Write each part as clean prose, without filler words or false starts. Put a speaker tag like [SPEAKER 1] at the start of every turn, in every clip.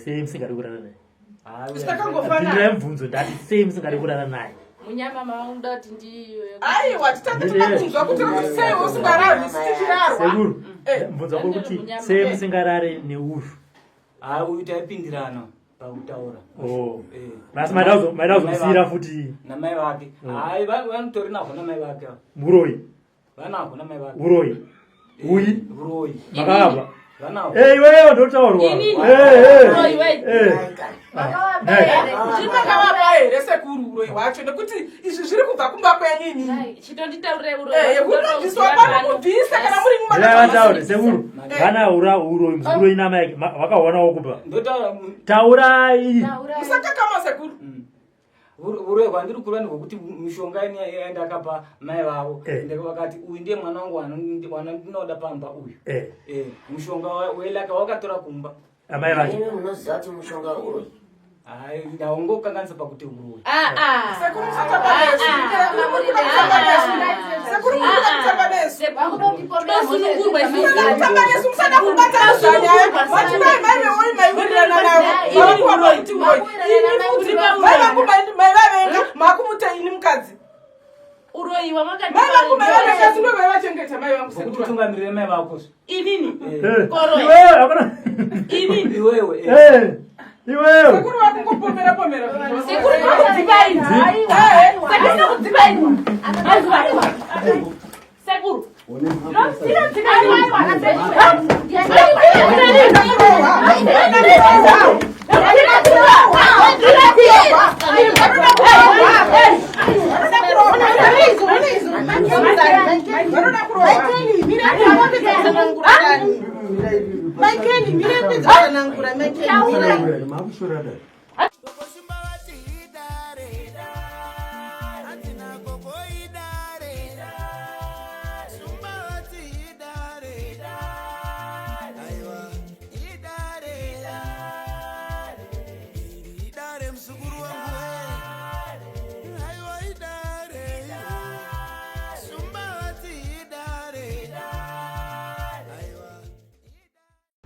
[SPEAKER 1] Sei musingadi kurara naye?
[SPEAKER 2] Takangofanana.
[SPEAKER 1] Pindurai mubvunzo ndati sei musingadi kurara naye?
[SPEAKER 3] Munyama maunga kuti ndi
[SPEAKER 2] Aiwa, titange toda kunzwa kuti kuti sei usingararwi isu tichirarwa.
[SPEAKER 1] Sekuru,
[SPEAKER 2] Eh.
[SPEAKER 1] mubvunzo wako kuti
[SPEAKER 3] Munyama.
[SPEAKER 1] sei musingarare neuyu?
[SPEAKER 4] Haa uyu taipindirana pakutaura.
[SPEAKER 1] Oh.
[SPEAKER 4] Eh.
[SPEAKER 1] Asi maida kuzomusiyira futi
[SPEAKER 4] Namai vake. Hai vanotori navo namai vake ava.
[SPEAKER 1] muroyi.
[SPEAKER 4] Vanavo namai vake.
[SPEAKER 1] Uroyi. Uyi.
[SPEAKER 4] Uroyi.
[SPEAKER 1] Makabva.
[SPEAKER 4] Vanavo.
[SPEAKER 1] Eh, iwewe ndotaurwa.
[SPEAKER 3] Inini.
[SPEAKER 1] Eh, eh.
[SPEAKER 3] Uroyi wei.
[SPEAKER 1] Eh.
[SPEAKER 2] Ndiri makavapa here sekuru uroyi hwacho nekuti izvi zviri kubva kumba kwenyu inini.
[SPEAKER 3] Chitonditaurire
[SPEAKER 2] Eh, kunobviswa pano kubvisa kana muri
[SPEAKER 1] Ndivataure sekuru. Vana ura uroyi muzukuru ina mai vakaonawo kupa.
[SPEAKER 4] Ndotaura
[SPEAKER 1] Taurai.
[SPEAKER 2] Musakakama sekuru.
[SPEAKER 4] uroyi hwandiri kureva ndehwekuti mishonga ini yandakapa mai vavo
[SPEAKER 1] Eh.
[SPEAKER 4] vakati uyu ndiye mwana wangu wandinoda pamba uyu.
[SPEAKER 1] Eh,
[SPEAKER 4] Eh, mushonga welaka wakatora kumba.
[SPEAKER 1] amai vacho.
[SPEAKER 5] Imi munoziva kuti mushonga uroyi.
[SPEAKER 4] Hai ndaungokanganisa pakuti uroyi.
[SPEAKER 2] Sekuru musatamba nesu. Sekuru muri kuda kutamba nesu. Sekuru muri kuda kutamba nesu.
[SPEAKER 3] Tosunungurwa
[SPEAKER 2] Musada kutamba nesu, musada kubatanidza nyaya. Vati mai mai vewoyi maiwirirana navo. Mavakuva kuti uroyi. Ini futi mai vangu mai vavenga makumuta ini mukadzi.
[SPEAKER 3] Uroyi
[SPEAKER 2] Mai vangu mai vavenga sindo mai vachengeta mai vangu
[SPEAKER 4] Vokuti
[SPEAKER 2] sekuru.
[SPEAKER 4] utungamirire mai vako.
[SPEAKER 3] Inini.
[SPEAKER 4] Eh.
[SPEAKER 3] Koroyi.
[SPEAKER 1] Iwewe hakuna.
[SPEAKER 3] Inini.
[SPEAKER 4] Iwewe. eh.
[SPEAKER 1] Eh. Iwewe.
[SPEAKER 2] Sekuru vakungopomera pomera. zvinhu.
[SPEAKER 3] Sekuru ndinokudzipaidza. Sekuru ndinokudzipaidza. Mazuva. Sekuru.
[SPEAKER 2] Vanoda kurohwa.
[SPEAKER 6] Maikeni, mirepedza tsanangura, Maikeni, mirai.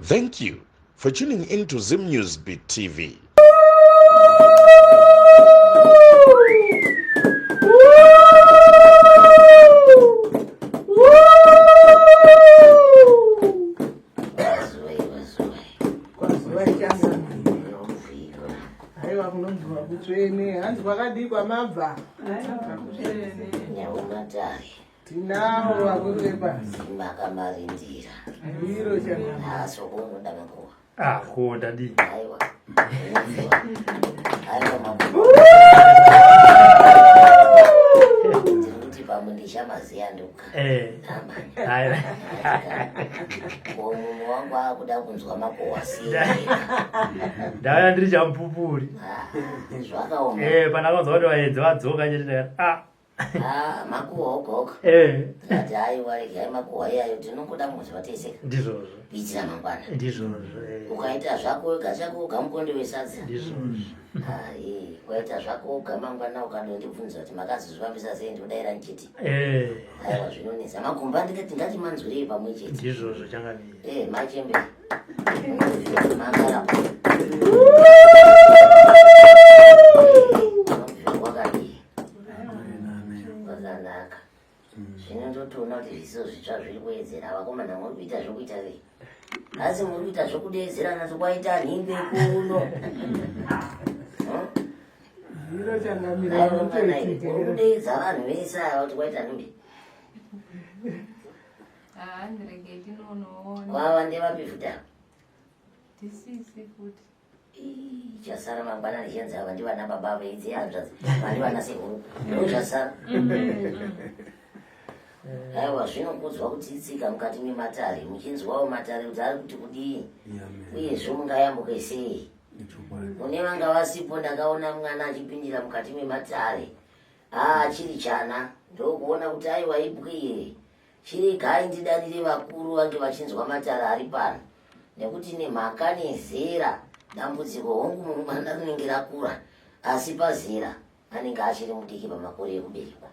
[SPEAKER 7] Thank you for tuning in to Zim News Beat TV.
[SPEAKER 5] Kwaziwai, kwaziwai.
[SPEAKER 6] Kwaziwai changa.
[SPEAKER 5] Munobvika.
[SPEAKER 6] Haiwa kunobviwa kutsvene. Hanzi kwakadii kwamabva?
[SPEAKER 5] Nyau matare.
[SPEAKER 6] Tinawo vakuru vepasi.
[SPEAKER 5] Makamarindira.
[SPEAKER 6] Ndiro changa.
[SPEAKER 5] Nhasi unoda makuva.
[SPEAKER 1] Ah, ko ndadii.
[SPEAKER 5] Aiwa. Unobviwa. Aiwa makuva. Ndiri kuti pamwe ndichamaziya ndoka.
[SPEAKER 1] Eh.
[SPEAKER 5] Amani.
[SPEAKER 1] Hai.
[SPEAKER 5] Ko mumwe wangu akuda kunzwa makuhwa sei?
[SPEAKER 1] Ndauya ndiri chamupupuri.
[SPEAKER 5] Ah, Zvakaoma.
[SPEAKER 1] Eh, pandakanzwa kuti vaenzi vadzoka chete ndakati ah.
[SPEAKER 5] Ah, makuhwa oga oga.
[SPEAKER 1] Eh,
[SPEAKER 5] Tikati aiwa regai makuhwa iyayo tinongoda kunzwa tese
[SPEAKER 1] ndizvozvo.
[SPEAKER 5] kuitira mangwana.
[SPEAKER 1] Ndizvozvo. Eh.
[SPEAKER 5] Ukaita zvako wega chako woga mukonde wesadza.
[SPEAKER 1] Ndizvozvo.
[SPEAKER 5] Hai, ukaita zvako woga mangwana ukadondibvunza kuti makazozvifambisa sei ndinodaira ndichiti
[SPEAKER 1] Eh,
[SPEAKER 5] aiwa zvinonetsa. Magumba ndikati ngatimanzwirei pamwe chete.
[SPEAKER 1] ndizvozvo changamire.
[SPEAKER 5] Eh, machembe. Makara. Wakadii? Kwakanaka. Zvino ndotoona kuti zviso zvitsva zviri kuwedzera vakomana muri kuita zvokuita sei? Asi muri kuita zvokudeedzerana zvokwaita nhimbe kuno.
[SPEAKER 6] Ndiro changamira.
[SPEAKER 5] Aiwa mwana iwe, uri kudeedza vanhu vese ava kuti kwaita nhimbe.
[SPEAKER 3] Ndirege tinonoona.
[SPEAKER 5] Kwava ndevapi futi ava?
[SPEAKER 3] Tisisi futi.
[SPEAKER 5] Ii, chasara mangwana ndichanzi ava ndivana baba veidzi hanzvadzi vandivana sekuru ndozvasara. Aiwa zvinokudzwa kuti itsika mukati mematare muchinzwawo matare kuti ari kuti kudii uyezve mungayambuke sei. Mune vanga vasipo ndakaona mwana achipindira mukati mematare aa achiri chana ndokuona kuti aiwa ibwire Chiregai ndidanire vakuru vange vachinzwa matare ari pano nekuti nemhaka nezera dambudziko hongu mwana rinenge rakura asi pazera anenge achiri mudiki pamakore ekuberekwa.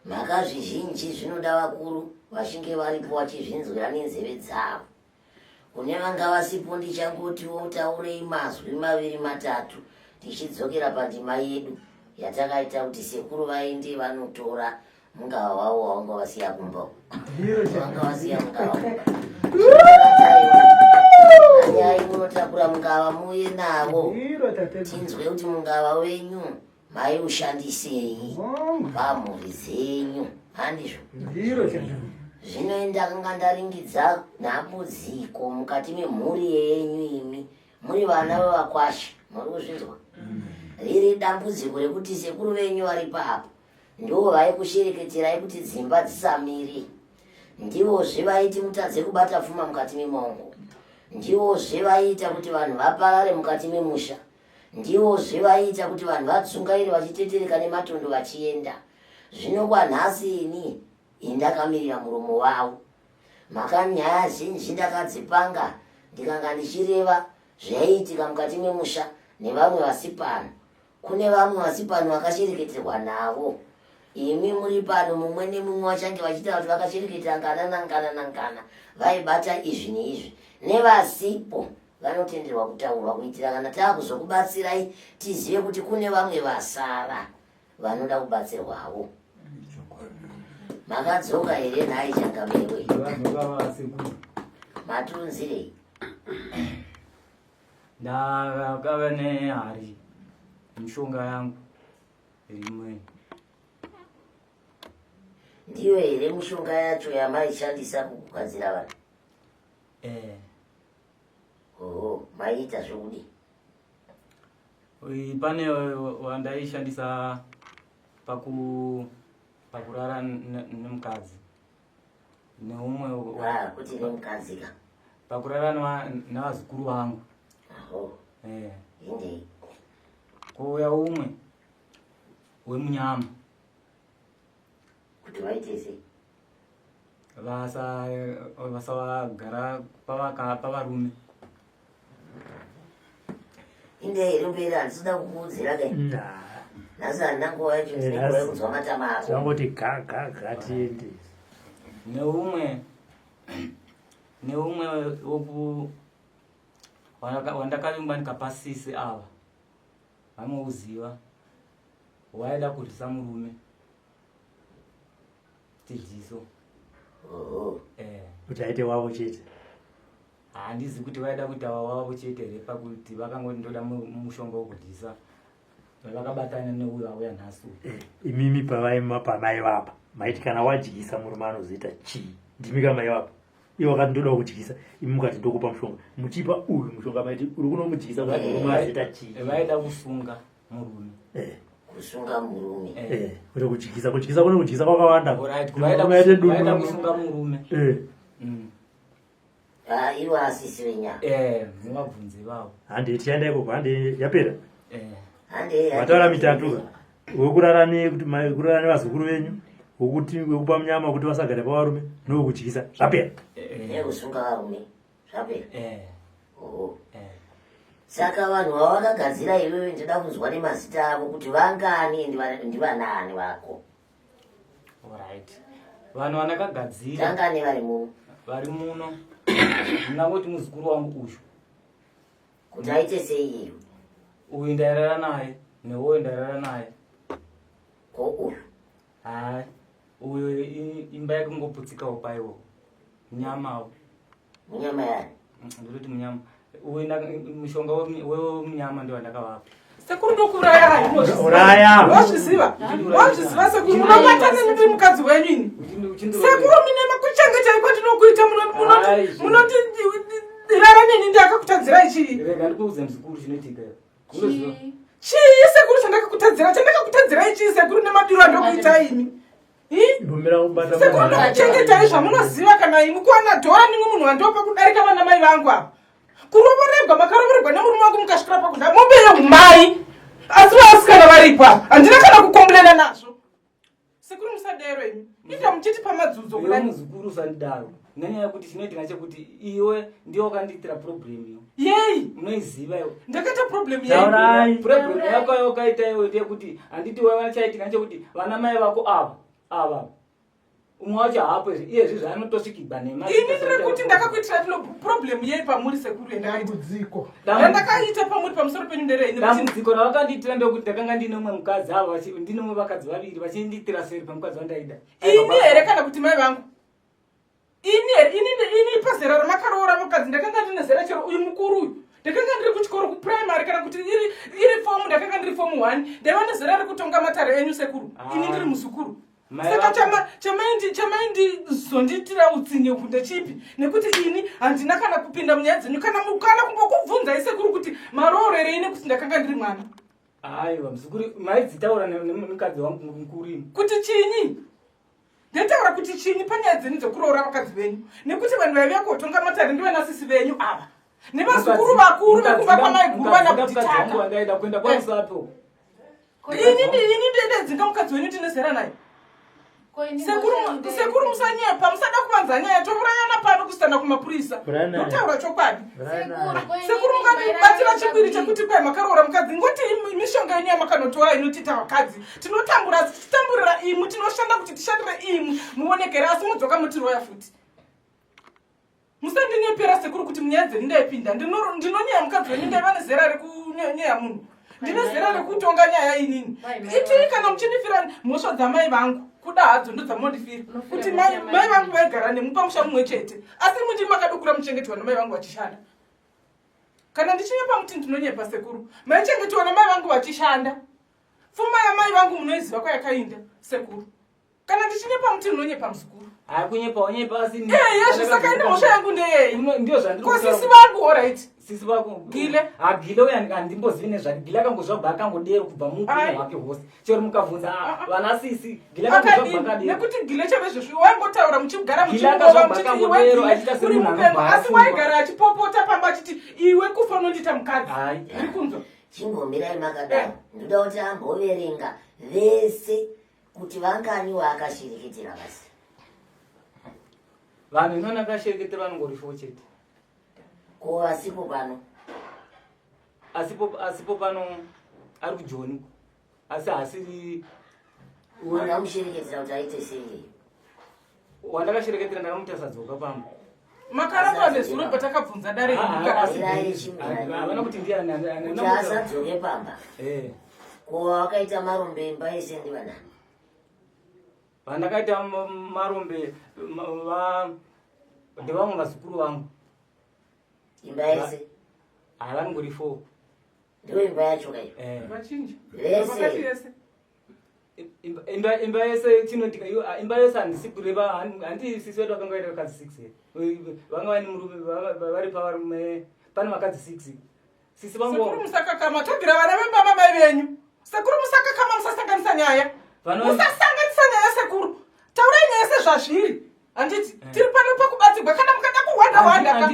[SPEAKER 5] Mhaka zvizhinji zvinoda vakuru vachinge varipo vachizvinzwira nenzeve dzavo. Kune vanga vasipo ndichangotiwo taurei mazwi maviri matatu tichidzokera pandima yedu yatakaita kuti sekuru vaende vanotora mungava wavo wavanga vasiya kumba vanga vasiya mungava kumba. Anyai munotakura mungava muuye navo tinzwe kuti mungava wenyu maiushandisei pamhuri dzenyu handizvo zvino ndakanga ndaringidza nhambudziko mukati memhuri yenyu imi muri vana vevakwasha muri kuzvinzwa riri dambudziko rekuti sekuru venyu vari papo ndivo vaikushereketerai kuti dzimba dzisamiri ndivozve vaiti mutadze kubata pfuma mukati memaoko ndivozve vaiita kuti vanhu vaparare mukati memusha Ndivozve vaiita kuti vanhu vatsungaire vachitetereka nematondo vachienda. Zvino kwanhasi ini indakamirira muromo wavo. Mhaka nyaya zhinji ndakadzipanga ndikanga ndichireva zvaiitika mukati memusha nevamwe vasipano. Kune vamwe vasipano vakashereketerwa navo. Imi muri pano mumwe nemumwe vachange vachitaura kuti vakashereketera ngana nangana nangana vaibata izvi neizvi. Nevasipo vanotenderwa kutaurwa kuitira kana taakuzokubatsirai tizive kuti kune vamwe vasara vanoda kubatsirwawo. Makadzoka here nhai changamewe? Matunzirei?
[SPEAKER 4] Ndakava nehari mishonga yangu rimwe.
[SPEAKER 5] Ndiyo here mishonga yacho yamaishandisa kugadzira vanhu?
[SPEAKER 4] Eh.
[SPEAKER 5] Oho, maiita zvekudii?
[SPEAKER 4] Pane wandaishandisa paku pakurara nemukadzi neumwe
[SPEAKER 5] ah, kuti nemukadzi ka
[SPEAKER 4] pakurara nevazukuru vangu.
[SPEAKER 5] Aho.
[SPEAKER 4] Eh.
[SPEAKER 5] Indei.
[SPEAKER 4] Kouya umwe wemunyama.
[SPEAKER 5] Kuti vaite sei?
[SPEAKER 4] Vasavagara pavarume.
[SPEAKER 5] Inde iri mberi handisida kukuudzira ke. Nhasi handina nguva yacho ndine nguva yekunzwa matama ako.
[SPEAKER 1] Zvangoti ga ga ga tiende.
[SPEAKER 4] Neumwe neumwe woku wandakavingwa ndikapasisi ava vanouziva waida kudyisa murume tidyiso
[SPEAKER 1] eh. kuti aite wavo chete
[SPEAKER 4] handizi kuti vaida kuita wavo chete here pakuti vakangoti ndoda mushonga wekudyisa vakabatana neuyo auya nhasi
[SPEAKER 1] eh, imimi pamaivapa maiti kana wadyisa murume anozoita chii ndimi kamaivapa iwo akati ndoda kudyisa imi mukati ndokupa mushonga muchipa uyu mushonga maiti uri kunomudyisa kuti murume azoita chii
[SPEAKER 4] vaida kusunga murume
[SPEAKER 1] eh.
[SPEAKER 5] kusunga murume
[SPEAKER 1] eh. eh, kuti kudyisa kudyisa kune kudyisa kwakawanda
[SPEAKER 4] vaida kusunga murume mm.
[SPEAKER 5] ah, ivo asisi venyama
[SPEAKER 4] muvabvunze vavo
[SPEAKER 1] hande tichaenda ikoko hande yapera vataura mitatu ka wekurara nekurara nevazukuru venyu wekuti wekupa munyama kuti vasagare pavarume newekudyisa zvapera
[SPEAKER 5] nekusunga varume zvapera saka vanhu vavakagadzira iwewe ndinoda kunzwa nemazita avo kuti vangani ndivanaani vako
[SPEAKER 4] right vanhu vandakagadzira
[SPEAKER 5] vangani vari muno
[SPEAKER 4] vari muno ndingangoti muzukuru wangu uyu
[SPEAKER 5] kuti aite sei iwe
[SPEAKER 4] uyu ndairara naye neuyu ndairara naye
[SPEAKER 5] ko uyu
[SPEAKER 4] hai uyu imba yake kungoputsikawo paiwo nyamawo
[SPEAKER 5] munyama yani
[SPEAKER 4] ndinoti munyama uyu mushonga wemunyama ndio wandakavapa
[SPEAKER 2] sekuru ndokuuraya
[SPEAKER 1] Uraya.
[SPEAKER 2] wazviziva wazviziva sekuru munobatana ndiri mukadzi wenyu ini sekuru mine makuchengetai kwandinokuita munoti rara neni ndakakutadzirai chii
[SPEAKER 4] rega ndikuudze muzukuru chinoitika unoziva
[SPEAKER 2] chii sekuru chandakakutadzira chandakakutadzirai chii sekuru nemadiro andokuita imi sekuru ndokuchengetai zvamunoziva kana imi kuwana dhora nimwe munhu wandopa kudarika vana mai vangu ava kurovoregwa makarovoregwa nemurume wangu mukasvikira pakudya mombe yeumai asi vasikana varipo apa handina kana kukomburena nazvo sekuru musadero imi ita muchiti pamadzudzo
[SPEAKER 4] kudai muzukuru usandidaro nenyaya yekuti chinoitika chekuti iwe ndiwe wakandiitira problem iyo
[SPEAKER 2] yei
[SPEAKER 4] unoiziva iwe
[SPEAKER 2] ndakaita problem
[SPEAKER 1] yei
[SPEAKER 4] problem yako yawakaita iwe ndeyekuti handiti waiva chaitika nechekuti vana mai vako ava ava Umwe wacho haapo izvi iye zvi zvaanotosvikigwa nema.
[SPEAKER 2] Ini ndiri kuti ndakakuitira tino problem yei pamuri sekuru
[SPEAKER 6] yandakaita.
[SPEAKER 2] Yandakaita pamuri pamusoro penyu nderei nekuti
[SPEAKER 4] Dambudziko ravakandiitira ndokuti ndakanga ndine umwe mukadzi ava ndine umwe vakadzi vaviri vachindiitira seri pamukadzi wandaida.
[SPEAKER 2] Ini here kana kuti mai vangu? Ini here ini ini pazera ramakaroora mukadzi ndakanga ndine zera chero uyu mukuru uyu ndakanga ndiri kuchikoro kuprimary kana kuti iri iri fomu ndakanga ndiri fomu one ndaiva nezera rekutonga matare enyu sekuru ini ndiri muzukuru. Saka chamaindizondiitira utsinye uku ndechipi nekuti ini handina kana kupinda munyaya dzenyu kana kana kumbokubvunzai sekuru kuti maroorerei nekuti ndakanga ndiri mwana.
[SPEAKER 4] Aiwa muzukuru maidzitaura nemukadzi wangu mukuru imi.
[SPEAKER 2] Kuti chinyi? Ndetaura kuti chinyi panyaya dzenyu dzekuroora vakadzi venyu nekuti vanhu vaive kotonga matare ndivana sisi venyu ava nevazukuru vakuru vekumba kwamaiguru vana
[SPEAKER 4] kutitaka. Ndaida kuenda kwamusapo.
[SPEAKER 2] Ini ini ndedzinga mukadzi wenyu tine zera naye. Sekuru sekuru musanyepa musada kuvanza nyaya tourayana pano kusitana kumapurisa. Ndotaura chokwadi. Sekuru mukatibatira chipiri chekuti kwai makaroora mukadzi ngoti mishonga yenyu yamakanotora inotiita vakadzi. Tinotambura asi tichitamburira imwi tinoshanda kuti tishandire imwi muonekere asi modzoka motiroya futi. Musandinyepera sekuru kuti munyaya dzenyu ndaipinda. Ndinonyeya mukadzi wenyu ndaiva nezera rekunyeya munhu. Ndine zera rekutonga nyaya inini. Itii kana muchindifira mhosva dzamai vangu kuda hadzo ndodzamunondifira kuti mai vangu vaigara nemu pamusha mumwe chete asi muti makadokura muchengetwa namai vangu vachishanda. Kana ndichinyepa muti ndinonyepa sekuru. Maichengetwa namai vangu vachishanda. Pfuma yamai vangu munoiziva kwayakainda sekuru. Kana ndichinyepa muti unonyepa muzukuru.
[SPEAKER 4] Hayi kunyepa unyepa asi
[SPEAKER 2] Eh, yezvo saka ini mhosva yangu ndeyei?
[SPEAKER 4] Ndio zvandiri
[SPEAKER 2] Ko sisi vangu alright.
[SPEAKER 4] Sisi vako.
[SPEAKER 2] Gile.
[SPEAKER 4] Ha Gile uya handimbozivi nezvake. Gile akangozvabva akangodero kubva muupenyu hwake hwose. Chero mukabvunza ah, vana sisi Gile akangozvabva akadero.
[SPEAKER 2] Nekuti Gile chavezvo waingotaura muchigara
[SPEAKER 4] Gile
[SPEAKER 2] muchingova
[SPEAKER 4] akazvabva
[SPEAKER 2] muchiti iwe
[SPEAKER 4] akangodero
[SPEAKER 2] Gile
[SPEAKER 4] achiita
[SPEAKER 2] uri
[SPEAKER 4] semunhu
[SPEAKER 2] mupengo
[SPEAKER 4] anobva
[SPEAKER 2] asi
[SPEAKER 4] afungwa.
[SPEAKER 2] waigara achipopota pamba achiti iwe kufa unondiita mukadzi.
[SPEAKER 4] Hayi.
[SPEAKER 2] Uri kunzwa?
[SPEAKER 5] Chimbomirai makadaro. Ndoda kuti amboverenga vese kuti vangani waakashereketera basi.
[SPEAKER 4] Vanhu inoona akashereketera vanongori four chete.
[SPEAKER 5] Ko asipo pano?
[SPEAKER 4] Asipo, asipo pano ari kujoni asi haasiri
[SPEAKER 5] Wakamushereketera kuti aite sei?
[SPEAKER 4] Wandakashereketera ndakamuti asadzoka pamba.
[SPEAKER 2] Makaramba nezuro patakabvunza dare
[SPEAKER 4] Havana kuti ndiani
[SPEAKER 5] kuti asadzoke pamba. Ko wakaita marombe imba yese ndivanani?
[SPEAKER 4] Vandakaita marombe ndevamwe vazukuru vangu.
[SPEAKER 5] Imba yese?
[SPEAKER 4] Havanongori 4.
[SPEAKER 5] Ndiyo imba yacho kai?
[SPEAKER 2] Vachinja.
[SPEAKER 5] Vese.
[SPEAKER 4] Imba imba yese chinotika imba yese handisi kureva handi sisi vedu vakanga vaita vakadzi 6 here. Vanga vane murume vari pavarume pane vakadzi 6. Sisi vangu
[SPEAKER 2] Sekuru musakakama tobvira vana vemba mamai venyu. Sekuru musakakama musasanganisa nyaya. Musasanganisa nyaya sekuru. Taurai nyaya sezvazviri. Handiti tiri pano pakubatsirwa kana mukada kuhwanda hwanda ka.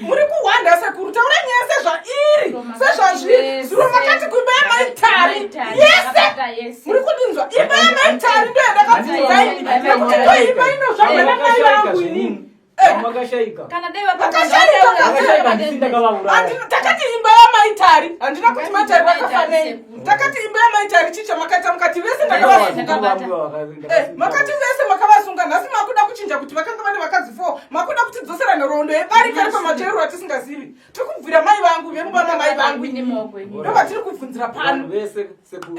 [SPEAKER 2] Muri kuhwanda sekuru taurai nyaya sezvairi. Sezvazviri. Zuro makati kuimba yamaitari. Yese. Muri kundinzwa imba yamaitari ndo yandakabvunza ini. Nekuti ndo imba inozvarwa namai vangu inini.
[SPEAKER 4] Vakashaika.
[SPEAKER 3] Kana dai
[SPEAKER 2] vakashaika takati imba yamaitari handina kuti maitari vakafa nei takati imba yamaitari chii chamakaita mukati vese ndakavasunga makati vese makavasunga nhasi makuda kuchinja kuti vakanga vane vakadzi 4 makuda kutidzosera nhoroondo yebarika repamacherero atisingazivi tiri kubvira mai vangu vemumba mamai vangu ndovatiri kubvunzira pano
[SPEAKER 4] vese sekuru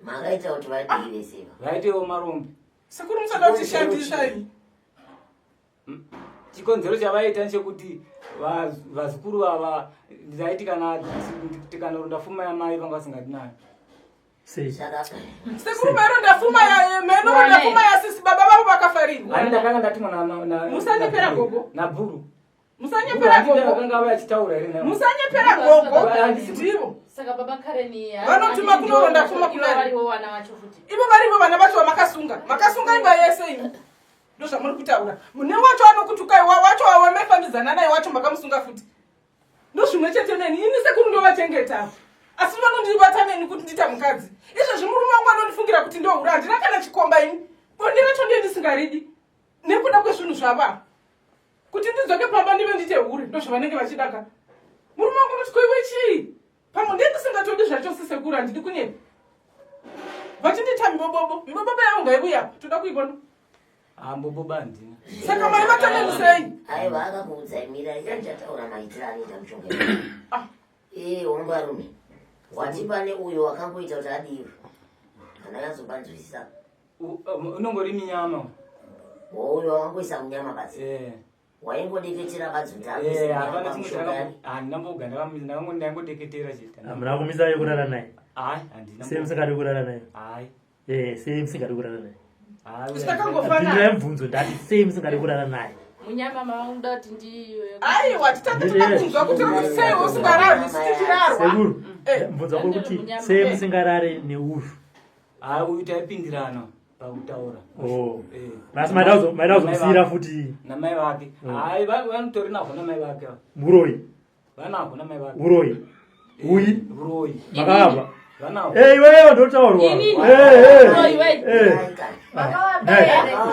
[SPEAKER 5] makaita kuti vadii vese
[SPEAKER 4] vaitewo marombe
[SPEAKER 2] sekuru musada kutishandisa imi
[SPEAKER 4] Chikonzero chavaita nchekuti vazukuru ava ndaiti kana tikanoronda fuma yamai vanga vasingadi nayo.
[SPEAKER 2] Sekuru maironda fuma ya mainoronda fuma yasisi baba vavo vakafarirwa.
[SPEAKER 4] Ani ndakanga ndatumwa na na
[SPEAKER 2] Musanyepera gogo.
[SPEAKER 4] Na bhuru.
[SPEAKER 2] Musanyepera gogo.
[SPEAKER 4] Vakanga vachitaura here nayo.
[SPEAKER 2] Musanyepera gogo. Ndivo.
[SPEAKER 3] Saka baba Karen
[SPEAKER 2] vanotuma kunoronda fuma
[SPEAKER 3] kuna varivo vana vacho futi.
[SPEAKER 2] Ivo varivo vana vacho vamakasunga. Makasunga imba yese imi. Ndozvamuri kutaura. Mune wacho anokutukai wacho wamaifambidzana naye wacho makamusunga futi. Ndozvimwe chete neni. Ini sekuru ndovachengeta. Asi vanondibata neni kuti ndiita mukadzi. Izvezvi murume wangu anondifungira kuti ndohura. Handina kana chikomba ini. Bonde racho ndiye ndisingaridi. Nekuda kwezvinhu zvava. Kuti ndidzoke pamba ndive ndiite hure. Ndozvavanenge vachidaka. Murume wangu unoti ko iwe chii? Pamwe ndiye ndisingatodi zvachose sekuru handidi kunyepa. Vachindiita mibobobo. Mibobobo yangu ngaiuye apa. Toda kuibona.
[SPEAKER 4] Hamboboba handina.
[SPEAKER 2] Saka mai vataneni sei?
[SPEAKER 5] Aiwa, akakuudzai mira ichachataura maitiro anoita mushonga. Ee, hombarume. Wati pane uyo wakangoita kuti adiwe. Kana yazopanzwisisa.
[SPEAKER 4] Unongori minyama.
[SPEAKER 5] Uyo wakangoisa munyama badzi.
[SPEAKER 4] Eh.
[SPEAKER 5] Waingodeketera badzi kuti akuise
[SPEAKER 4] Eh,
[SPEAKER 5] munyama
[SPEAKER 4] hapana chimwe
[SPEAKER 5] pamushonga yani.
[SPEAKER 4] handina mboga ndangodeketera chete.
[SPEAKER 1] Hamuna kumisa yekurara naye?
[SPEAKER 4] Hayi, handina.
[SPEAKER 1] Sei musingadi kurara naye?
[SPEAKER 4] Hayi.
[SPEAKER 1] Eh, sei musingadi kurara naye?
[SPEAKER 4] Hayi.
[SPEAKER 2] Zvitakangofana.
[SPEAKER 1] Pindurai mubvunzo, ndati sei musingadi kurara naye?
[SPEAKER 3] Munyama mavakuda kuti ndi
[SPEAKER 2] Aiwa, titange toda kunzwa kuti kuti sei usingararwi isu tichirarwa.
[SPEAKER 1] Sekuru,
[SPEAKER 2] Eh.
[SPEAKER 1] mubvunzo wako kuti sei musingarare neuyu?
[SPEAKER 4] Hayi, uyu taipindirana pakutaura.
[SPEAKER 1] Oh.
[SPEAKER 4] Eh.
[SPEAKER 1] Asi maida kuzomusiyira futi
[SPEAKER 4] Namai vake. Hayi, vanotori navo namai vake ava.
[SPEAKER 1] muroyi?
[SPEAKER 4] Vanavo namai vake.
[SPEAKER 1] Uroyi. Uyi?
[SPEAKER 4] Uroyi.
[SPEAKER 1] Makavabva?
[SPEAKER 4] Vanavo.
[SPEAKER 1] Eh, iwewe ndotaurwa.
[SPEAKER 3] Inini?
[SPEAKER 1] Eh, eh.
[SPEAKER 3] Uroyi wei.
[SPEAKER 1] Eh.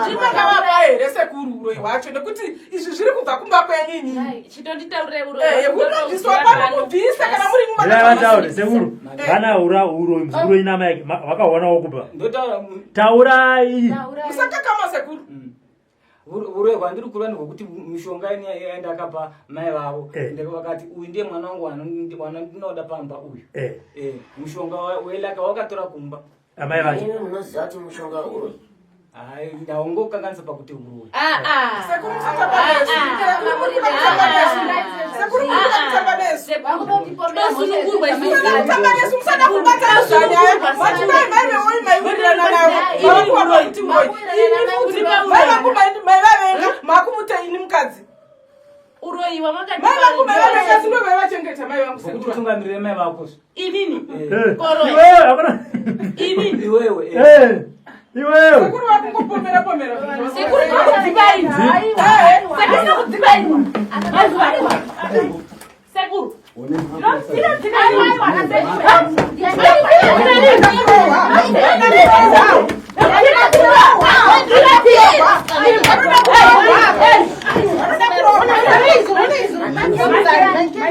[SPEAKER 2] Chii makavapa here sekuru uroyi hwacho, nekuti izvi zviri kubva kumba kwenyu inini?
[SPEAKER 3] Chitonditaurire.
[SPEAKER 2] Eh, kunobviswa pano, mubvise kana muri
[SPEAKER 1] Ndira vataure, sekuru. Vana ura uroyi, muzukuru inama yake vakahwanawo kubva.
[SPEAKER 4] Ndotaura
[SPEAKER 1] Taurai.
[SPEAKER 2] Musakakama, sekuru.
[SPEAKER 4] Uroyi hwandiri kureva ndehwekuti mishonga ini yandakapa mai vavo,
[SPEAKER 1] Eh.
[SPEAKER 4] vakati uyu ndiye mwana wangu wandinoda pamba uyu.
[SPEAKER 1] Eh,
[SPEAKER 4] Eh, mushonga welaka wakatora kumba.
[SPEAKER 1] Amai vacho.
[SPEAKER 5] Imi munoziva kuti mushonga uroyi?
[SPEAKER 4] Hayi, ndaungokanganisa pakuti uroyi.
[SPEAKER 2] Sekuru, musatamba nesu. Sekuru, muri kuda kutamba nesu. Sekuru, muri kuda kutamba nesu.
[SPEAKER 3] Tosunungurwa.
[SPEAKER 2] Musada kutamba nesu, musada kubata nyaya. Mati mai mai veoi maiwirirana navo, mavakuva kuti uroyi. Ini futi mai vangu mai vavenga, makumuta ini mukadzi.
[SPEAKER 3] Uroyi.
[SPEAKER 2] Mai vangu mai vavenga, sindo mai vachengeta mai vangu,
[SPEAKER 4] Vokuti
[SPEAKER 2] sekuru.
[SPEAKER 4] utungamirire mai vako.
[SPEAKER 3] Inini?
[SPEAKER 1] Eh,
[SPEAKER 3] Koroi.
[SPEAKER 1] Iwewe hakuna.
[SPEAKER 3] Inini?
[SPEAKER 4] Iwewe, eh.
[SPEAKER 1] Eh, iwewe.
[SPEAKER 2] Sekuru vakungopomera pomera.
[SPEAKER 3] Sekuru, ndinokudzivaini. Sekuru, ndinokudzivaini. Mazuva sekuru.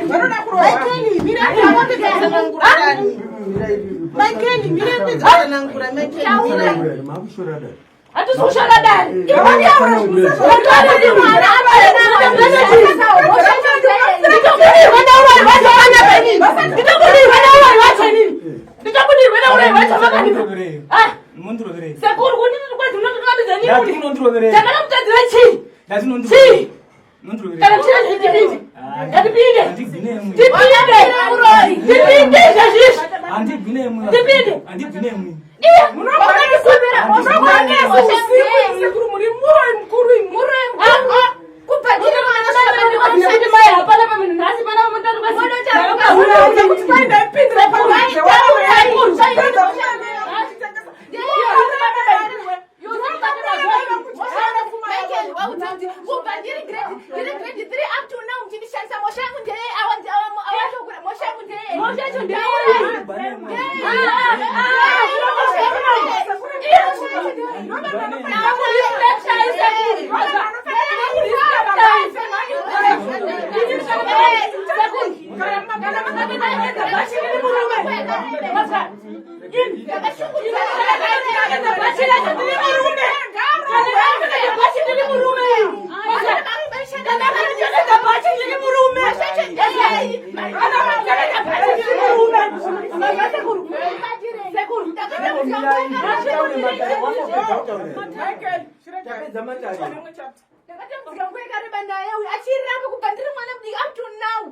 [SPEAKER 2] Vanoda kurohwa.
[SPEAKER 6] Michael, mirepedza Michael.
[SPEAKER 3] Hatisi kushora dare. Nditobudirwa neuroyi wacho vanapa inini. Nditobudirwa neuroyi wacho inini. Nditobudirwa neuroyi wacho vakanipa. Ah,
[SPEAKER 4] Mundiroverei.
[SPEAKER 3] Sekuru, kunditi kwazi munotungamidza
[SPEAKER 4] Ndati
[SPEAKER 3] nini?
[SPEAKER 4] unondiroverei.
[SPEAKER 3] Chandakamutadzira chii?
[SPEAKER 4] Ndati
[SPEAKER 3] Chii?
[SPEAKER 4] unondiroverei.
[SPEAKER 3] Kana muchida zvitipinde, ngatipinde.
[SPEAKER 4] Handigwinemwi.
[SPEAKER 3] Tipinde, tipinde izvezvizvi.
[SPEAKER 4] Handigwinemwi.
[SPEAKER 3] Tipinde.
[SPEAKER 4] Handigwinemwi.
[SPEAKER 2] Munogonesa usiku, sekuru, muri muroyi mukuru imi.
[SPEAKER 3] Mai, hapana pamunhu nhasi pana.
[SPEAKER 2] Unoudza kuti kwai ndaipindira panze.
[SPEAKER 8] Kubva ndiri grade 3 up to now muchindishandisa. Mosha yangu ndeye awatokura. Mosha yangu ndeye.
[SPEAKER 3] Mosha yacho ndeye.
[SPEAKER 8] Ndakatambudzika nguva yakareba naye uyu achiramba kubva ndiri mwana mudiki up to now.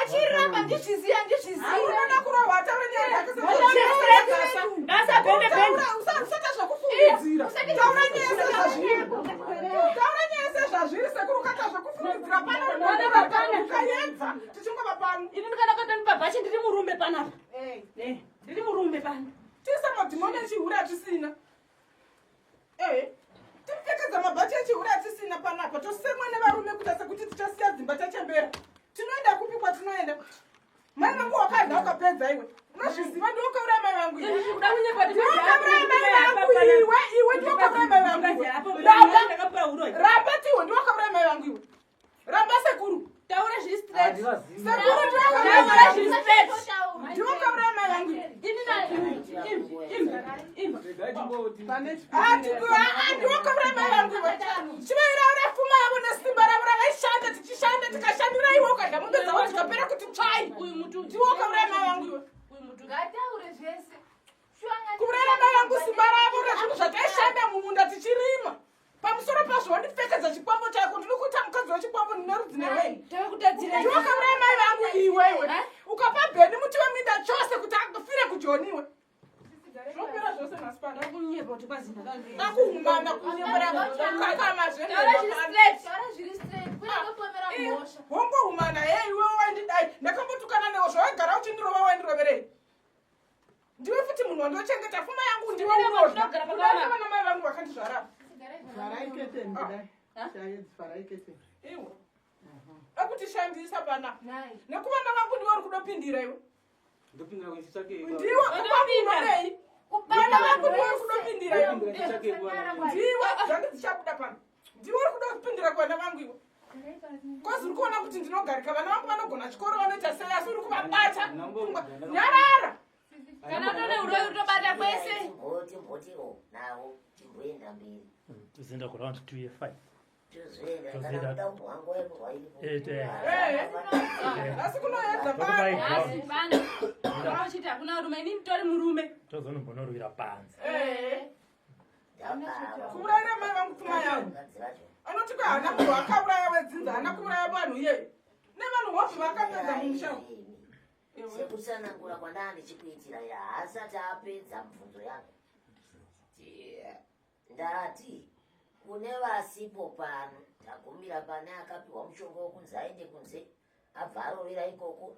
[SPEAKER 8] Achiramba, ndizviziva, ndizviziva.
[SPEAKER 2] Unoda kurohwa, taura nyaya yako. Usata zvokufungidzira, taura nyaya sezvazviri, taura nyaya sezvazviri, sekuru. Kata zvokufungidzira pano, ukaedza tichingova pano.
[SPEAKER 3] Ini ndikanakatanipa bhachi, ndiri murume panapa. Eh, ndiri murume pano.
[SPEAKER 2] Tiise madhimoni echihure atisina. Ee, tipfekedza mabhachi echihure atisina panapa. Tosemwa nevarume kuita sekuti tichasiya dzimba tachembera. Tinoenda kupi kwatinoenda? Mai vangu wakadya ukapedza iwe, unozviziva. Ndiwokauraya mai vangu iwe.
[SPEAKER 3] Kuda kunyepa.
[SPEAKER 2] Ndiwokauraya mai vangu iwe. Iwe ndiwokauraya mai vangu iwe. Ramba, ramba tiwe, ndiwokauraya mai vangu iwe. Ramba, sekuru.
[SPEAKER 3] Taura. zviri straight.
[SPEAKER 4] Handivazivi.
[SPEAKER 2] Sekuru
[SPEAKER 3] Taura zviri straight.
[SPEAKER 2] ndiwo kauraya mai vangu.
[SPEAKER 3] Ini na
[SPEAKER 4] Regai timboti.
[SPEAKER 2] Ndiwo kauraya mai vangu iwe. Chivairaura pfuma yavo nesimba ravo ravaishanda tichishanda tikashandira iwe ukadya mombe dzavo dzikapera kuti tsvai.
[SPEAKER 3] uyu mutu
[SPEAKER 2] Ndiwo kauraya mai vangu iwe.
[SPEAKER 3] uyu mutu.
[SPEAKER 8] Ngataure zvese.
[SPEAKER 2] Kuuraya mai vangu simba ravo rezvinhu zvataishanda mumunda tichirima. Pamusoro pazvo wandipfekedza chikwambo chako ndinokuita mukadzi wechikwambo ndine rudzi newe.
[SPEAKER 3] Takakutadzira.
[SPEAKER 2] Ndiwo kauraya mai vangu iwewe. Ukapa Bheni muti weminda chose kuti afire kujoniwe. Zvinopera zvose nhasi pano.
[SPEAKER 3] Ndakunyepa kuti kwazi ndakazvi.
[SPEAKER 2] Akuhumana kunyepera kukakama
[SPEAKER 3] Taura zviri straight.
[SPEAKER 8] Taura zviri straight. Kwete kupomera mhosva.
[SPEAKER 2] Wongohumana hei iwe wandidai ndakambotukana newe zvawaigara uchindirova wandiroverei. Ndiwe futi munhu wandochengeta pfuma yangu ndiwe unodya.
[SPEAKER 3] Tinogara
[SPEAKER 2] Kudarika
[SPEAKER 3] pakanaka.
[SPEAKER 2] vana mai vangu vakandizvara.
[SPEAKER 6] Vharai keteni kudai. Chaedzi, vharai keteni.
[SPEAKER 2] Iwe. Akutishandisa pana.
[SPEAKER 8] Nhai.
[SPEAKER 2] Nekuvana vangu ndiwe uri kudopindira iwe.
[SPEAKER 4] Ndopindira kuchitsvake.
[SPEAKER 2] Ndiwe kwangu unodei. Vana vangu ndiwe uri kudopindira iwe.
[SPEAKER 4] Ndopindira kuchitsvake kuwana.
[SPEAKER 2] Ndiwe dzange dzichabuda pano. Ndiwe uri kuda kupindira kuvana vangu iwe. Kozi uri kuona kuti ndinogarika vana vangu vanogona chikoro vanoita sei asi uri kuvabata. Pfungwa. Nyarara.
[SPEAKER 3] Kana utone uroyi utobata kwese.
[SPEAKER 5] Timbotiro navo timboenda mberi.
[SPEAKER 1] Tozoenda kuround 2 ye5.
[SPEAKER 5] Tozoenda kana
[SPEAKER 1] Tozoenda.
[SPEAKER 5] kuda kumbwa nguva yekurwa iripo.
[SPEAKER 1] Eh, eh.
[SPEAKER 2] Eh. Asi kunoedza
[SPEAKER 1] Tokupai
[SPEAKER 2] pano.
[SPEAKER 3] Nhasi
[SPEAKER 1] ground.
[SPEAKER 3] pano. Uchiti hakuna varume ini nditori murume.
[SPEAKER 1] Tozonombonorwira panze.
[SPEAKER 2] Eh.
[SPEAKER 5] Ndabva.
[SPEAKER 2] Kuurayira mai vangu pfuma yangu.
[SPEAKER 5] Vakadzi vacho.
[SPEAKER 2] Anoti kwa hana munhu akauraya wedzinza haana kuuraya vanhu iyeyo. Nevanhu vobva vakapedza mumusha.
[SPEAKER 5] Imi. Sekutsanangura kwandaa ndichikuitira ya haasati apedza mubvunzo yangu. Ndati kune vasipo pano tagumira pane akapiwa mushonga wekunzi aende kunze abva arovera ikoko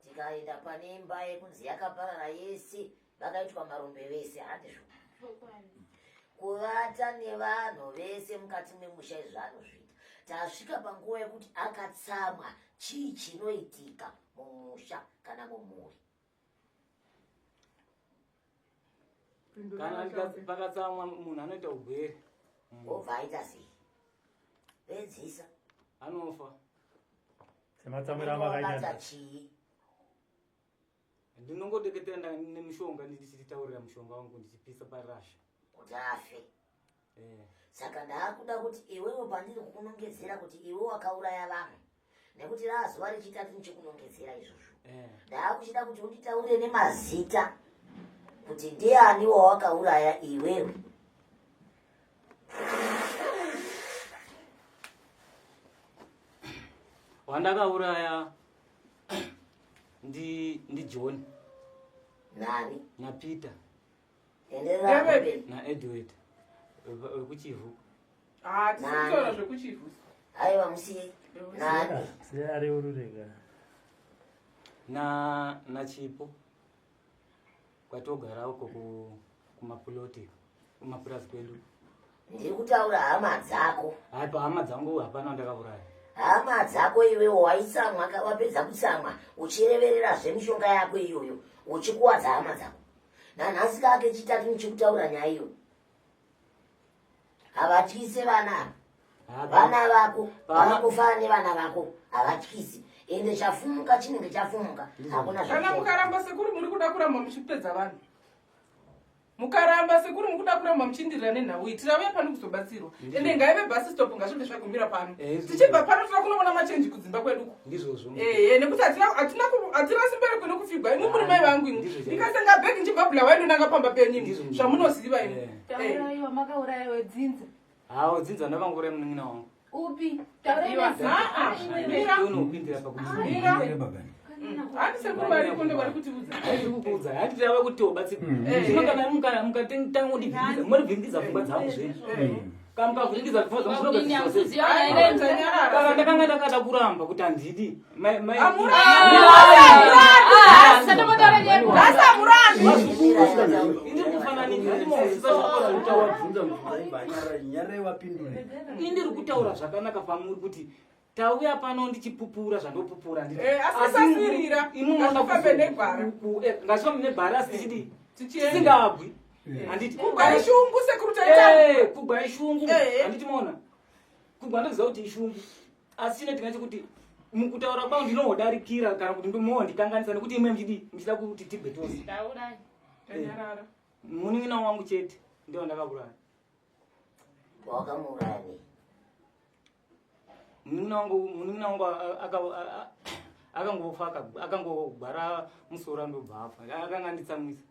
[SPEAKER 5] tikaenda pane imba yekunzi yakaparara yese vakaitwa marombe vese handizvo kuvata nevanhu vese mukati memusha izvo anozviita tasvika panguva yekuti akatsamwa chii chinoitika mumusha kana mumhuri
[SPEAKER 4] Kana pakatsamwa munhu anoita ugwere.
[SPEAKER 5] obva aita sei pedzisa
[SPEAKER 4] Anofa.
[SPEAKER 1] Sematsamwiro
[SPEAKER 5] Unobata
[SPEAKER 1] amakaita.
[SPEAKER 5] chii
[SPEAKER 4] Ndinongodeketera nemishonga ndichitaurira mushonga wangu ndichipisa parasha.
[SPEAKER 5] kuti afe
[SPEAKER 4] Eh.
[SPEAKER 5] saka ndaakuda kuti iwewe pandiri kukunongedzera kuti iwe wakauraya vanhu nekuti raazuva rechitatu ndichikunongedzera izvozvo
[SPEAKER 4] Eh.
[SPEAKER 5] ndaakuchida kuti unditaurire nemazita kuti ndiani wawakauraya iwewe
[SPEAKER 4] Wandakauraya ndi ndi John
[SPEAKER 5] nani
[SPEAKER 4] naPeter
[SPEAKER 5] enderera
[SPEAKER 2] Ewe.
[SPEAKER 5] mberi
[SPEAKER 4] naEdward vekuchivhu.
[SPEAKER 2] Ah, tisitaura zvekuchivhu.
[SPEAKER 5] aiwa musiye nani
[SPEAKER 1] Siya areurureka.
[SPEAKER 4] Na naChipo. Kwatogara uko ku kumapuloti kumapurazi kwedu.
[SPEAKER 5] ndiri kutaura hama dzako
[SPEAKER 4] Hayi pahama dzangu hapana wandakauraya.
[SPEAKER 5] hama dzako iwewe waitsamwa wapedza kutsamwa uchirevererazve mishonga yako iyoyo uchikuwadza hama dzako nanhasi kake chitatu ndichikutaura nyaya iyoyo havatyise vana ava vana vako vanongofana nevana vako havatyisi ende chafumuka chinenge chafumuka hakuna
[SPEAKER 2] Kana
[SPEAKER 5] zvacho
[SPEAKER 2] mukaramba sekuru muri kuda kuramba muchipedza vanhu. Mukaramba sekuru muri kuda kuramba muchindirira nenhau iyi tirauya pano kuzobatsirwa. Ende ngaive bus stop ngazvibve zvagumira pano.
[SPEAKER 4] Eh, izvo.
[SPEAKER 2] Tichibva pano toda kunoona machenji kudzimba kweduko.
[SPEAKER 4] Ndizvozvo.
[SPEAKER 2] Ehe, nekuti hatina simba rekunokufigwa imwe muri mai vangu imwe.
[SPEAKER 4] Ndizvo chaizvo.
[SPEAKER 2] Ndikasenga bhegi ndichibva Bulawayo ndonanga pamba penyu
[SPEAKER 4] Ndizvo.
[SPEAKER 2] imwe. Zvamunoziva imwe.
[SPEAKER 4] Eh.
[SPEAKER 8] Tauraiwa makauraiwa dzinza.
[SPEAKER 4] Hawo dzinza ndavangouraya munin'ina wangu.
[SPEAKER 8] Upi? Taurai nezita.
[SPEAKER 2] Ah, ah. Mira.
[SPEAKER 4] Unopindira pakuti.
[SPEAKER 2] Mira. Handi sekuru variko ndo vari kutiudza.
[SPEAKER 4] Haidi kukuudza, handi tava kuti ubatsirwe.
[SPEAKER 2] Eh.
[SPEAKER 4] Zvino kana mukatanga kundivhiringidza, munivhiringidza pfungwa dzangu zvenyu. Kana mukavhiringidza pfungwa dzangu
[SPEAKER 3] Ini
[SPEAKER 4] zvinogadziswa sei?
[SPEAKER 3] hamukuziva here?
[SPEAKER 2] Tanyarara.
[SPEAKER 4] Kana ndakanga ndakada kuramba kuti handidi.
[SPEAKER 3] Sandombotaura nyembo.
[SPEAKER 2] Nhasi hamurambi.
[SPEAKER 4] Indiri kufananidza, handimohwisisa zvakora
[SPEAKER 9] wabvunza mubvunzo ibva nyarara wapindure
[SPEAKER 4] indiri kutaura zvakanaka pamuri kuti tauya pano ndichipupura zvandopupura nditi.
[SPEAKER 2] Eh, asi tisasirira.
[SPEAKER 4] Imi munoda
[SPEAKER 2] Ngatifambe negwara.
[SPEAKER 4] Ngatifambe negwara asi tichidi
[SPEAKER 2] Tichienda.
[SPEAKER 4] tisingabwi. Handiti.
[SPEAKER 2] Kugwa ishungu sekuru taita.
[SPEAKER 4] Eh, kugwa ishungu.
[SPEAKER 2] Eh.
[SPEAKER 4] Handiti maona. Kugwa ndoziva kuti ishungu. Asi chinoitika chekuti Mukutaura kwangu ndinohodarikira kana kuti ndimohondikanganisa nekuti imwe muchidi muchida kuti tibve tose.
[SPEAKER 3] Taurai.
[SPEAKER 2] Tanyarara.
[SPEAKER 4] Munin'ina wangu chete ndiwo ndakauraya.
[SPEAKER 5] Wakamuuraya nei?
[SPEAKER 4] Munin'ina wangu munin'ina wangu akangofa akangogwara musoro ndobva afa. Akanga anditsamwisa.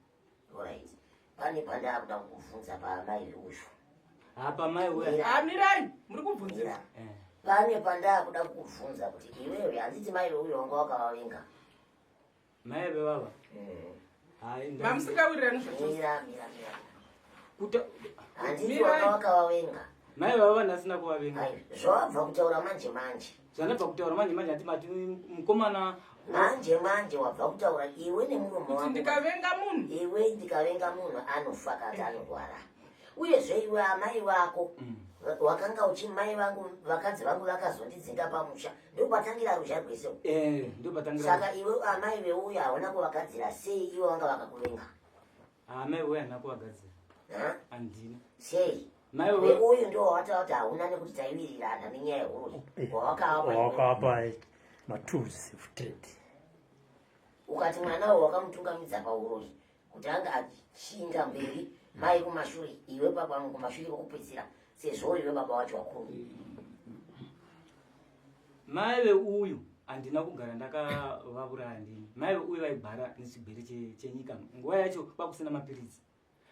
[SPEAKER 5] Alright. Pane pandaakuda kukubvunza paamai uyu.
[SPEAKER 4] Apa mai uya.
[SPEAKER 2] Amirai, muri kubvunzira.
[SPEAKER 4] Eh.
[SPEAKER 5] Pane pandaakuda kukubvunza kuti iwewe handiti mai uyu wanga wakavavenga.
[SPEAKER 4] Mai vevava. Hai
[SPEAKER 2] Mamusingawirirani zvachose.
[SPEAKER 5] Mira, mira, mira.
[SPEAKER 4] Kuta
[SPEAKER 5] Handiti
[SPEAKER 2] Mirai.
[SPEAKER 5] wanga wakavavenga.
[SPEAKER 4] mai vava ndasina kuvavenga.
[SPEAKER 5] Ai, zvawabva kutaura manje manje.
[SPEAKER 4] Zvandabva kutaura manje manje ati mati mukomana
[SPEAKER 5] Manje manje wabva kutaura iwe nemuromo
[SPEAKER 2] Kuti
[SPEAKER 5] wako.
[SPEAKER 2] ndikavenga munhu.
[SPEAKER 5] Iwe ndikavenga munhu anofa kana anorwara. Uyezve iwe amai vako wakanga uchi mai vangu vakadzi vangu vakazondidzinga pamusha ndopatangira ruzha rwese uku.
[SPEAKER 4] eh ndopatangira.
[SPEAKER 5] Saka iwe amai veuyu hauna kuvagadzira sei iwe wanga vakakuvenga?
[SPEAKER 4] Ah mai uya handina kuvagadzira.
[SPEAKER 5] Ha?
[SPEAKER 4] Handina.
[SPEAKER 5] Sei?
[SPEAKER 4] Mai uya
[SPEAKER 5] Veuyu ndo wawataura kuti hauna nekuti taiwirirana nenyaya yehuroyi. Wawakavapa iwe.
[SPEAKER 1] Wakapa matools of trade.
[SPEAKER 5] Ukati mwana uyu wakamutungamidza pauroyi kuti anga achinga mberi mai kumashure iwe baba kumashure kwokupedzisira sezvo iwe baba wacho wakuru.
[SPEAKER 4] Mai veuyu handina kugara ndakavauraya ndini. Mai veuyu vaigwara nechigwere chenyika. Nguva yacho kwakusina mapiritsi.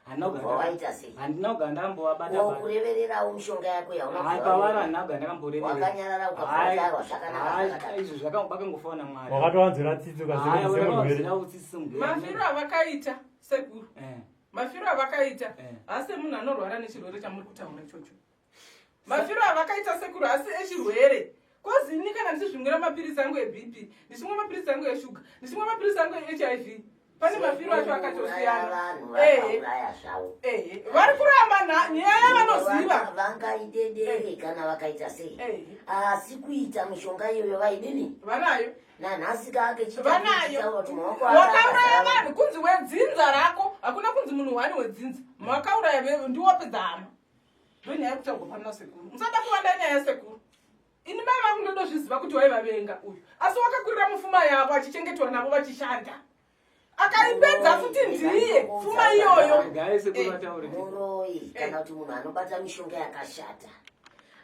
[SPEAKER 4] Handina kugara
[SPEAKER 5] Wawaita sei?
[SPEAKER 4] handina kugara ndakambovabata bata.
[SPEAKER 5] Kurevererawo mishonga yako yauna
[SPEAKER 4] Hai pavari handina kugara ndakamboreverera.
[SPEAKER 5] Wakanyarara ukabvunza zvakanaka
[SPEAKER 4] Hai,
[SPEAKER 5] zvakanaka.
[SPEAKER 4] izvo vakangofawo naMwari.
[SPEAKER 1] Wakatowanzira tsitsi
[SPEAKER 4] Hai,
[SPEAKER 1] ukazivisa murwere.
[SPEAKER 4] vakawanzira tsitsi semurwere.
[SPEAKER 2] Mafiro avakaita sekuru.
[SPEAKER 4] Eh.
[SPEAKER 2] Mafiro avakaita
[SPEAKER 4] Eh.
[SPEAKER 2] hasi munhu anorwara nechirwere chamuri kutaura ichocho. Mafiro avakaita sekuru hasi echirwere. Kozi ini kana ndichizvimwira mapiritsi angu eBP, ndichimwa mapiritsi angu eshuga, ndichimwa mapiritsi angu eHIV. Pane mafiro acho akatosiyana.
[SPEAKER 5] Vanhu
[SPEAKER 2] Ehe.
[SPEAKER 5] vakauraya zvavo.
[SPEAKER 2] Ehe, vari kuramba nyaya yavanoziva.
[SPEAKER 5] Vangaidedere kana vakaita sei.
[SPEAKER 2] Ehe.
[SPEAKER 5] Asi kuita mishonga iyoyo vaidini?
[SPEAKER 2] Vanayo.
[SPEAKER 5] Nanhasi kake
[SPEAKER 2] Vanayo.
[SPEAKER 5] kuti maoko
[SPEAKER 2] Wakauraya vanhu kunzi wedzinza rako, hakuna kunzi munhu wani wedzinza. Makauraya ndiwopedza hama. Ndonyaya yekutaurwa pano nasekuru. Musada kuwanda nyaya yasekuru. Ini mai vangu ndodozviziva kuti waivavenga uyu. Asi wakakurira mufuma yavo achichengetwa navo vachishanda. Akaipedza futi ndiye pfuma iyoyo.
[SPEAKER 4] Regai sekuru
[SPEAKER 2] Eh.
[SPEAKER 4] vataure.
[SPEAKER 5] muroyi kana kuti munhu anobata mishonga yakashata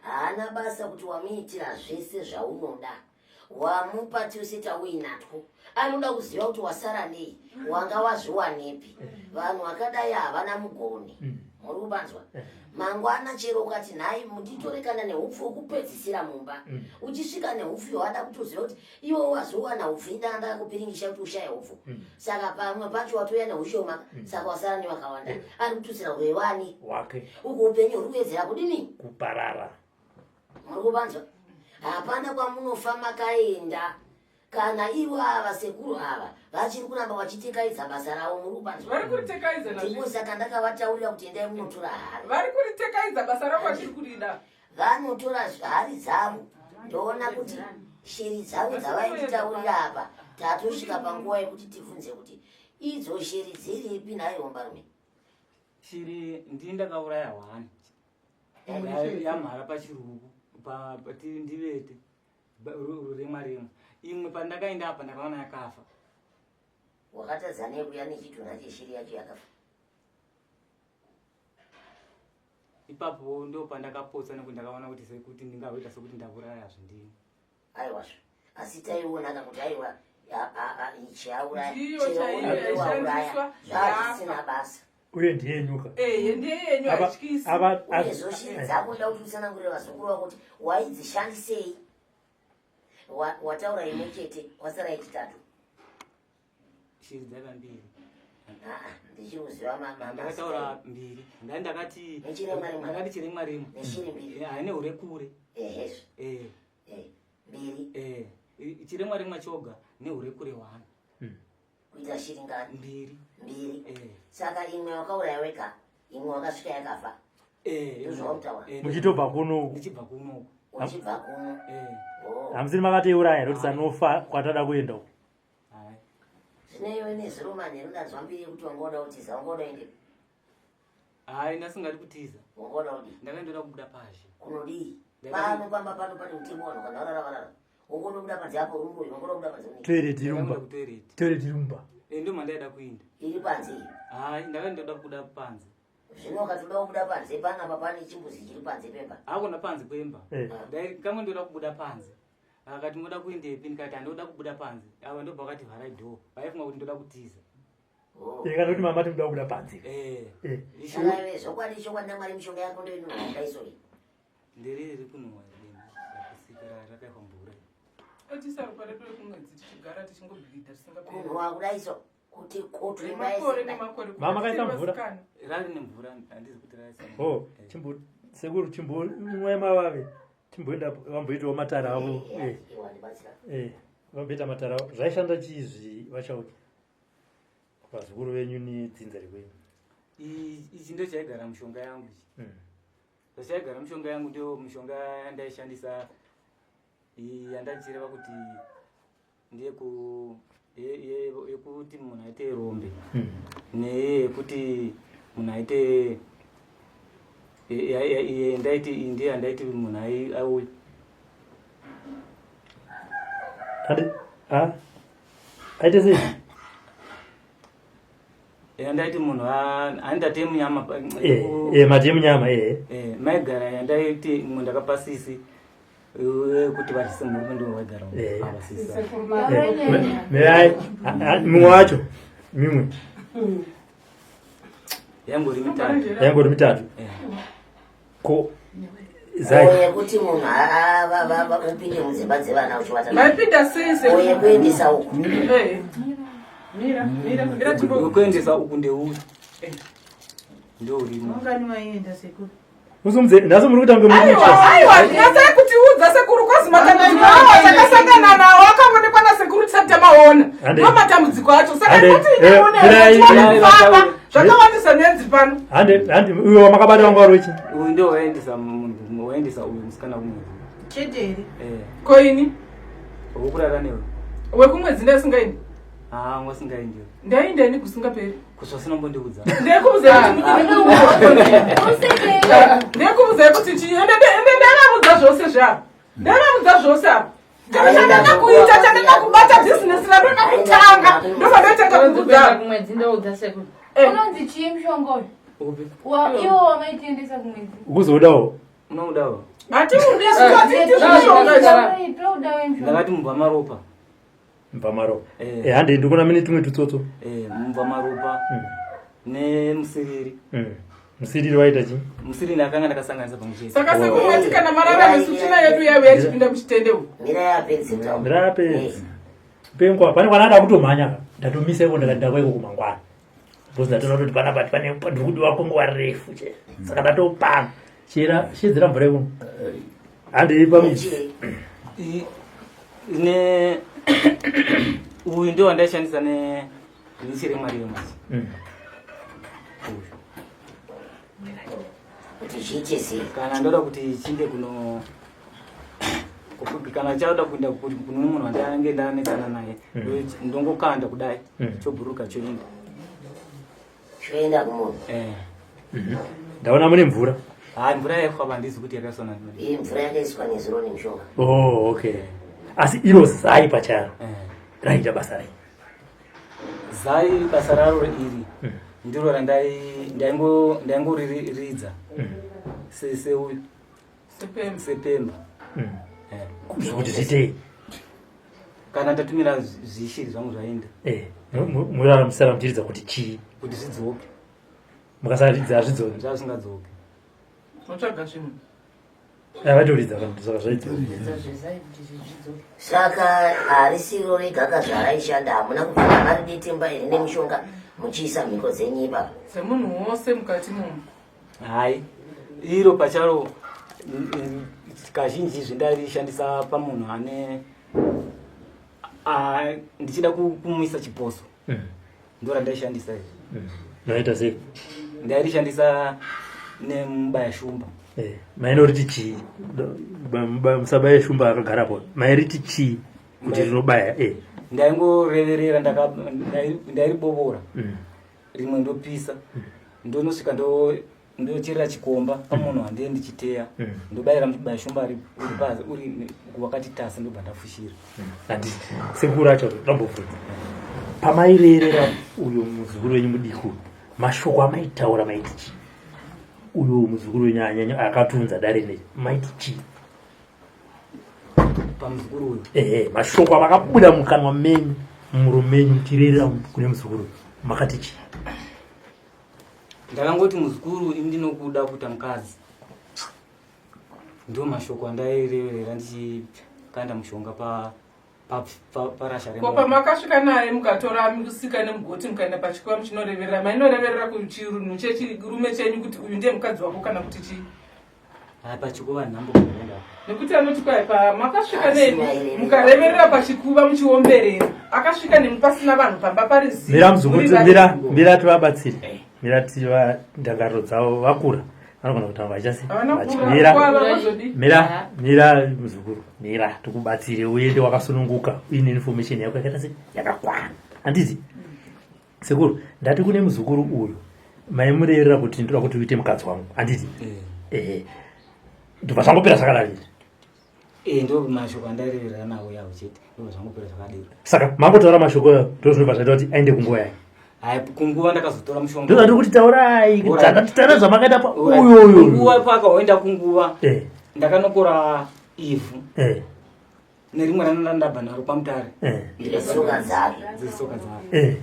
[SPEAKER 5] haana basa kuti wamuitira zvese zvaunoda wamupa tose tauinatwo anoda kuziva kuti wasara nei wanga wazviwanepi vanhu vakadai havana mugoni muri kubanzwa mangwana chero ukati nhai munditore kana neupfu wekupedzisira mumba uchisvika neupfu wada kutoziva kuti iwe wazowana upfu indanga kupiringisha kuti ushaye upfu saka pamwe pacho watouya neushoma saka wasara nevakawanda ari kututsira hwewani
[SPEAKER 1] Wake
[SPEAKER 5] uku upenyu huri kuwedzera kudini
[SPEAKER 1] kuparara.
[SPEAKER 5] muri kubanzwa hapana kwamunofa makaenda kana ivo ava sekuru ava vachiri kuramba vachitekaidza basa ravo muri kubanzwa
[SPEAKER 2] Vari kuritekaidza
[SPEAKER 5] ndipo
[SPEAKER 2] nazvo.
[SPEAKER 5] saka ndakavataurira kuti endai munotora hari
[SPEAKER 2] Vari kuritekaidza basa ravo vachiri kurida.
[SPEAKER 5] vanotora hari dzavo ndoona kuti shiri dzavo dzavaititaurira apa tatosvika panguva yekuti tibvunze kuti idzo shiri dziripi nhai hombarume
[SPEAKER 4] Shiri ndini ndakauraya hwani. Yamhara pachirugu ndivete remwa remwa. Imwe pandakaenda apa ndakaona yakafa.
[SPEAKER 5] wakatadza nei kuya nechitunha cheshiri yacho yakafa
[SPEAKER 4] Ipapo ndo pandakapotsa nekuti ndakaona kuti sekuti ndingaita sekuti ndauraya zvindini.
[SPEAKER 5] aiwazvo asi taionaka kuti aiwa ichi auraya
[SPEAKER 2] Ndiyo
[SPEAKER 5] chero
[SPEAKER 2] chaiyo
[SPEAKER 5] uyu wauraya
[SPEAKER 2] yaishandiswa
[SPEAKER 5] zvazvisina
[SPEAKER 2] yafa.
[SPEAKER 5] basa
[SPEAKER 1] Uye ndiye nyuka.
[SPEAKER 2] Ehe, ndiye yenyu
[SPEAKER 1] Ava-
[SPEAKER 2] haityisi.
[SPEAKER 5] uyezvo shiri dzako nda kuti utsanangurire vazukuru vako kuti waidzishandisei Wataura imwe chete wasara yechitatu
[SPEAKER 4] Shiri dzaiva mbiri.
[SPEAKER 5] Aa, ndichiri kuziva
[SPEAKER 4] Ndakataura mbiri. Ndai ndakati
[SPEAKER 5] Nechiremwa rimwe.
[SPEAKER 4] ndakati chiremwa rimwe.
[SPEAKER 5] Neshiri mbiri.
[SPEAKER 4] Eh, Haine hure kure.
[SPEAKER 5] Ehezvo.
[SPEAKER 4] Eh.
[SPEAKER 5] Eh, mbiri
[SPEAKER 4] Eh. Chiremwa rimwe choga nehure kure hwani.
[SPEAKER 5] kuita shiri ngani
[SPEAKER 4] Mbiri.
[SPEAKER 5] mbiri
[SPEAKER 4] Eh.
[SPEAKER 5] saka imwe wakauraya wega imwe wakasvika yakafa
[SPEAKER 4] Eh.
[SPEAKER 5] Ndozvautaura.
[SPEAKER 4] Eh,
[SPEAKER 1] Muchitobva kuno uku.
[SPEAKER 4] Ndichibva kuno uku.
[SPEAKER 5] uchibva kuno
[SPEAKER 4] Eh.
[SPEAKER 5] Oh.
[SPEAKER 1] Hamusiri makatiuraya here kuti sanofa kwatada kuenda uku.
[SPEAKER 4] Hai.
[SPEAKER 5] zvino iwe nezuro manheru ndanzwa mbiri yekuti wanga uda kutiza wanga uda kuendepi
[SPEAKER 4] Hai ndasingadi kutiza.
[SPEAKER 5] Wanga uda kudii
[SPEAKER 4] Ndakaendoda kubuda pazhe.
[SPEAKER 5] Kunodii pano pamba pano pane mutemo vanhu kana varara varara Wongonobuda panze apo uri muroyi, wangonobuda panze unei?
[SPEAKER 1] Toilet irumba.
[SPEAKER 4] Toilet.
[SPEAKER 1] Toilet irumba.
[SPEAKER 4] Eh, ndo mandaida kuinda.
[SPEAKER 5] Iri panze iyi.
[SPEAKER 4] Hayi, ndakanga ndoda kubuda panze.
[SPEAKER 5] Zvino ukatoda kubuda panze panapa pane chimbuzi chiri panze pemba.
[SPEAKER 4] Hakuna panze pemba.
[SPEAKER 1] Eh.
[SPEAKER 4] Ndaikamwe ndoda kubuda panze. Akati moda kuendepi ndikati handoda kubuda panze. Ava ndobva vakati vharai door. Vaifunga kuti ndoda kutiza.
[SPEAKER 5] Oh.
[SPEAKER 1] Eh, kana kuti mama tinoda kubuda panze.
[SPEAKER 4] Eh.
[SPEAKER 1] Eh.
[SPEAKER 5] Saka iwe zvokwadi chokwadi naMwari mishonga yako ndoinonhuwa kudai so iyi.
[SPEAKER 4] Nderiri riri kunhuwa denda rakusika rakaihwa mvura.
[SPEAKER 2] Otisa ropa redu rekumwedzi tichigara tichingobhilidha tisingaperi.
[SPEAKER 5] Kunhuwa kudai so kuti kutu
[SPEAKER 2] Nemakore nemakore.
[SPEAKER 1] Mama kaisa mvura?
[SPEAKER 2] Vasikana.
[SPEAKER 4] Rari nemvura handizi kuti raisa.
[SPEAKER 1] Oh, chimbo sekuru chimbo mwai mavave. Chimboenda vamboitawo matara avo. Eh. Eh, vamboita matara avo. Zvaishanda chii vachauki? Vazukuru venyu nedzinza rekwenyu.
[SPEAKER 4] Ichi ndo chaigara mushonga yangu ichi. Zvachaigara mushonga yangu ndio mushonga yandaishandisa yandachireva kuti ndiye ku yekuti munhu aite rombe neye yekuti munhu aite ndaiti ndiye andaiti munhu auye.
[SPEAKER 1] Ade, a aite sei?
[SPEAKER 4] Yandaiti munhu anditate munyama
[SPEAKER 1] Eh, eh, mati munyama eh.
[SPEAKER 4] Eh, maigara yandaiti mumwe ndakapa sisi kuti vadyise murume ndiwo waigara
[SPEAKER 1] Eh.
[SPEAKER 4] ava sisi.
[SPEAKER 1] Mirai, mumwe wacho mimwe
[SPEAKER 4] Yangori mitatu.
[SPEAKER 1] yangori mitatu. Ko zai
[SPEAKER 5] Yekuti munhu upinde mudzimba dzevana uchiwata.
[SPEAKER 2] Maipinda sei sekuru?
[SPEAKER 5] Oye kuendesa uku.
[SPEAKER 2] Eh. Mira, mira, mira chimbo.
[SPEAKER 4] Wekuendesa uku ndeuyu. Ndourimo.
[SPEAKER 6] Ungani waienda sekuru?
[SPEAKER 1] Usumze nhasi muri kuita kunge muri
[SPEAKER 2] Aiwa,
[SPEAKER 1] kutsva.
[SPEAKER 2] aiwa, nyasai kutiudza sekuru kozi matambudziko awo takasangana nawo akaonekwa nasekuru tisati tamaona.
[SPEAKER 1] Hande.
[SPEAKER 2] Ndo matambudziko acho. Saka
[SPEAKER 1] Hande.
[SPEAKER 2] kuti
[SPEAKER 1] Eh,
[SPEAKER 2] ineone
[SPEAKER 1] mirai, mirai.
[SPEAKER 2] kufamba zvakawandisa nyenzi pano.
[SPEAKER 1] Hande hande uyo wamakabata wanga uri wechi.
[SPEAKER 4] Uyu ndio waendesa munhu waendesa uyu musikana kumwedzi.
[SPEAKER 6] Chete here?
[SPEAKER 4] Eh.
[SPEAKER 2] Koini?
[SPEAKER 4] Wokurara newe.
[SPEAKER 2] Wekumwedzi ndasingaendi.
[SPEAKER 4] Ah, wasingaendi.
[SPEAKER 2] Ndaenda ini kusingaperi.
[SPEAKER 4] Kusva mbondiudza.
[SPEAKER 2] Ndekubvunzai kuti chii? Ende ndakavudza zvose zvavo. Ndakavudza zvose apa. Chero chandada kuita, chandada kubata bhizinesi randoda kutanga. Ndopandoitanga kuvudza.
[SPEAKER 3] Kumwedzi ndoudza sekuru.
[SPEAKER 8] Unonzi chii mushonga uyu?
[SPEAKER 4] Upi?
[SPEAKER 8] Iwo wamaitiendesa kumwedzi.
[SPEAKER 1] Ukuzodawo.
[SPEAKER 4] Unodawo.
[SPEAKER 2] Hatiudi zvatiiti zvishonga izvi.
[SPEAKER 8] Toda wemushonga.
[SPEAKER 4] Ndakati mubva maropa.
[SPEAKER 1] Mubva maropa.
[SPEAKER 4] Eh.
[SPEAKER 1] Eh, hande ndikuona mune tumwe tutsotso.
[SPEAKER 4] Eh, mubva maropa. Nemusiriri.
[SPEAKER 1] Musiriri waita chii?
[SPEAKER 4] Musiriri ndakanga ndakasanganisa pamwe chete.
[SPEAKER 2] Saka sekuru mati kana marara nesu tsvina yedu yaive yachipinda muchitendeu.
[SPEAKER 5] Mira yapedzi taura.
[SPEAKER 1] Mira yapedzi. Pengwa pane kwana ada kutomhanya ka. Ndatomisa iko ndakati ndakwa iko kumangwana. Because ndatoona kuti panapa pane ndiri kudiwa kwenguva refu che. Saka ndatopanga. Chera shedzera mvura ikuno. Hande ipa midzi.
[SPEAKER 4] Ne uyu ndio wandaishandisa ne nechirema rema. Uyu.
[SPEAKER 5] Kuti zviite sei?
[SPEAKER 4] Kana ndoda kuti chinde kuno kana chauda kuenda kune munhu wandange ndanetsana naye ndongokanda kudai chobhuruka choenda.
[SPEAKER 5] Choenda kumunhu.
[SPEAKER 4] Eh.
[SPEAKER 1] Ndaona mune mvura.
[SPEAKER 4] Hayi mvura yaifamba handizi kuti yakaiswa nani.
[SPEAKER 5] Iyi mvura yakaiswa nezuro nemushonga.
[SPEAKER 1] Oh, okay. Asi iro zai pacharo. Raita basa rei?
[SPEAKER 4] Zai basa raro iri ndiro randai ndaingo ndaingoriridza. Se seuyu.
[SPEAKER 2] Sepemba.
[SPEAKER 4] Sepemba.
[SPEAKER 1] Kuti zviitei?
[SPEAKER 4] Kana ndatumira zvishiri zvangu zvaenda.
[SPEAKER 1] Eh, murara musara muchiridza kuti chii?
[SPEAKER 4] Kuti zvidzoke.
[SPEAKER 1] Mukasaridza hazvidzoki.
[SPEAKER 4] Zvazvingadzoki.
[SPEAKER 2] Motsvaga zvinhu.
[SPEAKER 1] Vatoridza kana saka zvaidzoka.
[SPEAKER 5] Saka harisiro rega kazvaraishanda hamuna kubvira maridetemba here nemushonga muchiisa mhiko dzenyu ipapa.
[SPEAKER 2] Semunhu wose mukati mumu.
[SPEAKER 4] Hayi. Iro pacharo kazhinji zvendarishandisa pamunhu ane ndichida kumuisa chiposo. Ndo randaishandisa izvi.
[SPEAKER 1] Maita sei?
[SPEAKER 4] Ndairishandisa nemubaya shumba.
[SPEAKER 1] Eh, mainoriti chii? Musabaya shumba akagarapo. Mairiti chii kuti rinobaya? Eh.
[SPEAKER 4] Ndaingoreverera ndairibobora. Rimwe ndopisa. Ndonosvika Ndocherera chikomba pamunhu handiye ndichiteya. Ndobayira muchibaya shumba uri pasi uri wakati tasa ndobva ndafushira.
[SPEAKER 1] Handiti sekuru acho ndambobvunza. Pamairerera uyo muzukuru wenyu mudiki uyu, mashoko amaitaura maiti chii? Uyo muzukuru wenyu anyanya akatunza dare nei maiti chii?
[SPEAKER 4] Pamuzukuru uyu.
[SPEAKER 1] Ehe, mashoko amakabuda mukanwa menyu mumuromo menyu muchirerera kune muzukuru makati chii?
[SPEAKER 4] Ndakangoti muzukuru ini ndinokuda kuita mukadzi. Ndiwo mashoko andaireverera ndichikanda mushonga pa parasha
[SPEAKER 2] ko pamakasvika naye mukatora musika nemugoti mukaenda pachikuva muchinoreverera mainoreverera kuchirunhu chechirume chenyu kuti uyu ndiye mukadzi wako kana kuti chii
[SPEAKER 4] pachikuva nhambo kuenda
[SPEAKER 2] nekuti anoti kwai pamakasvika neni mukareverera pachikuva muchiomberera akasvika nemi pasina vanhu pamba pari
[SPEAKER 1] zimira muzukuru mira mira tivabatsire eh. mira tiva ndangariro dzavo vakura vanogona kutaura vachasi mira mira mira muzukuru mira tikubatsire uende wakasununguka uine information yako yakaita se yakakwana handiti Sekuru, ndati kune muzukuru uyu maimurerera kuti ndoda kuti uite mukadzi wangu handiti? Eh. Eh. Ndobva zvangopera zvakadaro izvi.
[SPEAKER 4] Eh, ndo mashoko andairevera nawo yawo chete. Ndobva zvangopera zvakadero.
[SPEAKER 1] Saka mangotaura mashoko ayo ndo zvinobva zvaita kuti aende kunguva yake.
[SPEAKER 4] Hayi kunguva ndakazotora mushonga.
[SPEAKER 1] Ndozvandiri kuti taurai, tataura zvamakaita pa uyu uyu.
[SPEAKER 4] Kunguva pakaenda kunguva. Eh. Ndakanokora ivhu.
[SPEAKER 1] Eh.
[SPEAKER 4] nerimwe randanga ndabva naro kwamutare
[SPEAKER 1] eh.
[SPEAKER 5] Tsoka dzake.
[SPEAKER 4] Tsoka dzake.
[SPEAKER 1] Eh.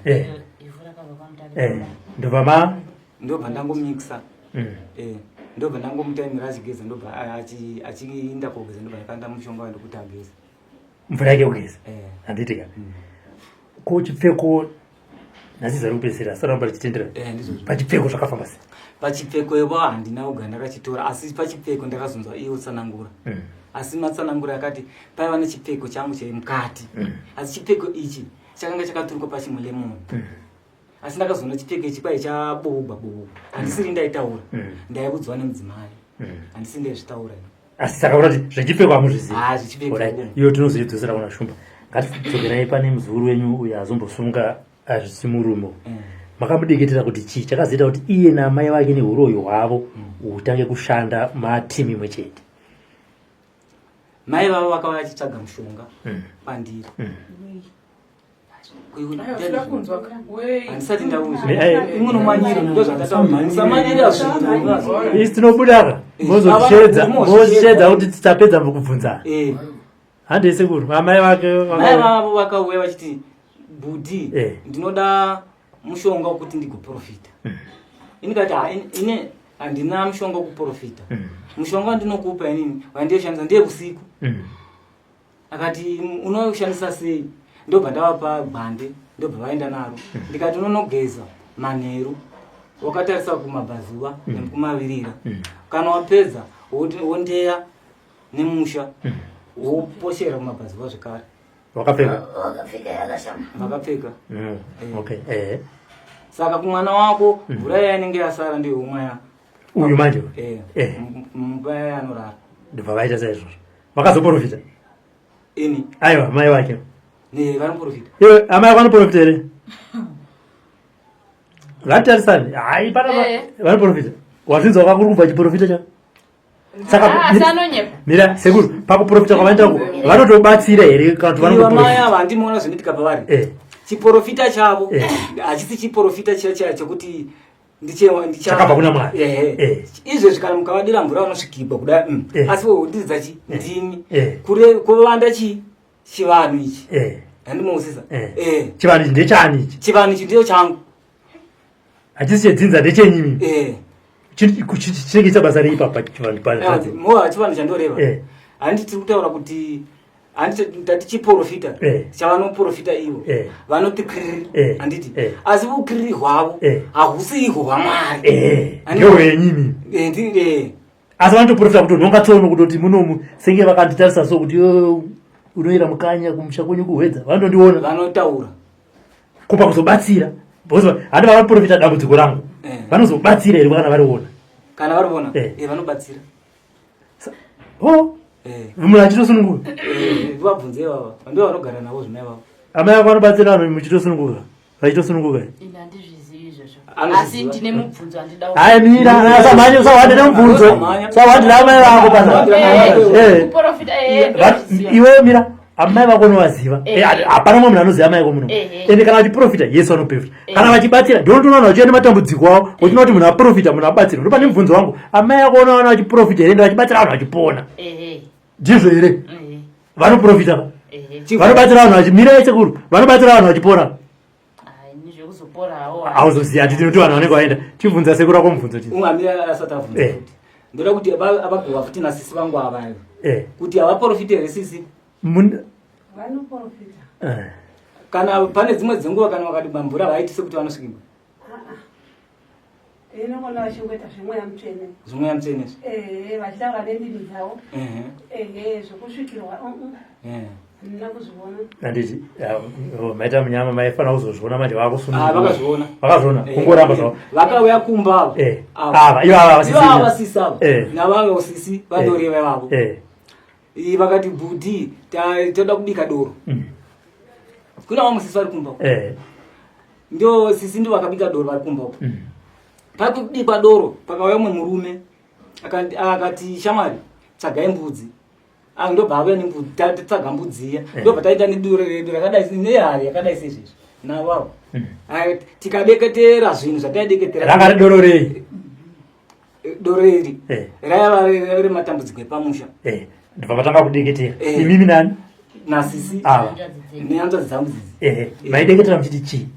[SPEAKER 1] Eh. eh. Ndobva ma
[SPEAKER 4] ndobva ndangomixa. Eh. Ndobva ndangomutaimira achigeza ndobva achiinda kogeza ndobva ndakanda mushonga wandikuti ageze.
[SPEAKER 1] Mvura yake kugeza. Handiti ka. Ko chipfeko nhasi zari kupedzisira saramba richitendera
[SPEAKER 4] eh,
[SPEAKER 1] pachipfeko zvakafamba sei
[SPEAKER 4] pachipfeko ivo handina kugara ndakachitora asi pachipfeko ndakazonzwa iye utsanangura mm. asi matsanangura akati paiva nechipfeko changu chemukati mm. asi chipfeko ichi chakanga chakaturikwa pachimulemon mm. asi ndakazoona chipfeko ichi kwai chaboogwa boogwa handisiri ndaitaura mm. ndaiudzwa nemudzimai mm. handisiri ndaizvitaura
[SPEAKER 1] asi saka kuti zvechipfeko hamuzvizivi
[SPEAKER 4] ah, zvechipfeko
[SPEAKER 1] iyo tinozoidzosera kuna shumba ngatidzokerai pane muzukuru wenyu uyo azombosunga azvisi murume mm. makamudeketera kuti chii chakazoita kuti iye naamai vake neuroyi hwavo mm. hutange kushanda matimu imwe chete
[SPEAKER 4] mai vavo vakauya vachitsvaga mushonga mm. pandiri mm. handisati ndaudzwa imwe nomanyiro ndozvakatamusamanyira zvinhu
[SPEAKER 1] isi tinobudaka mozotichedza mozotichedza kuti tapedza mukubvunzana
[SPEAKER 4] eh.
[SPEAKER 1] handei sekuru amai vake
[SPEAKER 4] mai vavo vakauya vachiti bhudhi
[SPEAKER 1] eh.
[SPEAKER 4] ndinoda mushonga wekuti ndigoprofita mm. ini kati ine handina mushonga wekuprofita mm. mushonga wandinokupa inini wandiyoshandisa ndiye usiku
[SPEAKER 1] mm.
[SPEAKER 4] Akati unoshandisa sei? Ndobva ndavapa gwande ndobva vaenda naro. Hmm. Ndikati unonogeza manheru wakatarisa kumabvazuva hmm. nekumavirira. Hmm. Kana wapedza wondeya nemusha woposhera kumabvazuva zvekare.
[SPEAKER 1] Wakapfeka?
[SPEAKER 5] Wakapfeka yakashama.
[SPEAKER 4] Vakapfeka.
[SPEAKER 1] Eh. Okay. Eh.
[SPEAKER 4] Saka kumwana wako mvura iya inenge yasara ndiyo yomwa
[SPEAKER 1] Uyu manje.
[SPEAKER 4] Eh.
[SPEAKER 1] Eh.
[SPEAKER 4] Mumba yanorara.
[SPEAKER 1] Ndobva vaita saizvozvo. Vakazoprofita?
[SPEAKER 4] Ini.
[SPEAKER 1] Aiwa, mai vake.
[SPEAKER 4] Ne, vanoprofita.
[SPEAKER 1] Iwe, amai vako vanoprofita here? Ngatitarisane. Hai, pana
[SPEAKER 3] eh.
[SPEAKER 1] vanoprofita. Wazvinzwa kwakuri kubva chiprofita cha? Saka
[SPEAKER 3] ah, asi anonyepa.
[SPEAKER 1] Mira, sekuru, pakuprofita kwavaita uko, vanotobatsira here kana kuti vanoprofita?
[SPEAKER 4] Mai ava handimoona zvinoitika pavari.
[SPEAKER 1] Eh.
[SPEAKER 4] Chiprofita chavo
[SPEAKER 1] eh.
[SPEAKER 4] hachisi chiprofita chiya chiya chekuti
[SPEAKER 1] chakabva kuna mwari
[SPEAKER 4] eh. izvezvi kana mukavadira mvura vanosvikirwa kuda mm.
[SPEAKER 1] eh.
[SPEAKER 4] asi wodidza chi
[SPEAKER 1] eh.
[SPEAKER 4] ndimi kuvanda chi chivanhu ichi handimousisa
[SPEAKER 1] chivanhu ichi ndechani ichi
[SPEAKER 4] chivanhu ichi ndiyo changu
[SPEAKER 1] hachisi chedzinza ndechenyu chinenge chita basa rei papa chivanhu
[SPEAKER 4] moa chivanhu chandoreva handiti tiri kutaura kuti handiti tati chiporofita
[SPEAKER 1] eh.
[SPEAKER 4] chavanoporofita ivo
[SPEAKER 1] eh.
[SPEAKER 4] vanoti kiriri
[SPEAKER 1] eh.
[SPEAKER 4] handiti asi vukiriri hwavo hahusi ihwo hwamwari
[SPEAKER 1] ndewenyimi asi vanotoporofita kuti nhonga tsono kutoti munomu senge vakanditarisa so kuti unoira mukanya kumusha kwenyu kuhwedza vanotondiona
[SPEAKER 4] vanotaura
[SPEAKER 1] kupa kuzobatsira because handi vanoporofita dambudziko rangu vanozobatsira here kana variona
[SPEAKER 4] kana variona vanobatsira
[SPEAKER 1] ho
[SPEAKER 4] eh.
[SPEAKER 1] munhu achitosununguka
[SPEAKER 4] eh, vabvunze ivava ndivo vanogara navo zvimai vavo
[SPEAKER 1] amai vako vanobatsira vanhu muchitosununguka vachitosununguka
[SPEAKER 3] ini handizvizivi izvozvo Asi ndine mubvunzo handida.
[SPEAKER 1] Hayi mira, asamhanye usawande nemubvunzo. Usawandira amai vako pana. Eh.
[SPEAKER 3] Kuprofita eh.
[SPEAKER 1] Iwe mira, amai vako unovaziva.
[SPEAKER 3] Eh.
[SPEAKER 1] Hapana mumwe munhu anoziva amai vako muno.
[SPEAKER 3] Eh.
[SPEAKER 1] Ende kana vachiprofita, Yesu anoprofita. Kana vachibatsira, ndinotoona vanhu vachiuya nematambudziko avo, uchiona kuti munhu aprofita, munhu abatsira. Ndopane mubvunzo wangu, amai vako unovaona vachiprofita here ende vachibatsira vanhu vachipona?
[SPEAKER 3] Eh.
[SPEAKER 1] Ndizvo here?
[SPEAKER 3] Eh.
[SPEAKER 1] Vanoprofita pa.
[SPEAKER 3] Eh.
[SPEAKER 1] Vanobatsira vanhu vachimira sekuru, vanobatsira vanhu vachipona.
[SPEAKER 3] Ai nizvekuzoporawo.
[SPEAKER 1] Hauzoziva hatiti nokuti vanhu vanenge vaenda. Chibvunza sekuru ako mubvunzo chii.
[SPEAKER 4] Ungamira asati abvunza
[SPEAKER 1] Eh.
[SPEAKER 4] futi. Ndoda kuti abaguva futi nasisi vangu ava
[SPEAKER 1] Eh.
[SPEAKER 4] kuti havaprofite here sisi?
[SPEAKER 1] Mun
[SPEAKER 10] Vanoprofita.
[SPEAKER 1] eh.
[SPEAKER 4] Kana pane dzimwe dzenguva kana vakati mamvura havaiti sekuti vanosvikirwa.
[SPEAKER 10] Inogona vachingoita zvemweya mutsvene.
[SPEAKER 4] Zvemweya mutsvene izvi.
[SPEAKER 10] Ehe, vachitaura nendimi dzavo.
[SPEAKER 4] Ehe.
[SPEAKER 10] Ehe, zvokusvikirwa.
[SPEAKER 4] Eh.
[SPEAKER 10] Handina kuzviona.
[SPEAKER 1] Handiti oh, maita munyama maifanira kuzozviona manje vakusunungurwa.
[SPEAKER 4] Ah, vakazviona.
[SPEAKER 1] Vakazviona.
[SPEAKER 4] Eh,
[SPEAKER 1] Kungoramba zvavo.
[SPEAKER 4] Vakauya kumba ava.
[SPEAKER 1] Eh. Ava, ivo ava vasisi.
[SPEAKER 4] Ivo ava sisi ava.
[SPEAKER 1] Eh.
[SPEAKER 4] Navavo sisi vandoreva ivavo.
[SPEAKER 1] Eh.
[SPEAKER 4] Vakati bhudhi toda kubika doro. Kuna vamwe sisi vari kumba.
[SPEAKER 1] Eh.
[SPEAKER 4] Ndio sisi ndio vakabika doro vari kumba uko. Pakubikwa doro pakauya umwe murume akati shamwari tsvagai mbudzi. Ah, ndobva auya nembudzi tatsvaga mbudzi iya. Ndobva taita nedoro redu rakadai nehari yakadai seizvezvi. Navo avo. Tikadeketera zvinhu zvataideketera.
[SPEAKER 1] Ranga riri doro rei?
[SPEAKER 4] Doro iri.
[SPEAKER 1] Eh.
[SPEAKER 4] Raiva rematambudziko epamusha.
[SPEAKER 1] Eh. Ndobva matanga kudeketera.
[SPEAKER 4] Eh.
[SPEAKER 1] Imimi nani?
[SPEAKER 4] Nasisi.
[SPEAKER 1] Ava.
[SPEAKER 4] Nehanzvadzi dzangu dzidzi.
[SPEAKER 1] Eh. Maideketera muchiti chii?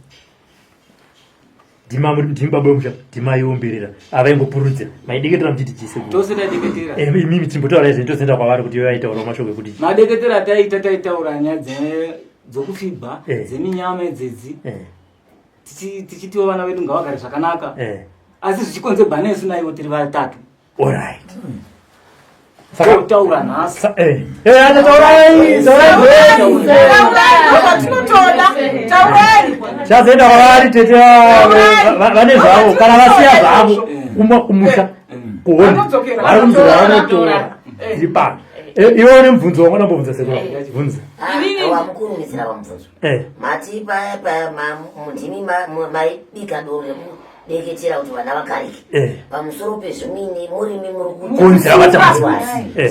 [SPEAKER 1] Ndima ndimi baba vemusha, ndima iomberera. Ava ingopurudzira. Maideketera muchiti chii sekuru?
[SPEAKER 4] Tose taideketera.
[SPEAKER 1] Eh, imimi chimbotaura izvi tozoenda kwavari kuti vaitaurawo mashoko ekuti chii.
[SPEAKER 4] Madeketera ataita taitaura nyaya dzokufibha,
[SPEAKER 1] Eh.
[SPEAKER 4] dzeminyama idzedzi.
[SPEAKER 1] Eh.
[SPEAKER 4] Tichitiwo vana vedu ngavagare zvakanaka.
[SPEAKER 1] Eh.
[SPEAKER 4] Asi zvichikonzerwa nesu naivo tiri vatatu.
[SPEAKER 1] Alright.
[SPEAKER 4] Totaura nhasi.
[SPEAKER 1] Eh. Eh, ata taurai, taurai.
[SPEAKER 2] Zvatinotoda. Taurai.
[SPEAKER 1] Chazoenda kwavari tete vane zvavo kana vasiya zvavo kumwa kumusha kuona
[SPEAKER 2] Vanodzokera.
[SPEAKER 1] vari kumzira vanotora zviri pano. Iwe une mubvunzo wangu ndambobvunza sekuru bvunza.
[SPEAKER 5] Wamukurumidzira pamubvunzo.
[SPEAKER 1] Eh.
[SPEAKER 5] Mati paya paya ndimi maibika doro rekudeketera kuti vana vagarike.
[SPEAKER 1] Eh.
[SPEAKER 5] Pamusoro pezvimini murimi muri
[SPEAKER 1] Kuunzira matambudziko. Eh.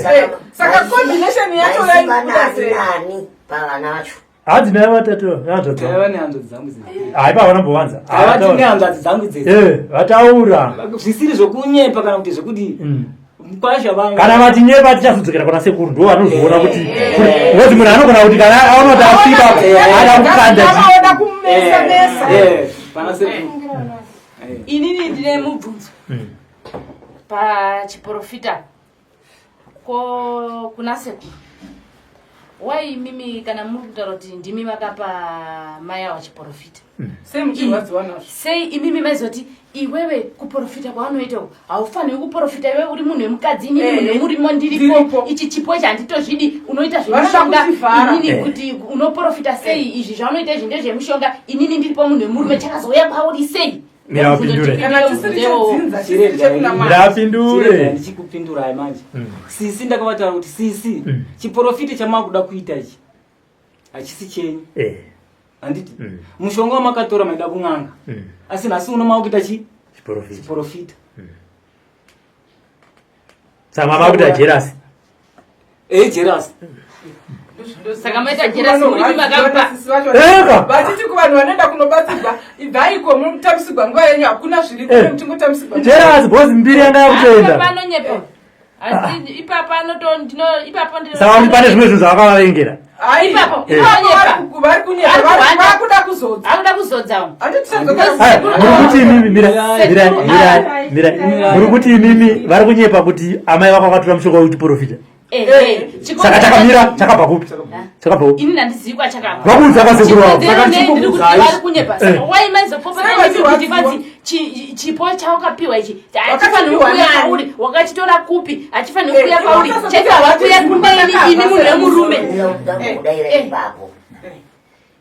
[SPEAKER 2] Saka combination yacho
[SPEAKER 5] yaibuda sei? Nani pavana vacho?
[SPEAKER 1] Hanzi naye vatatu hanzvadzi
[SPEAKER 4] Taiva
[SPEAKER 1] dzangu.
[SPEAKER 4] nehanzvadzi dzangu dzidzi.
[SPEAKER 1] Hai pa vanambovanza.
[SPEAKER 4] Taiva tine hanzvadzi dzangu dzidzi.
[SPEAKER 1] Eh, vataura.
[SPEAKER 4] Zvisiri zvokunyepa kana kuti zvekuti mukwasha vanga.
[SPEAKER 1] Kana vatinyepa tichazodzokera kuna sekuru ndo vanozoona kuti kuti munhu anogona kuti kana aona kuti asiba ada kukanda chi.
[SPEAKER 2] Vanoda kumesa mesa.
[SPEAKER 4] Eh, pana sekuru.
[SPEAKER 3] Inini ndine mubvunzo. Pachiprofita ko kuna sekuru. Wai imimi kana muri kutaura kuti ndimi vakapa mai ava chiprofita.
[SPEAKER 2] Sei muchirwadziwa nazvo?
[SPEAKER 3] Sei imimi maizoti iwewe kuprofita kwaunoita uku haufaniri kuprofita iwewe uri munhu wemukadzi inini
[SPEAKER 2] Eh,
[SPEAKER 3] munhu wemurimo ndiripo ichi chipo ichi handitozvidi unoita
[SPEAKER 2] Vanoda
[SPEAKER 3] zvemushonga
[SPEAKER 2] kutivhara.
[SPEAKER 3] inini
[SPEAKER 1] Eh.
[SPEAKER 3] kuti unoprofita sei izvi zvaunoita izvi ndezvemushonga inini ndiripo munhu wemurume chakazouya kwauri sei
[SPEAKER 1] Mira wapindure.
[SPEAKER 2] Kana chisiri chedzinza, chisiri chekunamata.
[SPEAKER 1] Ndapindure.
[SPEAKER 4] Chirega ndichikupindurai manje. Sisi ndakavataura kuti sisi chiprofita chamakuda kuita ichi hachisi chenyu.
[SPEAKER 1] Eh.
[SPEAKER 4] Handiti? Mushonga wamakatora maida kun'anga. Asi nhasi uno makuita chi?
[SPEAKER 1] Chiprofita.
[SPEAKER 4] Chiprofita.
[SPEAKER 1] Saka mama akuita jerasi.
[SPEAKER 4] Eh, jerasi.
[SPEAKER 3] Saka maita jerasi muri makapa.
[SPEAKER 1] Eka.
[SPEAKER 2] Vachiti kuvanhu vanoenda kunobatsirwa, ibvaiko munotamisigwa nguva yenyu hakuna zviri
[SPEAKER 1] Eh.
[SPEAKER 2] kune muchingotamisigwa.
[SPEAKER 1] Jerasi boss mbiri yanga yakutoenda.
[SPEAKER 3] Panonyepa. Asi ipapo anoto ndino ipapo ndino.
[SPEAKER 1] Saka pane zvimwe zvinhu zvavakavavengera.
[SPEAKER 2] Ai,
[SPEAKER 3] Ipapo.
[SPEAKER 1] Eh.
[SPEAKER 3] Panonyepa.
[SPEAKER 2] vari kunyepa,
[SPEAKER 3] Ari kuhwanda.
[SPEAKER 2] vakuda kuzodza.
[SPEAKER 3] Akuda kuzodza.
[SPEAKER 1] Aya, muri kuti imimi mira mira mira mira muri kuti imimi vari kunyepa kuti amai vako vakatora mushonga wekuchiprofita.
[SPEAKER 3] Eh.
[SPEAKER 1] Saka chakamira chakabva kupi? Chakabva kupi?
[SPEAKER 3] Ini handizivi kwachakabva.
[SPEAKER 1] Vakuudza kwasekuru vavo.
[SPEAKER 3] Chikonzero nei ndiri kuti vari kunyepa. Saka
[SPEAKER 1] Eh.
[SPEAKER 3] wai maizopopota
[SPEAKER 2] Sei
[SPEAKER 3] nemi kuti
[SPEAKER 2] vachirwadziwa?
[SPEAKER 3] vanzi chipo chawakapiwa ichi hachifaniri
[SPEAKER 2] Wakachipiwa
[SPEAKER 3] kuuya
[SPEAKER 2] nani?
[SPEAKER 3] kwauri wakachitora kupi hachifaniri
[SPEAKER 2] Eh,
[SPEAKER 3] kuuya kwauri
[SPEAKER 2] wakasati
[SPEAKER 3] chaifanira kuuya kuneni ini munhu wemurume.
[SPEAKER 5] Ndakudaira
[SPEAKER 3] Eh.
[SPEAKER 5] ipapo.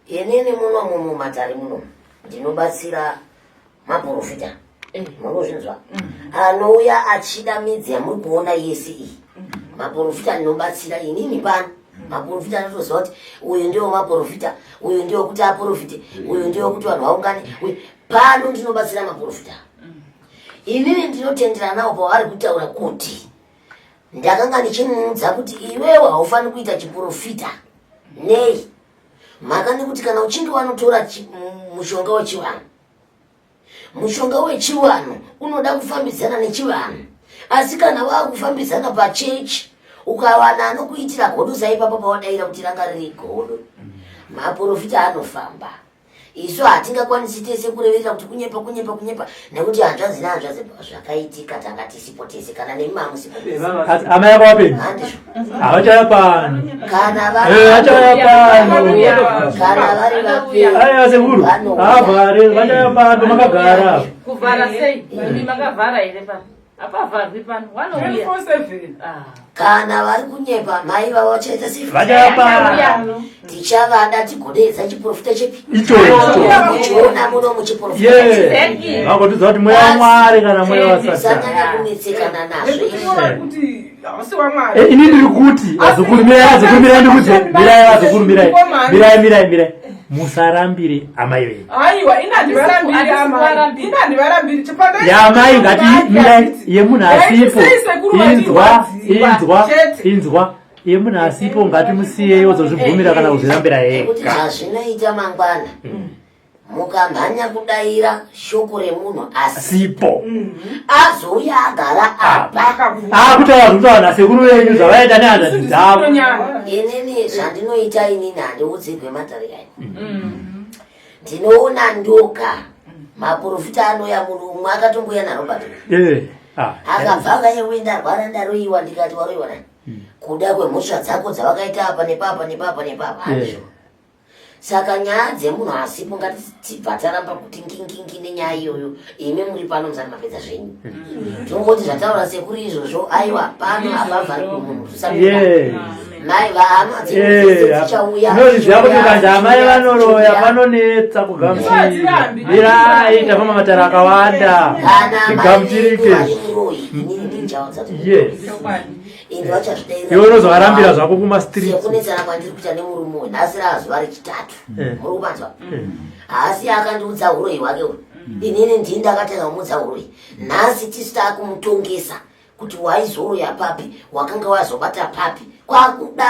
[SPEAKER 5] Inini muno mumatare muno ndinobatsira maprofita. Munozvinzwa? Anouya achida midzi yamuri kuona yese iyi. Maprofita ndinobatsira inini pano. Maprofita anotoziva kuti uyu ndiwo maprofita, uyu ndiwo kuti aprofite, uyu ndiwo kuti vanhu vaungane. uyu. Pano ndinobatsira maprofita. Inini ndinotendera nawo pavari kutaura kuti ndakanga ndichimuudza kuti iwewe haufaniri kuita chiprofita. Nei? Mhaka nekuti kana uchinge wanotora mushonga wechivanhu, mushonga wechivanhu unoda kufambidzana nechivanhu, asi kana wakufambidzana pachechi ukawana anokuitira godo saipapa pawadaira kuti ranga riri godo, maprofita anofamba. Isu hatingakwanisi tese kureverera kuti kunyepa kunyepa kunyepa nekuti hanzvadzi nehanzvadzi zvakaitika tanga tisipo tese kana nemi mamusipo.
[SPEAKER 1] Amai ako vapenyu
[SPEAKER 5] Handizvo.
[SPEAKER 1] Havachauya pano.
[SPEAKER 5] Kana
[SPEAKER 1] Vachauya pano.
[SPEAKER 5] Kana vari vapenyu.
[SPEAKER 1] Aiwa sekuru.
[SPEAKER 5] Vanouya.
[SPEAKER 1] Havhare vachauya pano makagara.
[SPEAKER 3] Kuvhara sei? Imi makavhara here pano? Hapavharwi pano. Vanouya.
[SPEAKER 2] 24/7.
[SPEAKER 3] Ah.
[SPEAKER 5] Kana vari kunyepa mai vavo vachaita sei?
[SPEAKER 1] Vachauya pano.
[SPEAKER 5] Tichavada tigodeedza chiprofita chepi?
[SPEAKER 1] Ichocho.
[SPEAKER 5] Muchiona muno muchiprofita.
[SPEAKER 1] Yeah. Vakotudza kuti mweya waMwari kana mweya waSatani.
[SPEAKER 5] Musanyanya kunetsekana nazvo
[SPEAKER 2] Nekuti
[SPEAKER 5] izvi.
[SPEAKER 2] ivo vari kuti hausi waMwari.
[SPEAKER 1] Ini ndiri kuti vazukuru mirai, vazukuru mirai, ndikudze mirai, vazukuru mirai, mirai, mirai, mirai, musarambire amai venyu.
[SPEAKER 2] Aiwa, ini handivarambiri amai. Ini handivarambiri. Chipanda
[SPEAKER 1] Yamai ngati mirai yemunhu asipo. Inzwa, inzwa,
[SPEAKER 2] Chete.
[SPEAKER 1] inzwa. Yemunhu asipo ngatimusiyei ozozvibvumira kana kuzvirambira
[SPEAKER 5] Nekuti
[SPEAKER 1] ega.
[SPEAKER 5] zvazvinoita mangwana mukamhanya kudaira shoko remunhu asi
[SPEAKER 1] Sipo.
[SPEAKER 5] azouya agara apa.
[SPEAKER 1] Akutaura zvekutaura nasekuru venyu zvavaita nehanzvadzi dzavo.
[SPEAKER 5] Inini zvandinoita inini handiudzirwe matare ayo. Ndinoona ndoga maprofita anouya munhu umwe akatomboya naRobert.
[SPEAKER 1] Ah.
[SPEAKER 5] Akabva akauya ndarwara ndaroiwa, ndikati waroiwa nani? Kuda kwemhosva dzako dzawakaita apa nepapa nepapa nepapa. Handizvo. Saka nyaya dzemunhu asipo ngatibva taramba kuti ngingingi nenyaya iyoyo. Imi muri pano musati mapedza zvenyu. Tongoti zvataura sekuru izvozvo, aiwa pano hapavhari munhu tusamira.
[SPEAKER 1] Yes.
[SPEAKER 5] Mai vahama dzese dzichauya.
[SPEAKER 1] Tinozviziva kuti ukanzi amai vanoroya panonetsa kugamuchira. Mirai tafamba matare akawanda.
[SPEAKER 5] Kana mai
[SPEAKER 1] Tigamuchirike.
[SPEAKER 5] vari muroyi, inini ndichaudza kuti
[SPEAKER 1] Yes.
[SPEAKER 5] ende vachazvidaira.
[SPEAKER 1] Iwe unozovarambira zvako kumastreets.
[SPEAKER 5] Sekunetsana kwandiri kuita nemurume uyu, nhasi raazuva rechitatu. Muri kupanzwa? Haasi akandiudza huroyi hwake uyu. Inini ndini ndakatanga kumuudza huroyi. Nhasi tisu taakumutongesa kuti waizoroya papi, wakanga wazobata papi. Kwakuda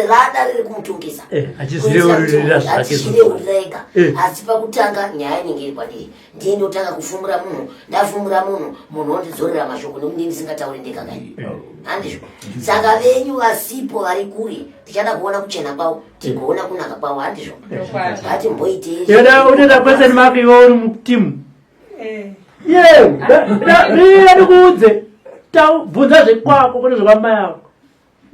[SPEAKER 5] rada riri kumutongesa.
[SPEAKER 1] Achizvireururira zvake.
[SPEAKER 5] Achizvireururira ega. Asi pakutanga nyaya inenge iri kwandiri. Ndiye ndotanga kufumura munhu, ndafumura munhu, munhu ondidzorera mashoko nekuti ndini ndisingatauri ndega kai. Handizvo. Saka venyu vasipo vari kure, tichada kuona kuchena kwavo, tigoona kunaka kwavo, handizvo. Ngatimboitei.
[SPEAKER 1] Yoda unoita question mark iwe uri mutimu. Ye, mira ndikuudze. Bvunza zvekwako kwete zvekwamai ako.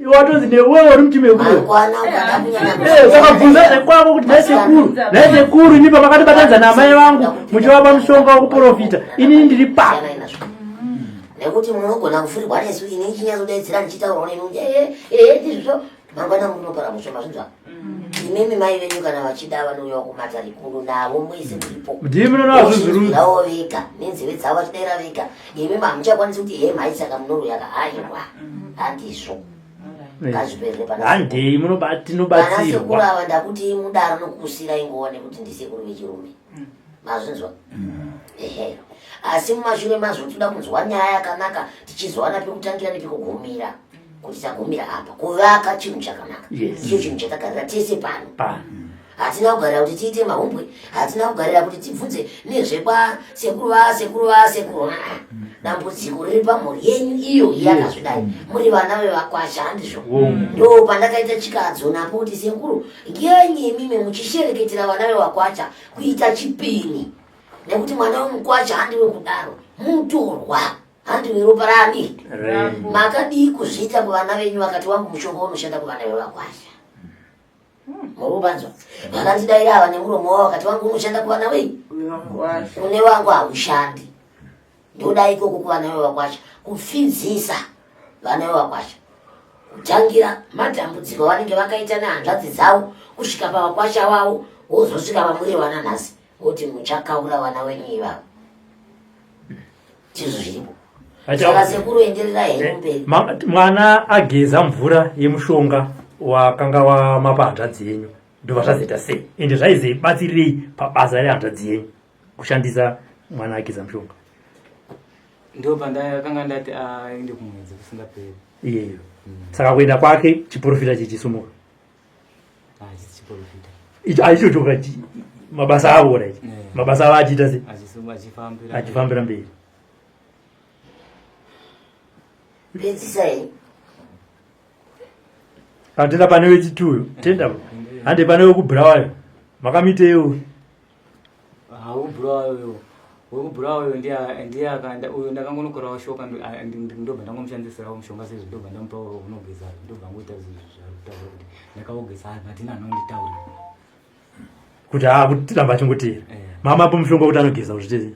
[SPEAKER 1] Iwe watonzi newewe uri mutimu yekure.
[SPEAKER 5] Mangwana ukada kunyanya
[SPEAKER 1] Saka bvunza zvekwako kuti nhai sekuru, nhai sekuru ini pamakatibatanidza naamai vangu muchivapa mushonga wekuprofita, inini ndiri pa.
[SPEAKER 5] Siyanai nazvo. Nekuti munogona kufurirwa nesu ini ndichinyatsodaidzira ndichitaurawo nemi kuti ee ee ndizvo mangwana munopara musho mazvinzwa. Imimi mai venyu kana vachida vanouya kumatare kuno navo mwese muripo.
[SPEAKER 1] Ndimi munoona vazvuzurudza.
[SPEAKER 5] Vozvinzwirawo vega nenzeve dzavo vachidaira vega. Imi hamuchakwanisi kuti hee mhai saka munoroya ka aiwa. Handizvo. Ngazviperere pana.
[SPEAKER 1] Handei
[SPEAKER 5] Vana sekuru
[SPEAKER 1] tinobatsirwa.
[SPEAKER 5] ava ndakuti mudaro nokukusirai nguva nekuti ndisekuru vechirume. Mazvinzwa? Ehe. Asi mumashure mazvo toda kunzwa nyaya yakanaka tichizowana pekutangira nepekugumira. Kuti tagumira apa. Kuvaka chinhu chakanaka.
[SPEAKER 1] Yes.
[SPEAKER 5] Ndicho chinhu chatagarira tese pano.
[SPEAKER 1] Pano.
[SPEAKER 5] Hatina kugarira kuti tiite mahumbwe, hatina kugarira kuti tibvunze nezvekwa sekuru vasekuru vasekuru. Dambudziko riri pamhuri yenyu iyo yakazvidai. Muri vana vevakwasha handizvo. Ndo pandakaita chikadzo napo kuti sekuru ngenyi imimi muchishereketera vana vevakwacha kuita chipini, nekuti mwana wemukwacha handiwe kudaro, mutorwa handiwe ropa rani. Makadii kuzviita kuvana venyu vakati wangu mushonga unoshanda kuvana vevakwasha? Murubanzwa vakandidaira ava nemuromo wavo vakati wangu unoshanda kuvana vei, kune wangu haushandi. Ndoda ikoko kuvana vevakwasha, kupfidzisa vana vevakwasha, kutangira matambudziko avanenge vakaita nehanzvadzi dzavo kusvika pavakwasha vavo, wozosvika vamuri vana nhasi voti muchakaura vana venyu ivavo. Ndizvo zviripo. Saka sekuru enderera henyu mberi.
[SPEAKER 1] Mwana ageza mvura yemushonga wakanga wamapa hanzvadzi yenyu, ndobva zvazoita sei? Ende zvaizoibatsirirei pabasa rehanzvadzi yenyu? Kushandisa mwana ageza mushonga.
[SPEAKER 4] Ndo pandakanga ndati aende kumwedzi kusingaperi.
[SPEAKER 1] Iyeyo. Saka kuenda kwake chiprofita chichisumuka.
[SPEAKER 4] Hachisi chiprofita.
[SPEAKER 1] Icho aichochoka mabasa avo right. Mabasa avo achiita sei?
[SPEAKER 4] Achifambira.
[SPEAKER 1] Achifambira mberi.
[SPEAKER 5] Pedzisai.
[SPEAKER 1] Atenda pane wechituyo. Tenda. Hande pane wekubulawayo. Makamiteyo.
[SPEAKER 4] Haubulawayo. Wekubulawayo ndiye akanda uyo ndakangonokorawo shoka ndobva ndangomushandisirawo mushonga sezvo ndobva ndamupa unogeza ndobva ngoita zvaari kutaura kuti ndakaugeza hatina anonditaurira.
[SPEAKER 1] Kuti haa kuti tiramba achingoteera. Mama apo mushonga kuti anogeza kuzvitezi.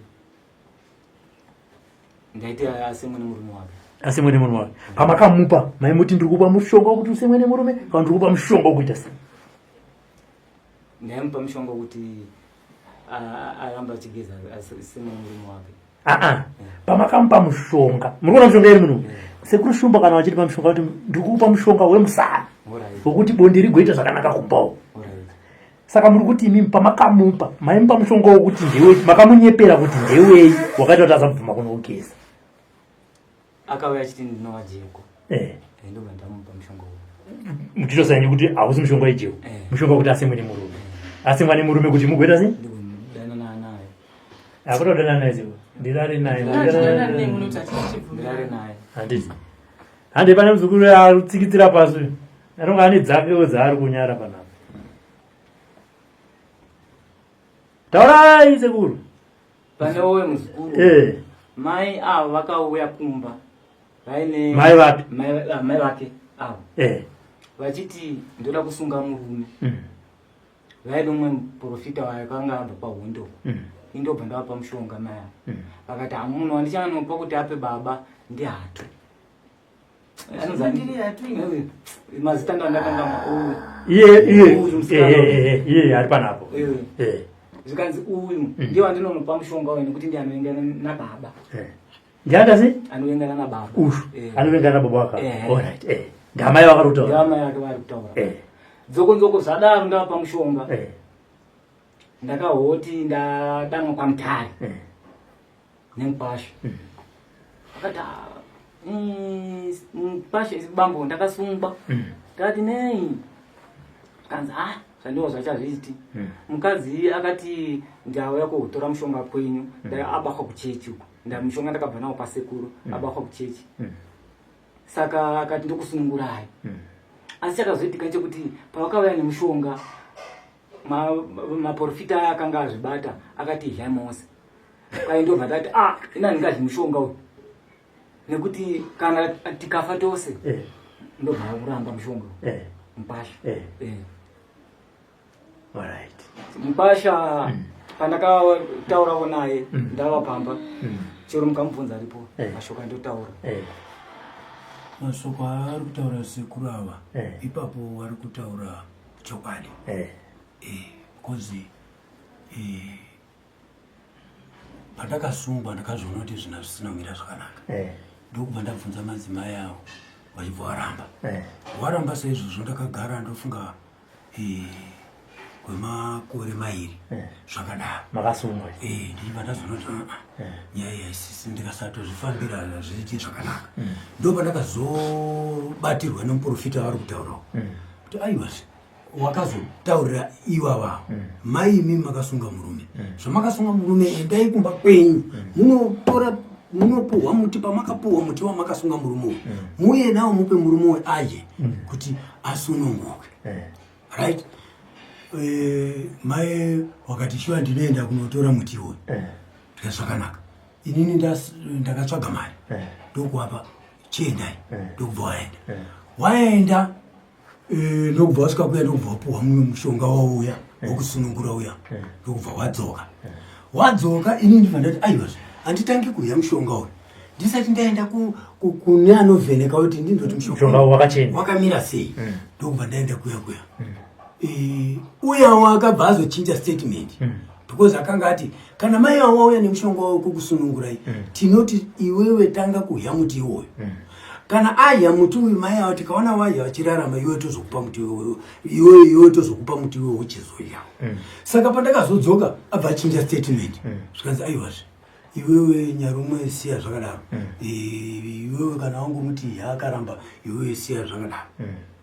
[SPEAKER 4] Ndaiti asemwe nemurume wake.
[SPEAKER 1] Asemwe nemurume wake. Pamakamupa maimuti ndiri kupa mushonga wekuti usemwe nemurume kana ndiri kupa mushonga wekuita sei?
[SPEAKER 4] Ndaimupa mushonga wekuti aramba achigeza asemwe nemurume wake.
[SPEAKER 1] Aa, pamakamupa mushonga muri kuona mushonga iri muno sekuru Shumba kana vachitipa mushonga kuti ndiri kupa mushonga wemusana wekuti bonde rigoita zvakanaka kumbawo. Saka muri kuti imimi pamakamupa maimupa mushonga wekuti ndewe makamunyepera kuti ndewei wakaita kuti asabvuma kunogeza.
[SPEAKER 4] Akauya achiti ndinova jeko. Ndobva ndamupa mushonga uyu.
[SPEAKER 1] Muchitosaini kuti hausi mushonga wejeko. Mushonga wekuti asemwe nemurume. Asemwa nemurume kuti mugoita sei?
[SPEAKER 4] Ndodanana naye.
[SPEAKER 1] Hakuna kudanana naye seko. Ndirare naye.
[SPEAKER 4] Ndirare naye.
[SPEAKER 1] Handiti. Hande pane muzukuru arutsikitsira pasi. Anonga ane dzakewo dzaari kunyara panapa. Taurai sekuru.
[SPEAKER 4] Pane uwe muzukuru. Mai avo vakauya kumba. Vaine
[SPEAKER 1] Mai vapi?
[SPEAKER 4] Mai vake avo. Vachiti ndoda kusunga murume. Vaine umwe muprofita wakanga abva pahondo. Indobva ndavapa mushonga mai avo. Vakati hamunhu wandichanopa kuti ape baba ndihatu. Mazita ndo andakangama uyu.
[SPEAKER 1] Iye iye ari panapo.
[SPEAKER 4] Zvikanzi uyu ndiye wandinomupa mushonga uyu nekuti ndiye anoengana nababa.
[SPEAKER 1] Ndianda sei?
[SPEAKER 4] Anoengana nababa.
[SPEAKER 1] Uyu anoengana nababa wake. All right. Ndamai vakari kutaura.
[SPEAKER 4] Ndamai vake vari kutaura. Dzoko nzoko zvadaro ndavapa mushonga. Ndakahoti ndadamwa kwaMutare. Nemukwasha. Akati mukwasha bambo ndakasungwa. Ndakati nei? Kanzi zvandiwo zvachazviiti. Mukadzi akati ndauya kotora mushonga kwenyu, abakwa kuchechi uko. Nda mushonga ndakabva nawo kwasekuru, abakwa kuchechi. Saka akati ndokusunungurai. Asi chakazoitika chekuti pavakauya nemushonga maprofita aya akanga azvibata akati idyai mose. Kwai ndobva tati ina ndingadyi mushonga uyu nekuti kana tikafa tose ndobva kuramba mushonga uyu. Mupasha.
[SPEAKER 1] Alright.
[SPEAKER 4] Mupasha pandakataurawo naye ndava pamba chero mukamubvunza aripo mashoko andotaura.
[SPEAKER 9] Mashoko aari kutaura sekuru ava ipapo vari kutaura chokwadi. Because pandakasungwa ndakazoona kuti zvinhu zvisina kumira zvakanaka. Ndokubva ndabvunza madzimai avo vachibva varamba. Waramba saizvozvo ndakagara ndofunga kwemakore mairi zvakadaro.
[SPEAKER 1] Makasungwa.
[SPEAKER 9] Ndichibva ndazoona kuti nyaya iyi haisisi ndikasatozvifambira hazviiti zvakanaka. Ndopandakazobatirwa nemuprofita vari kutaurawo. Kuti aiwazve wakazotaurira ivava mai imi makasunga murume. Zvamakasunga murume endai kumba kwenyu. Munotora munopuhwa muti pamakapuhwa muti wamakasunga murume uyu. Muuye nawo mupe murume uyu adye kuti asununguke. Right? Mai wakati shuwa ndinoenda kunotora muti uyu. Ndikati zvakanaka. Inini ndakatsvaga mari. Ndokuapa chiendai. Ndokubva waenda. Waenda ndokubva wasvika kuya ndokubva wapuhwa mumwe mushonga wauya wekusunungura uya. Ndokubva wadzoka. Wadzoka inini ndibva ndati aiwazve handitangi kuuya mushonga uyu. Ndisati ndaenda kune anovheneka kuti ndindoti
[SPEAKER 1] mushonga wakachena.
[SPEAKER 9] Wakamira sei? Ndokubva ndaenda kuya kuya. Uya wakabva azochinja statement. Because akanga ati kana mai avo vauya nemushonga wavo kukusunungurai, tinoti iwewe tanga kuhya muti iwoyo. Kana adya muti uyu mai avo tikaona wadya vachirarama iwe tozokupa muti iwoyo iwe iwe tozokupa muti iwoyo uchizodya. Saka pandakazodzoka abva achinja statement. Zvikanzi aiwazve iwewe nyarumwe siya zvakadaro. Iwewe kana wangomuti yaakaramba iwewe siya zvakadaro.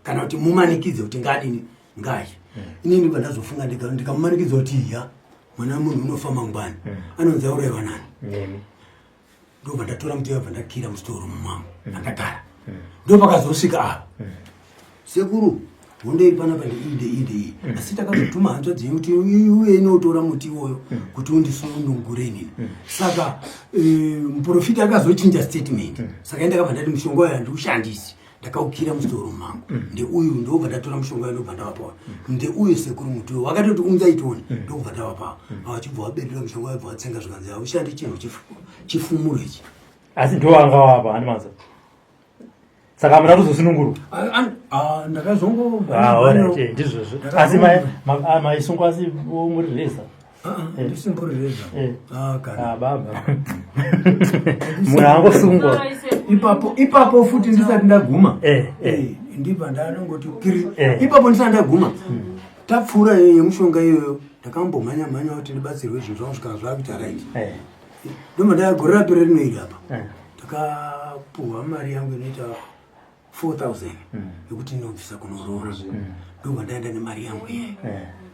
[SPEAKER 9] Kana kuti mumanikidze kuti ngaadini ngaadye. Inini ndibva ndazofunga ndikamumanikidza kuti ya mwana munhu unofa mangwani. Anonzi auraiwa nani?
[SPEAKER 1] Nemi.
[SPEAKER 9] Ndobva ndatora muti wabva ndakira musitoro mumangu mandagara. Ndopakazosvika apa. Sekuru hondo iri panapa ndeiyi ndeiyi ndeiyi. Asi takazotuma hanzvadzi yenyu kuti iuye inotora muti iwoyo kuti undisunungure inini. Saka muprofita akazochinja statement. Saka ini ndakabva ndati mushonga uyu handiushandisi. Ndakaukira musitoro mangu. Ndeuyu ndobva ndatora mushonga uyu ndobva ndavapawo. Ndeuyu sekuru muti uyu wakatoti unza itoni ndobva ndavapawo. Vachibva vabereka mushonga vabva vatsenga zvikanzi haushandi chinhu chifumuro ichi.
[SPEAKER 1] Asi ndo wanga wapa hani manza. Saka hamuna kuzosunungurwa?
[SPEAKER 9] Ndakazongo
[SPEAKER 1] Alright, ndizvozvo. Asi maisungwa asi muri reza?
[SPEAKER 9] Ndisimbori reza. Kana.
[SPEAKER 1] Baba. Munhu angosungwa.
[SPEAKER 9] Ipapo, ipapo futi ndisati ndaguma. Ndibva ndanongoti kiri. Ipapo ndisati ndaguma. Tapfuura yemushonga iyoyo ndakambomhanya mhanya kuti ndibatsirwe zvinhu zvangu zvikanga zvakuita right. Ndobva ndagore rapera rino iri apa. Ndakapuhwa mari yangu inoita 4000 yekuti ndinobvisa kunoroora. Ndobva ndaenda nemari yangu iye.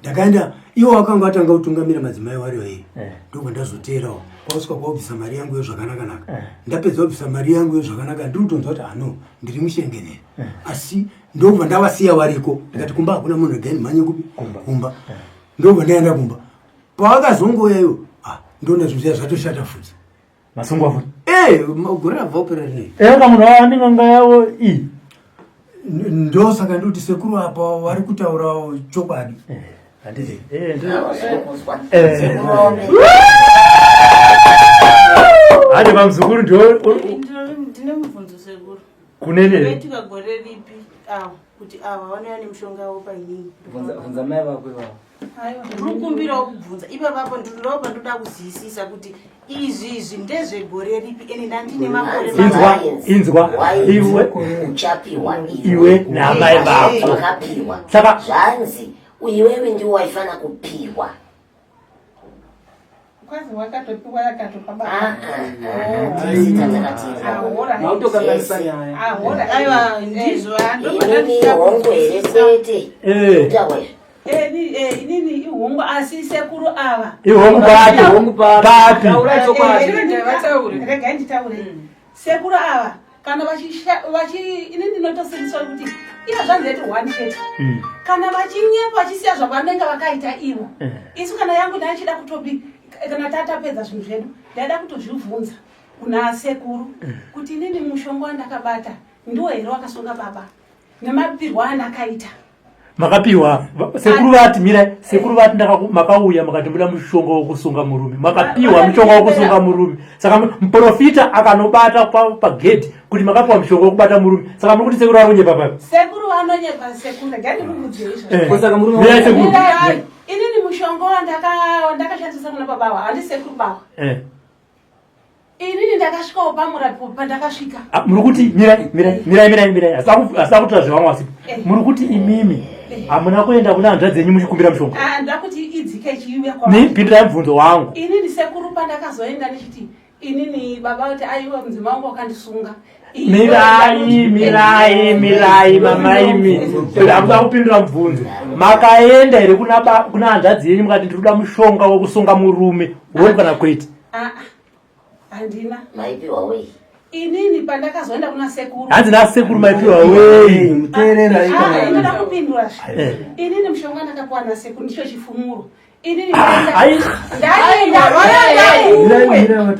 [SPEAKER 9] Ndakaenda iwo wakanga watanga kutungamira madzimai wari vairi. Ndobva ndazoteerawo kwasvika kwabvisa mari yangu iyo zvakanaka-naka. Ndapedza kubvisa mari yangu iyo zvakanaka ndiri kutonzwa kuti ano ndiri mushengenere. Asi ndobva ndavasiya variko ndikati kumba hakuna munhu regai ndimhanye kupi kumba. Ndobva ndaenda kumba. Pavakazongouya iwo ndoona zvinhu zviya zvatoshata futi.
[SPEAKER 1] Masungwa futi.
[SPEAKER 9] Gore rabva kupera rinei.
[SPEAKER 1] Ka munhu ava n'anga yavo iyi.
[SPEAKER 9] Ndosaka ndikuti sekuru apa vari kutaurawo chokwadi.
[SPEAKER 1] Handiti. Hande pamuzukuru ndio
[SPEAKER 11] Ndine mubvunzo sekuru.
[SPEAKER 1] Kunene?
[SPEAKER 11] Zvakaitika gore ripi ava kuti ava vanouya nemushonga wavo painini?
[SPEAKER 4] Bvunza mai vako ivavo.
[SPEAKER 11] Aiwa, ndiri kukumbirawo kubvunza ipapapo ndinodawo pandoda kuziyisisa kuti izvi izvi ndezvegore ripi ende ndandine makore
[SPEAKER 1] Inzwa, inzwa, iwe
[SPEAKER 5] uchapiwa
[SPEAKER 1] iwe namai vako.
[SPEAKER 5] Wakapiwa.
[SPEAKER 1] Saka
[SPEAKER 5] zvanzi iwewe ndiwo waifana kupiwa.
[SPEAKER 6] Kwazi wakatopiwa yakatopa baba.
[SPEAKER 4] Mautokanganisa nyaya.
[SPEAKER 6] Ahora.
[SPEAKER 11] Aiwa, ndizvo
[SPEAKER 5] Inini hongu here kwete. Kutaura izvi.
[SPEAKER 10] Inini ihungu asi sekuru ava.
[SPEAKER 1] Ihungu papi?
[SPEAKER 4] Ihungu papi?
[SPEAKER 1] Papi?
[SPEAKER 4] Taurai chokwadi.
[SPEAKER 10] Regai nditaure. Sekuru ava kana vachi ini ndinotosimbiswa kuti iya zvanzi yetu one chete. Kana vachinyepa vachisiya zvavanenge vakaita ivo. Isu kana yangu ndaichida kutopi kana tatapedza zvinhu zvedu ndaida kutozvibvunza kuna sekuru kuti inini mushonga wandakabata ndiwo here wakasunga baba nemapirwo andakaita.
[SPEAKER 1] Makapiwa sekuru vati mirai sekuru vati makauya makati muda mushonga wokusunga murume makapiwa mushonga wokusunga murume saka muprofita akanobata pagedhi kuti makapiwa mushonga wokubata murume saka muri kuti sekuru vari kunyepa papi?
[SPEAKER 10] Sekuru vanonyepa sekuru regai ndikukudzei izvozvo.
[SPEAKER 4] Saka murume
[SPEAKER 1] Mirai sekuru.
[SPEAKER 10] Mirai, inini mushonga wandakashandisa kuna baba ava handi sekuru baba. Inini ndakasvikawo pamurapi pandakasvika.
[SPEAKER 1] Muri kuti mirai mirai mirai mirai mirai asida kutora zvevamwe vasipo. Muri kuti imimi hamuna kuenda kuna hanzvadzi yenyu muchikumbira mushonga.
[SPEAKER 10] Ndakuti idzike ichiuya kwa.
[SPEAKER 1] Pindurai mubvunzo wangu.
[SPEAKER 10] Inini sekuru pandakazoenda ndichiti inini baba kuti aiwa mudzimai wangu wakandisunga.
[SPEAKER 1] Mirai mirai mirai mamaimi hamuda kupindura mubvunzo. Makaenda here kuna hanzvadzi yenyu mukati ndiri kuda mushonga wokusunga murume wori kana kwete?
[SPEAKER 10] Handina.
[SPEAKER 5] Maipiwa wei?
[SPEAKER 10] Inini pandakazoenda kuna sekuru.
[SPEAKER 1] Hanzi nasekuru maipiwa wei?
[SPEAKER 9] Muteerera
[SPEAKER 10] Inoda kupindura. Inini mushonga ndakapiwa nasekuru ndicho chifumuro. Inini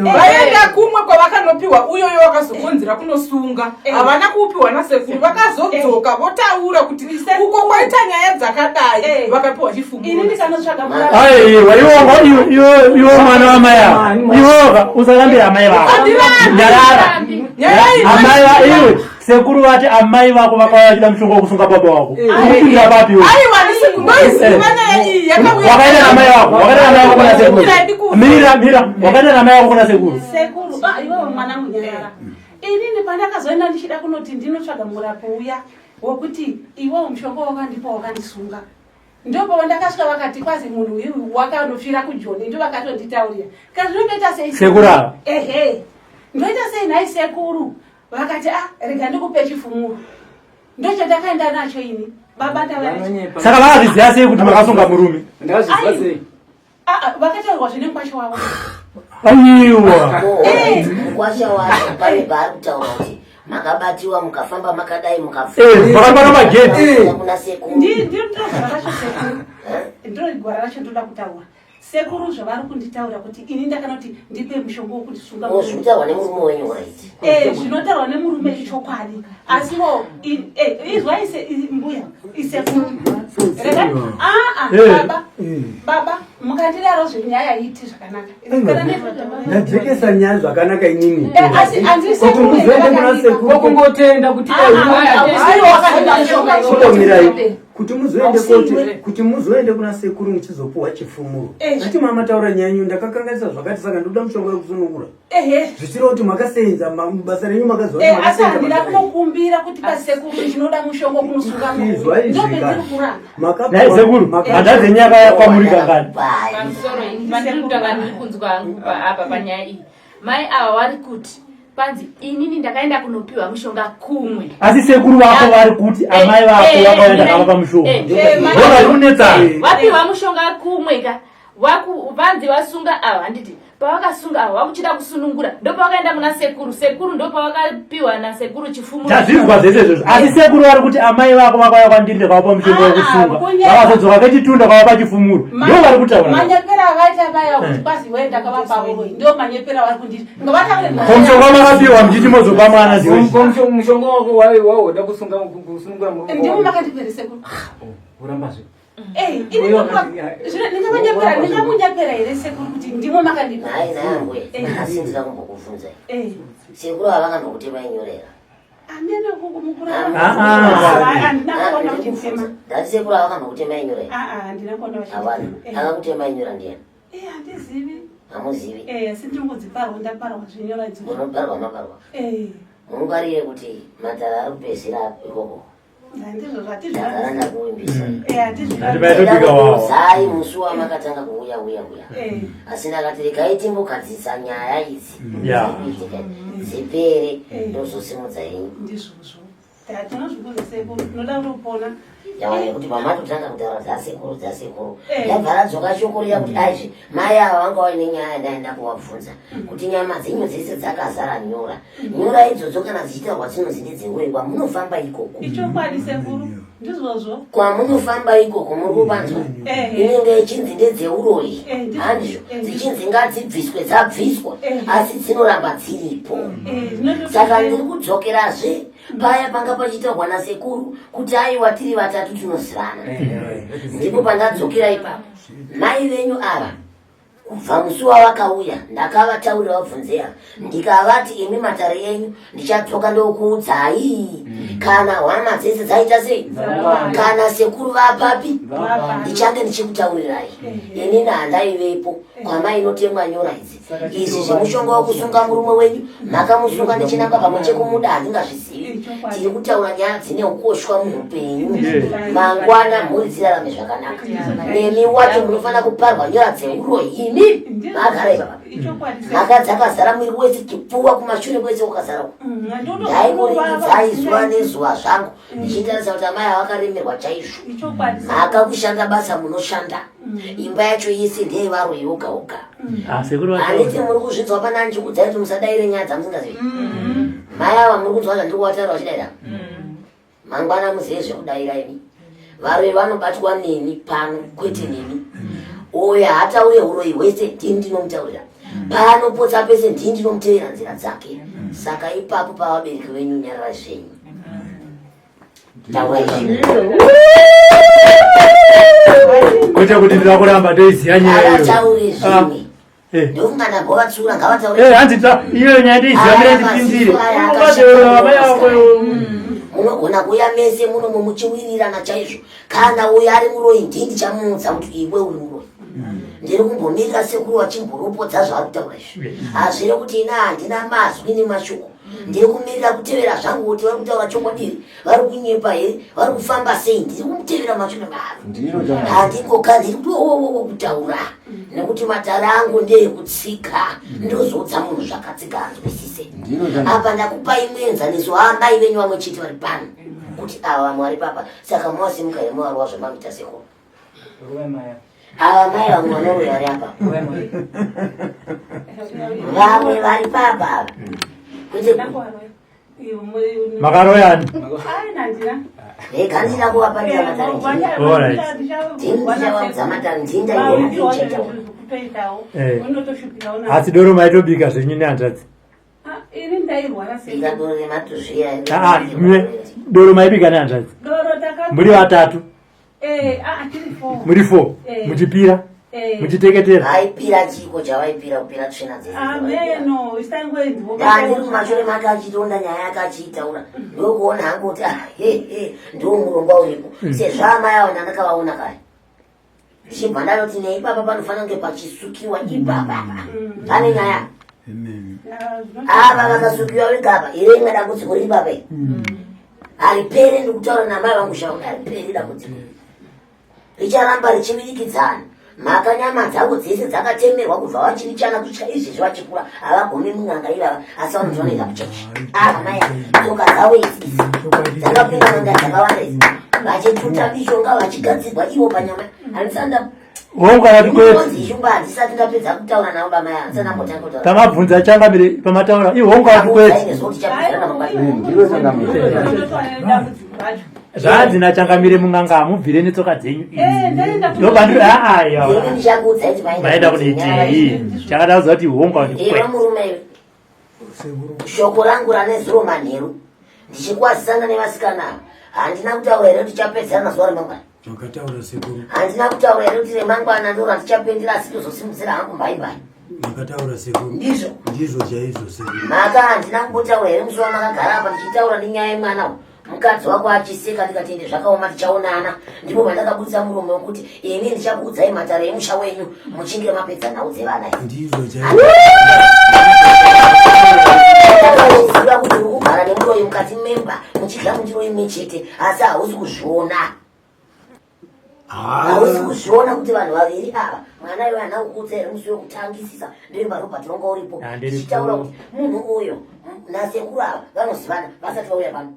[SPEAKER 2] Vaenda kumwe kwavakanopiwa uyoyo wakazokonzera kunosunga. Havana kuupiwa nasekuru vakazodzoka votaura kuti uko kwaita nyaya dzakadai vakapiwa chifumuro.
[SPEAKER 10] Inini ndikanotsvaga murapi.
[SPEAKER 1] Aiwa iwe iwe mwana wamai ava iwoka usarambira amai vako. Nyarara. Amai va iwe sekuru vati amai vako vakauya vachida mushonga wokusunga baba wako. Urikupindira papi iwe?
[SPEAKER 2] Aiwa ndinoiziva nyaya iyi yakauya.
[SPEAKER 1] Wakaenda namai vako, wakaenda namai vako kuna sekuru. Mira mira, wakaenda namai vako kuna sekuru.
[SPEAKER 10] Sekuru, iwewe mwana munyarara. Inini pandakazoenda ndichida kunoti ndinotsvaga murapo uya wekuti iwewo mushonga wakandipa wakandisunga. Ndipo ndakasvika vakati kwazi munhu uyu wakanofira kujoni ndo vakatonditaurira. Ka zvinondoita sei?
[SPEAKER 1] Sekuru ava?
[SPEAKER 10] Ehe. Ndoita sei nhai sekuru? Vakati ah rega ndikupe chifumuro. Ndochandakaenda nacho ini. Baba ndava.
[SPEAKER 1] Saka vakazviziva sei kuti makasunga murume?
[SPEAKER 4] Ndakazviziva sei?
[SPEAKER 10] Ah, ah, vakataurwa zvine mukwasha wavo.
[SPEAKER 1] Aiwa.
[SPEAKER 10] Eh.
[SPEAKER 5] Mukwasha wacho pane paari kutaura kuti makabatiwa mukafamba makadai
[SPEAKER 1] mukafamba eh, magedhi.
[SPEAKER 5] Kuna sekuru.
[SPEAKER 10] Ndi ndi ndiro gwara racho sekuru. Ndiro gwara racho ndoda kutaura. Sekuru zvavari kunditaura kuti ini ndakanoti ndipe mushonga wokundisunga.
[SPEAKER 5] Oh, zvinotaurwa nemurume wenyu right.
[SPEAKER 10] Eh, zvinotaurwa nemurume ichokwadi. Asiwo eh, izwai se mbuya isekuru. Rega ah ah baba. Baba mukandidaro zvenyaya iti zvakanaka.
[SPEAKER 9] Ndajekesa nyaya zvakanaka inini.
[SPEAKER 10] Eh, asi
[SPEAKER 9] kuti muzoende kuna sekuru.
[SPEAKER 4] Kungotenda kuti
[SPEAKER 9] Kutomirai. Kuti muzoende koti kuti muzoende kuna sekuru muchizopuwa chifumuro. Ati mama taura nyaya yenyu ndakakanganisa zvakati saka ndoda mushonga wekusunungura. Zvichireva kuti makasenza basa renyu makaziva
[SPEAKER 10] kuti asi handina kunokumbira kuti pasekuru ndinoda mushonga kunosunga
[SPEAKER 9] Izwa izvi
[SPEAKER 10] ndopendiri kuramba.
[SPEAKER 1] Nhai sekuru, hanzvadzi yenyu yakauya kwamuri kangani?
[SPEAKER 3] Pamusoro ini pandiri kutanga ndiri kunzwa hangu apa panyaya iyi. Mai ava vari kuti panzi inini ndakaenda kunopiwa mushonga kumwe.
[SPEAKER 1] Asi sekuru vako vari kuti amai vako vakauya ndakavapa mushonga. Vari kunetsana.
[SPEAKER 3] Vapiwa mushonga kumwe ka. Waku vanzi vasunga ava handiti pavakasunga ava vakuchida kusunungura ndopavakaenda kuna sekuru sekuru ndopavakapiwa nasekuru chifumuro
[SPEAKER 1] Tazvinzwa zvese izvozvo. Asi sekuru vari kuti amai vako vakauya kwandiri ndakavapa mushonga wekusunga. Vakazodzoka kechitunda kwavapa chifumuro. Ndivo vari kutaura.
[SPEAKER 10] Manyepera avaita vaya kuti kwazi wewe ndakavapa uroyi ndio manyepera vari kunditi. Ngavataure.
[SPEAKER 1] Ko mushonga makapiwa muchiti mozopa mwana ziwe.
[SPEAKER 4] Ko mushonga wako wawoda kusunga kusunungura murume.
[SPEAKER 10] Ndimo makandipere sekuru.
[SPEAKER 4] Urambazve.
[SPEAKER 10] Eh, ndingamunyepera here sekuru kuti ndimo makandipa?
[SPEAKER 5] Nhai nhangwe, asi ndinoda kumbokubvunzai. Sekuru ava vakambokuti mainyorera.
[SPEAKER 10] Amene handina kuona uchitema.
[SPEAKER 5] Ndati sekuru ava vakambokuti mainyorera.
[SPEAKER 10] Handina kuona
[SPEAKER 5] Havana. Akakutema inyora ndiyani?
[SPEAKER 10] Eh, handizivi.
[SPEAKER 5] Hamuzivi?
[SPEAKER 10] Eh, asi ndinongodziparwa ndaparwa zvinyora idzo.
[SPEAKER 5] Munoparwa maparwa.
[SPEAKER 10] Eh.
[SPEAKER 5] Mungwarire kuti matara ari kupedzisira ikoko. Ndagara ndakuvimbisa. Zai musi wamakatanga kuuya uya uya. Asi ndakati regai timbogadzirisa nyaya idzi. Dzirikuitika dzipere ndozosimudza henyu.
[SPEAKER 10] Ndizvozvo. Tinozvikuza sekuru tinoda kutopona.
[SPEAKER 5] Yawa nekuti pamatotanga kutaura dzasekuru dzasekuru. Yabva radzoka shoko riya kuti aizve mai ava vanga vaine nyaya yandaenda kuvabvunza kuti nyama dzenyu dzese dzakazara nyora. Nyora idzodzo kana dzichitaurwa dzinonzi ndedzeure kwamunofamba ikoko.
[SPEAKER 10] Ichokwadi sekuru ndizvozvo.
[SPEAKER 5] Kwamunofamba ikoko muri kupanzwa inenge ichinzi ndedzeuroyi handizvo dzichinzi ngadzibviswe dzabviswa asi dzinoramba dziripo. Saka ndiri kudzokerazve paya panga pachitaurwa nasekuru kuti aiwa tiri vatatu tinozivana. Ndipo pandadzokera ipapo. Mai venyu ava Kubva musi wavakauya ndakavataurira vabvunzea ndikavati imi matare enyu ndichadzoka ndokuudzai kana hwama dzese dzaita sei kana sekuru vapapi ndichange ndichikutaurirai inini handaivepo kwamainotemwa nyora idzi izvi zvemushonga wekusunga murume wenyu makamusunga nechinangwa pamwe chekumuda handingazvizivi tiri kutaura nyaya dzine ukoshwa muupenyu mangwana mhuri dzirarame zvakanaka nemi wacho munofanira kuparwa nyora dzeuroyi imi makara ipapa mhaka dzakazara mwiri wese chipfuwa kumashure kwese kwakazara ndaikuringidzai zuva nezuva zvangu ndichitarisa kuti amai avakaremerwa chaizvo mhaka kushanda basa munoshanda imba yacho yese ndeyevaroyi woga woga
[SPEAKER 1] Ah, sekuru
[SPEAKER 5] handiti muri kuzvinzwa pana ndichikuudzai kuti musadaire nyaya dzamusingazivi mai ava muri kunzwa zvandiri kuvataura vachidaira mangwana muzive zvekudaira imi varoyi vanobatwa neni pano kwete nemi uyo haataure uroyi hwese ndini ndinomutaurira paanopotsa pese ndini ndinomutevera nzira dzake saka ipapo pavabereki venyu nyarara zvenyu
[SPEAKER 1] Kwete kuti ndinoda kuramba ndoiziva nyaya iyoyo.
[SPEAKER 5] Havatauri zvimwe.
[SPEAKER 1] Ah, eh.
[SPEAKER 5] Ndofunga ndambovatsiura ngavataure.
[SPEAKER 1] Eh, hanzi ta iyo nyaya ndoiziva mira ndipindire.
[SPEAKER 5] Munogona kuuya mese muno muchiwirirana chaizvo. Kana uyo ari muroyi ndini ndichamuudza kuti iwe uri muroyi. Ndiri kumbomirira sekuru vachimboropodza zvaari kutaura izvi. Hazvire kuti ina handina mazwi nemashoko. Ndiri kumirira kutevera zvangu kuti vari kutaura chokwadi here, vari kunyepa here, vari kufamba sei. Ndiri kumutevera mashure mavo, handingoka ndiri kutowowowo kutaura nekuti matare angu ndeekutsika, ndozoudza munhu zvakatsika anzwisise. Apa ndakupai muenzaniso amai venyu vamwe chete vari pano kuti ava vamwe vari papa, saka mowasimuka here movarova zvamamuita sekuru? Ava mai vamwe vanouya vari apa, vamwe vari papa ava kwete.
[SPEAKER 1] Makaroyani?
[SPEAKER 5] Rega ndina kuvapandira matare, ndini matare, ndini ndaitaura.
[SPEAKER 1] Asi doro maitobika zvenyu nehanzvadzi?
[SPEAKER 5] Bika doro rematuzviya.
[SPEAKER 1] Doro maibika nehanzvadzi muri vatatu? Muri four, muchipira, muchiteketera?
[SPEAKER 5] Vaipira chiko chavaipira? Kupira tsvina dzedandiri mumashure make achitonda nyaya yake achiitaura, ndokuona hangu kuti hehe, ndo murongwa uripo sezvo amai avo ndandakavaona kare, ndichibva ndanoti neipapa panofanira kunge pachisukiwa ipapa, pane nyaya. Ava vakasukiwa vega apa, ire imwe dambudziko riri papa haripere. Ndikutaura namai vangu shauri, hariperi dambudziko, richaramba richivirikidzana. Mhaka nyama dzavo dzese dzakatemerwa kubva vachiri chana kusvika izvezvi vachikura. Havagumi mun'anga ivava, asi vanoti vanoenda kuchechi. Ava mai tsoka dzavo idzi idzi dzakapinda n'anga dzakawanda idzi, vachituta mishonga, vachigadzirwa ivo panyama. Handisanda
[SPEAKER 1] Hongu,
[SPEAKER 5] kwete ishumba, handisati ndapedza kutaura navo bamai, handisati ndambotanga kutaura.
[SPEAKER 1] Tamabvunza changamire pamataura ihongu ati kwete. Zvanzi nachangamire, mun'anga hamubvire netsoka dzenyu idzi. Aya maenda kunoitei? Chakada kuziva kuti hongu ati
[SPEAKER 5] Iwe
[SPEAKER 1] kwete.
[SPEAKER 5] Murume, shoko rangu ranezuro manheru ndichikwazisana nevasikana ava, handina kutaura here kuti tichapedzana zuva remangwana?
[SPEAKER 9] Makataura, sekuru.
[SPEAKER 5] Handina kutaura here kuti remangwana ndo randichapendera, asi ndozosimudzira hangu mbaimbai?
[SPEAKER 9] Makataura, sekuru.
[SPEAKER 5] Ndizvo?
[SPEAKER 9] Ndizvo chaizvo, sekuru.
[SPEAKER 5] Mhaka handina kumbotaura here musi wamakagara apa ndichitaura nenyaya yemwana uyu, mukadzi wako achiseka, ndikati ende zvakaoma, tichaonana? Ndipo pandakabudisa muromo wekuti ini ndichakuudzai matare emusha wenyu muchinge mapedza nhau dzevana idzi.
[SPEAKER 9] Ndizvo chaizvo.
[SPEAKER 5] Ndakaziva kuti uri kugara nemuroyi mukati memba, muchidya mundiro imwe chete, asi hausi kuzviona, hausi kuzviona kuti vanhu vaviri ava. Mwana iwe hana kukuudza here musi wekutangisisa ndoimba Robert wanga uripo?
[SPEAKER 1] Handiripo.
[SPEAKER 5] Tichitaura kuti munhu uyo nasekuru ava vanozivana vasati vauya pano.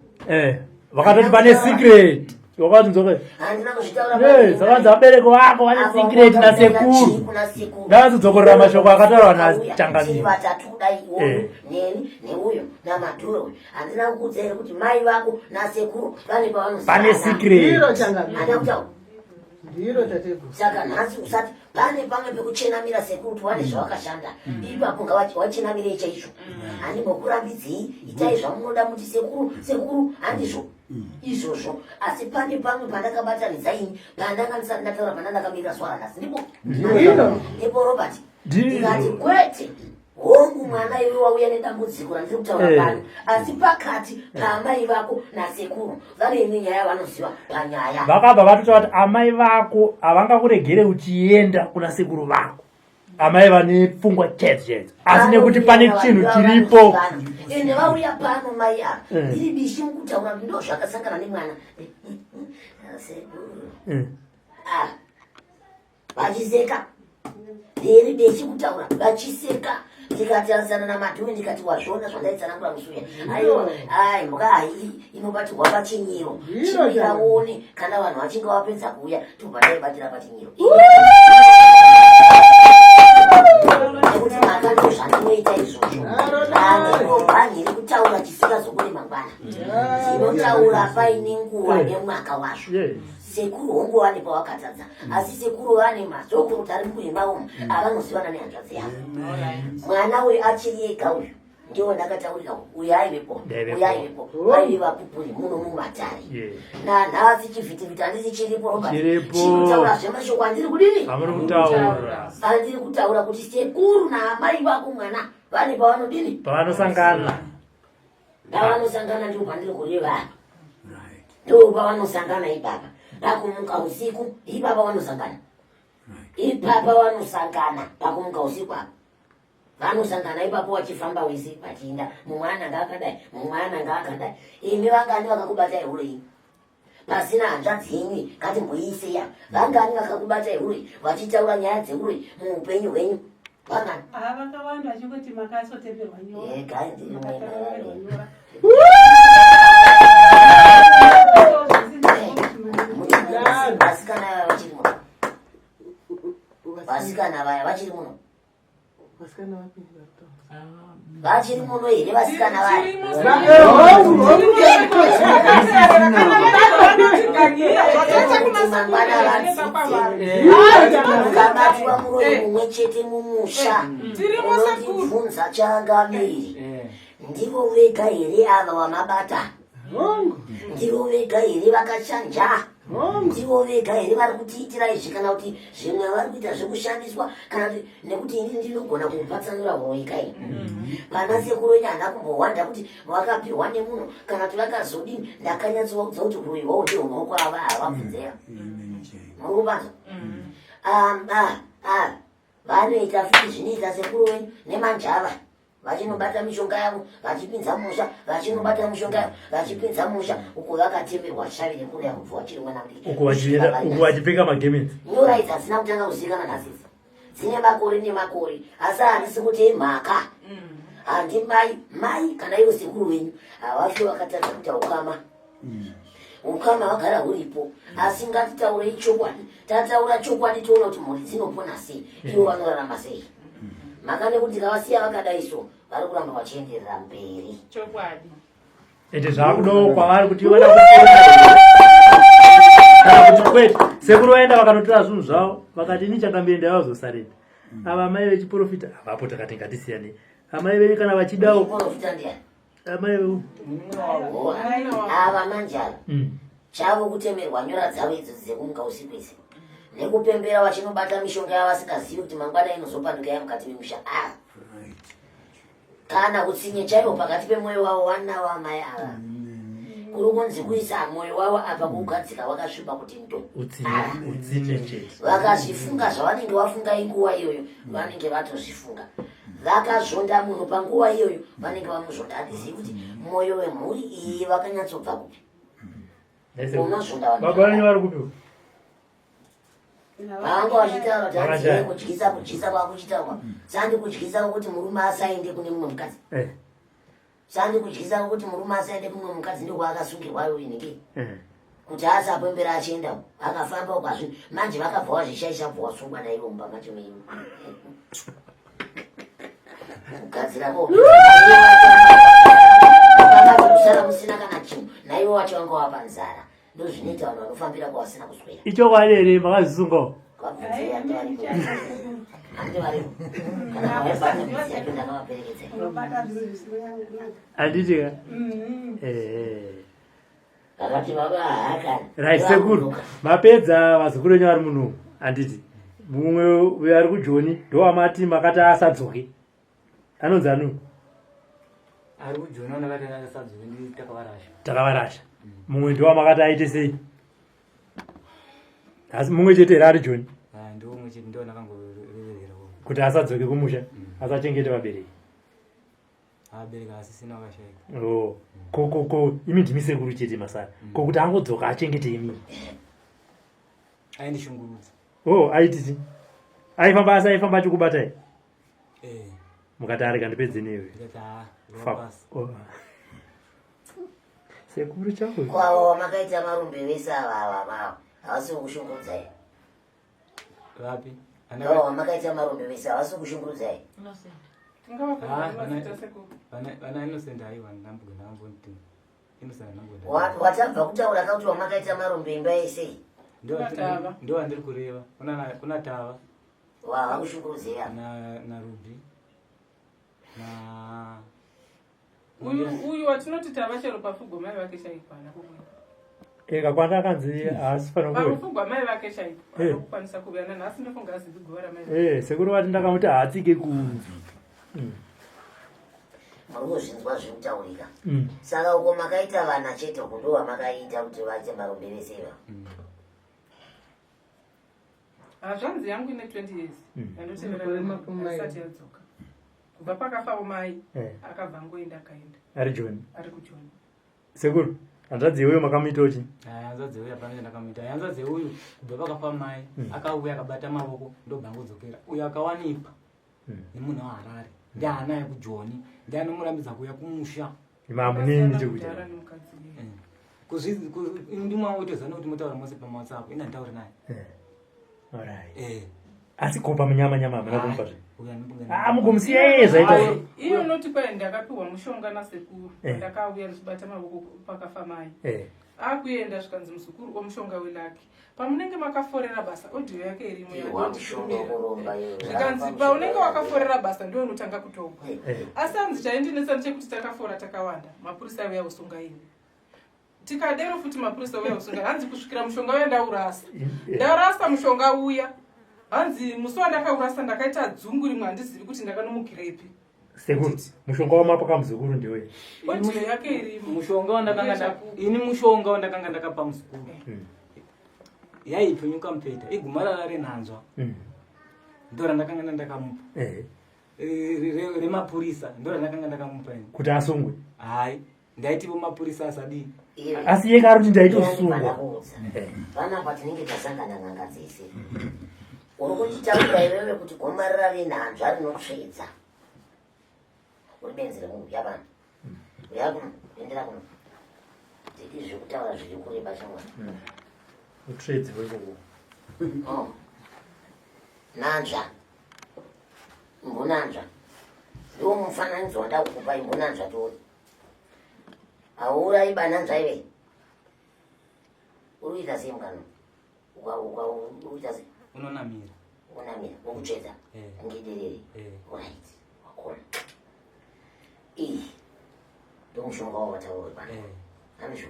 [SPEAKER 1] Vakatoti pane secret, wakati nzoke.
[SPEAKER 5] Handina kuzvitaura?
[SPEAKER 1] Zakanzi vabereki vako vane secret nasekuru.
[SPEAKER 5] Kuna sekuru.
[SPEAKER 1] Ndakazodzokorora mashoko akataurwa nachangamire.
[SPEAKER 5] Vatatu kudai, uyu neni neuyo namadhuro uyu. Handina kukuudza here kuti mai vako nasekuru vane pavanozivana?
[SPEAKER 1] Pane secret.
[SPEAKER 6] Ndiro, changamire.
[SPEAKER 5] Handina kutaura?
[SPEAKER 6] Ndiro, tateguru.
[SPEAKER 5] Saka nhasi usati pane pamwe pekuchenamira sekuru kuti wane zvavakashanda ipapo, ngavachenamirei chaizvo. Handimbokurambidzei, itai zvamunoda, muti sekuru sekuru, handizvo izvozvo, asi pane pamwe pandakabatanidza ini pandanga ndisati ndataura, panda ndakamirira zuva ranhasi. Ndipo ndipo Robert, ndikati kwete, hongu mwana iwe wauya nedambudziko randiri kutaura pano, asi pakati paamai vako nasekuru vane imwe nyaya vanoziva panyaya.
[SPEAKER 1] Vakabva vatotaura kuti amai vako havangakuregere uchienda kuna sekuru vako, amai vane pfungwa chaidzo chaidzo, asi nekuti pane chinhu chiripo.
[SPEAKER 5] Ende vauya pano mai ava, ndiri bishi mukutaura kuti ndo zvakasangana nemwana sekuru. Ah, vachiseka, ndiri bishi kutaura vachiseka, ndikatarisana namadhume, ndikati wazviona zvandaitsanangura musi uya? Aiwa, ai mhuka hai inobatirwa pachinyiro, chimira uone kana vanhu vachinge vapedza kuuya, tobva taibatira pachinyiro, nekuti maka ndo zvandinoita izvozvo. Handingobhanhiri kutaura chisingazobudi mangwana, ndinotaura paine nguva nemwaka wazvo. Sekuru hongu vane pavakatadza, asi sekuru vane mazokuru ari muimba umu avanozivana nehanzvadzi yavo. Mwana uyu achiri ega uyu, ndiwo ndakataurira, uyu aivepo, uyu aivepo, vaive vapupuri muno mumatare. Nanhasi chivhitivhiti handisi chiripo, Robert?
[SPEAKER 1] Chiripo.
[SPEAKER 5] Chinotaura zvemashoko andiri kudini?
[SPEAKER 1] Amuri kutaura.
[SPEAKER 5] Andiri kutaura kuti sekuru naamai vako mwana vane pavanodini?
[SPEAKER 1] Pavanosangana.
[SPEAKER 5] Pavanosangana, ndipo pandiri kureva, ndo pavanosangana ipapa, pakumuka usiku ipapa vanosangana ipapa, vanosangana pakumuka usiku apa. Vanosangana ipapo vachifamba wese vachiinda, mumwe ananga akadai, mumwe ananga akadai. Imi vangani vakakubatai hure imi? Pasina hanzvadzi yenyu ngatimboiiseya. Vangani vakakubatai hure vachitaura nyaya dzehure muupenyu hwenyu? Vangani?
[SPEAKER 10] Ah, vakawanda vachingoti makasotemerwa nyora.
[SPEAKER 5] Eh, gai ndiri mwena. Vasikana vaya vachiri muno. Vasikana vaya vachiri muno. Vachiri muno here vasikana vaya? Mangwana vadzidze. Mukabatwa muroyi mumwe chete mumusha. Unondibvunza changamiri. Ndivo vega here ava wamabata? Ndivo vega here vakachanja? Ndivo vega here vari kutiitira izvi kana kuti zvimwe vari kuita zvekushandiswa kana kuti nekuti ini ndinogona kupatsanura huroyi kai pana sekuru ini handina kumbohwanda kuti vakapiwa nemunhu kana kuti vakazodini ndakanyatsovaudza kuti huroyi hwavo ndehwemaoko ava havabvunzera muri kubanzwa vanoita futi zvinoita sekuru wenyu nemanjava vachinobata mishonga yavo vachipinza musha vachinobata mishonga yavo vachipinza musha uko vakatemerwa shavi nekureya kubva vachiri mwana mudiki
[SPEAKER 1] uko vachipfeka magemenzi
[SPEAKER 5] nyora idzi hadzina kutanga kuzivikana nhasi idzi dzine makore nemakore asi handisi kuti imhaka handi mai mai kana ivo sekuru venyu havafi vakatadza kuita ukama ukama hwagara huripo asi ngatitaurei chokwadi tataura chokwadi toona kuti mhuri dzinopona sei ivo vanorarama sei mhaka nekuti tikavasiya vakadai so vari kuramba vachienderera mberi
[SPEAKER 2] chokwadi
[SPEAKER 1] ende zvakudawo kwavari kuti vada kana kuti kwete sekuru vaenda vakanotora zvinhu zvavo vakati ini chakambiri ndavazosarenda ava mai vechiprofita havapo takati ngatisiyanei amai venyu kana vachidawo
[SPEAKER 5] Muprofita ndiani
[SPEAKER 1] amai
[SPEAKER 5] ava manje ava mm. chavo kutemerwa nyora dzavo idzo dzekumuka usiku idzi nekupembera vachinobata mishonga yavasingazivi kuti mangwana inozopanduka yamukati memusha ava kana utsinye chaiwo pakati pemwoyo wavo wanawo amai ava mm. kuri kunzi kuisa mwoyo wavo apa kuugadzika wakasviba kuti ndo vakazvifunga zvavanenge vafunga inguva iyoyo vanenge vatozvifunga vakazvonda munhu panguva iyoyo vanenge vamuzvonda handizivi kuti mwoyo wemhuri iyi vakanyatsobva kupi unozvonda
[SPEAKER 1] baba venyu vari kupi
[SPEAKER 5] vanga vachitaura kuti hanzi kudyisa kudyisa kwakuchitaurwa sandi kudyisa kuti murume asaende kune mumwe mukadzi eh. Sandi kudyisa kuti murume asaende kumwe mukadzi ndokwaakasungirwa uyu inenge eh. kuti asapembera achienda akafamba uko azvi manje vakabva wazvishaisha bva wasungwa naivo mumba macho menyu kugadzira ko kusara musina kana chinhu naivo wacho vanga wapa nzara ndozvinoita vanhu vanofambira kwavasina kuswera
[SPEAKER 1] ichokwadi here makazvisungawo handiti ka
[SPEAKER 10] mm-hmm.
[SPEAKER 1] eh. right sekuru mapedza vazukuru venyu vari munomu handiti mumwe uyo ari kujoni ndowamati makati asadzoke anonzi anu
[SPEAKER 4] ari kujoni anakati asadzoke ndi takavarasha
[SPEAKER 1] takavarasha mumwe ndowamakati aite sei asi mumwe chete here ari joni
[SPEAKER 4] ah, ndomwe chete ndo ndakangoreverera
[SPEAKER 1] kuti asadzoke kumusha mm. asachengete vabereki
[SPEAKER 4] abereki asisina vakashaika
[SPEAKER 1] oh. ko ko ko imi ndimi sekuru chete masara mm. ko kuti angodzoka achengete imi
[SPEAKER 4] aindishungurudza
[SPEAKER 1] oh aititi aifamba asi aifamba achikubatai
[SPEAKER 4] eh.
[SPEAKER 1] mukati arega ndipedze newe oh. sekuru chako
[SPEAKER 5] kwavo wamakaita marumbe vese ava ava vavo havasi kukushungurudzai
[SPEAKER 4] vapi
[SPEAKER 5] avo wamakaita marumbe vese havasi kukushungurudzai
[SPEAKER 4] vana innocent aiwa ndambonti
[SPEAKER 5] watabva kutaura kakuti wamakaita marumbe imba yese
[SPEAKER 4] ndo andiri kureva kuna tava
[SPEAKER 5] wavakushungurudzei
[SPEAKER 4] naruby na
[SPEAKER 2] uyu uyu watinoti tava chero pafugwa mai vake chaipo haana kubuya
[SPEAKER 1] eka kwanda akanzi haasi fanira kuuya
[SPEAKER 2] pafugwa mai vake chaipo haana eh. kukwanisa kuuya nanhasi ndofunga azivi guva ramai
[SPEAKER 1] eh sekuru vati ndakamuti haatsike kunzi mm.
[SPEAKER 5] muri kuzvinzwa zviri kutaurika mm. saka uko makaita vana chete uko ndo vamakaita kuti vaite marombe vese iva mm.
[SPEAKER 2] Hazvanzi yangu ine 20 years mm. yandotevera isati yadzoka. Kubva pakafawo mai
[SPEAKER 1] Eh.
[SPEAKER 2] akabva angoenda akaenda.
[SPEAKER 1] Ari Joni.
[SPEAKER 2] Ari kuJoni.
[SPEAKER 1] Sekuru, hanzvadzi yeuyo makamuitawo chii?
[SPEAKER 4] Aya, hanzvadzi yeuyu hapana chandakamuita. Hanzvadzi yeuyu kubva pakafa mai akauya akabata mavoko ndobva angodzokera. Uyo akawanikwa nemunhu weHarare ndiye anaye kuJoni ndiye anomurambidza kuuya kumusha.
[SPEAKER 1] Mamunini chekuita.
[SPEAKER 4] Ndimwa wotoziva nekuti motaura mose pamawhatsapp ini handitauri naye.
[SPEAKER 1] Alright.
[SPEAKER 4] Eh.
[SPEAKER 1] Asi kopa munyama nyama hamuna kumupa zve.
[SPEAKER 4] Uyu anobunga
[SPEAKER 1] Ah, mugomusiya yeye zvaita sei?
[SPEAKER 2] Iye unoti kwai ndakapiwa mushonga nasekuru
[SPEAKER 1] Eh.
[SPEAKER 2] ndakauya ndichibata mavoko pakafa mai.
[SPEAKER 1] Eh.
[SPEAKER 2] Akuenda zvikanzi muzukuru omushonga welaki. Pamunenge makaforera basa audio yake irimo
[SPEAKER 5] Iwa mushonga wekuromba iwe.
[SPEAKER 2] Zvikanzi paunenge wakaforera basa ndiwe unotanga kutogwa.
[SPEAKER 1] Eh.
[SPEAKER 2] Asi hanzi chaindinetsa ndechekuti takafora takawanda mapurisa auya kusunga ini. Tikadero futi mapurisa auya kusunga hanzi kusvikira mushonga uya ndaurasa. Ndarasa mushonga uya. Hanzi musi wandakaurasa ndakaita dzungu rimwe handizivi kuti ndakanomukirepi.
[SPEAKER 1] Sekuru, mushonga wamapa kamuzukuru ndiwe.
[SPEAKER 2] Audio yake irimo.
[SPEAKER 4] Mushonga wandakanga nda- ini mushonga wandakanga ndakapa muzukuru yaipfunyuka mupeta igumarara renhanzva ndo randakanga ndakamupa
[SPEAKER 1] Eh.
[SPEAKER 4] Remapurisa ndo randakanga ndakamupa ini.
[SPEAKER 1] Kuti asungwe.
[SPEAKER 4] Hai, ndaitivo mapurisa asadii.
[SPEAKER 1] Asi iye kaari kuti ndaitosungwa.
[SPEAKER 5] Panapa tinenge tasangana n'anga dzese. Uri kunditaura iwewe kuti gomarara renhanzva rinotsvedza. Uri benzi remunhu uya pano. Uya kuno, endera kuno. Ndidi zvekutaura zviri kureba shamwari.
[SPEAKER 1] Utsvedzi wekoko.
[SPEAKER 5] Oh. Nanzva. Imbonanzva. Ndiwo mufananidzo wandakukupa imbonanzva tione. Hauurayi bananzva iwe. Uri kuita sei mukano? Uka uka uri kuita sei?
[SPEAKER 4] Unonamira.
[SPEAKER 5] Unamira, wokutsvedza.
[SPEAKER 4] Eh.
[SPEAKER 5] Kunge derere.
[SPEAKER 4] Eh.
[SPEAKER 5] Right. Wakona. Iyi. Ndomushonga wawataura pano. Amisho.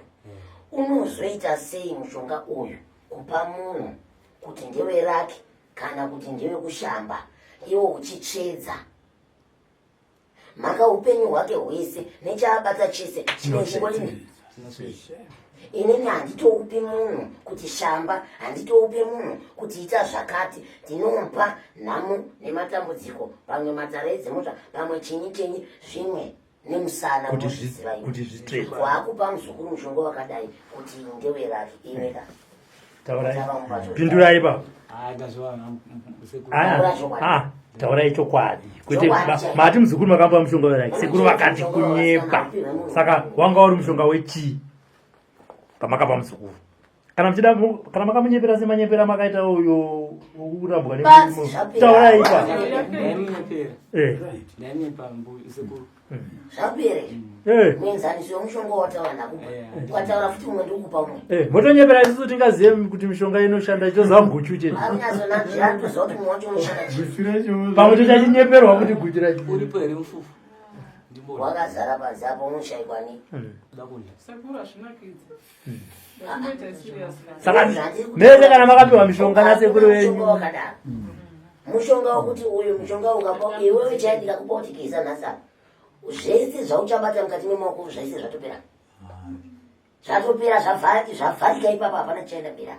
[SPEAKER 5] Unozoita sei mushonga uyu kupa munhu kuti ndewe rake kana kuti ndewe kushamba iwo uchitsvedza mhaka upenyu hwake hwese nechaabata chese chinochingodini inini handitoupi munhu kuti shamba handitoupi munhu kuti ita zvakati ndinomupa nhamo nematambudziko pamwe matare edzimota pamwe chinyi chinyi zvimwe nemusana
[SPEAKER 1] Kuti
[SPEAKER 5] unozviziva iwe.
[SPEAKER 1] kuti zvitsvedze.
[SPEAKER 5] Waakupa muzukuru mushonga wakadai kuti ndewe rake iwe ka
[SPEAKER 1] Taurai. Pindurai ipapo.
[SPEAKER 4] Hai, ndazviwana sekuru.
[SPEAKER 1] Ah, ah, taurai chokwadi. Kwete
[SPEAKER 4] Chokwadi chaicho.
[SPEAKER 1] mati muzukuru makamupa mushonga weraki. Sekuru vakati kunyepa. Saka wanga uri mushonga wechii? Pamakapa muzukuru. Kana muchida kana makamunyepera semanyepera makaita uyo wokurambwa
[SPEAKER 5] Basi,
[SPEAKER 1] nemurume.
[SPEAKER 5] zvapera.
[SPEAKER 1] Taurai ipapo.
[SPEAKER 4] Ndaimunyepera.
[SPEAKER 1] Eh.
[SPEAKER 4] Ndainyepa mbuyu sekuru.
[SPEAKER 5] Zvapere.
[SPEAKER 1] Eh.
[SPEAKER 5] Muenzaniso wemushonga wataura ndakupa. Ukataura futi umwe ndikupa umwe.
[SPEAKER 1] Eh, motonyepera isusu tingazive kuti mishonga inoshanda toziva guchu chete.
[SPEAKER 5] Arunyazonanzvira anotoziva kuti mumwe wacho unoshanda chii.
[SPEAKER 1] Pamwe tochachinyeperwa kuti guchu racho.
[SPEAKER 4] Uripo here mufufu?
[SPEAKER 5] Wakazara panze apo unoshaikwa ni.
[SPEAKER 2] Sekuru hazvinakidzi. Ndakumboita serious na.
[SPEAKER 1] Saka mese kana makapiwa mishonga nasekuru
[SPEAKER 5] Mushonga
[SPEAKER 1] venyu.
[SPEAKER 5] wakadaro. Mushonga wokuti uyu mushonga ukapa iwewe chaidika kupa kuti geza nhasi apa. Zvese zvauchabata mukati memaoko zvese zvatopera. Zvatopera zvavharika ipapo hapana chichaenda mberi.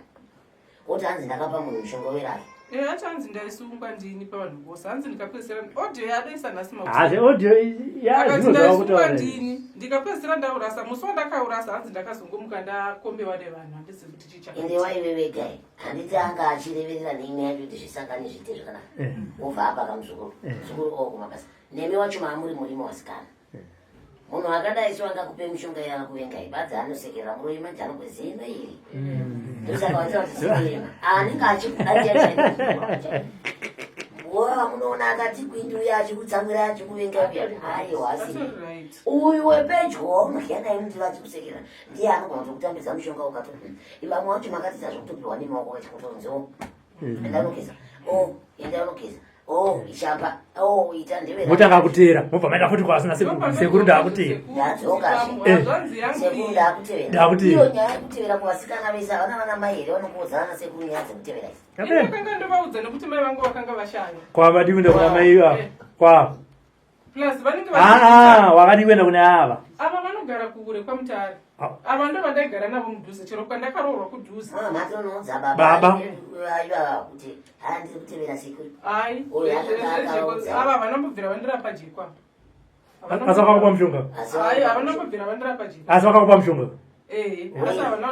[SPEAKER 5] Woti hanzi ndakapa munhu mushonga werari.
[SPEAKER 2] Eh, acho hanzi ndaisungwa ndini pavanhu vose hanzi ndikapedzisira audio yadoisa nhasi
[SPEAKER 1] Hazve audio ya
[SPEAKER 2] Akati
[SPEAKER 1] zvinozvava
[SPEAKER 2] ndaisungwa
[SPEAKER 1] kutaura.
[SPEAKER 2] ndini ndikapedzisira ndaurasa musi wandakaurasa hanzi ndakazongomuka ndakombewa nevanhu handizivi kuti chii chakaitika.
[SPEAKER 5] Ende waive vega here? Handiti anga achireverera neimwe yacho kuti zvisangane zviite zvakanaka.
[SPEAKER 1] Eh.
[SPEAKER 5] Wobva apa kamuzukuru.
[SPEAKER 1] Eh.
[SPEAKER 5] Muzukuru oo kumabasa. Nemi wacho maamuri murimo wasikana. Munhu akadai so angakupe mishonga yaakakuvengai badzi anosekerera muroyi manje anokwezino iri. Ndosaka vaitaura kuti sekerera. Anenge achikuda chaicho. Wa munoona akati kwindi uya achikutsamwira achikuvenga uya. Aiwa asi. Uyu wepedyo waunodya naye muti vachikusekera ndiye anogona kutokutambidza mushonga ukato. Vamwe vacho makatiza zvekutopiwa nemaoko vachikutonziwo. Enda unogeza. Oh, enda unogeza. Oh, ishamba. Oh, ita ndeve.
[SPEAKER 1] Motanga kuteera, mobva maenda futi kwasina sekuru. Sekuru ndakuteera.
[SPEAKER 5] Ndadzokazve.
[SPEAKER 1] Eh.
[SPEAKER 5] Sekuru ndakutevera.
[SPEAKER 1] Ndakutevera.
[SPEAKER 5] Iyo nyaya yekutevera kuvasikana vese havana vana mai here vanokuudzana nasekuru nyaya dzekutevera idzi.
[SPEAKER 2] Ini ndakanga ndovaudza nekuti mai vangu vakanga vashaya.
[SPEAKER 1] Kwa madi kuenda kuna mai iva. Kwa.
[SPEAKER 2] Plus vanenge
[SPEAKER 1] ah, ah, wakadii kuenda kune ava?
[SPEAKER 2] Ava vanogara kure kwaMutare. Ah. Ava ndo vandaigara navo mudhuze chero kwandakaroorwa kudhuze.
[SPEAKER 5] Ah, matonoudza
[SPEAKER 1] baba
[SPEAKER 5] ivava kuti haa ndiri kutevera sekuru.
[SPEAKER 2] Ai, ava vanambobvira vandirapa jekwa.
[SPEAKER 1] Asi vakakupa mushonga?
[SPEAKER 2] Ai, havana kubvira vandirapa jekwa.
[SPEAKER 1] Asi vakakupa mushonga?
[SPEAKER 2] Eh, asi havana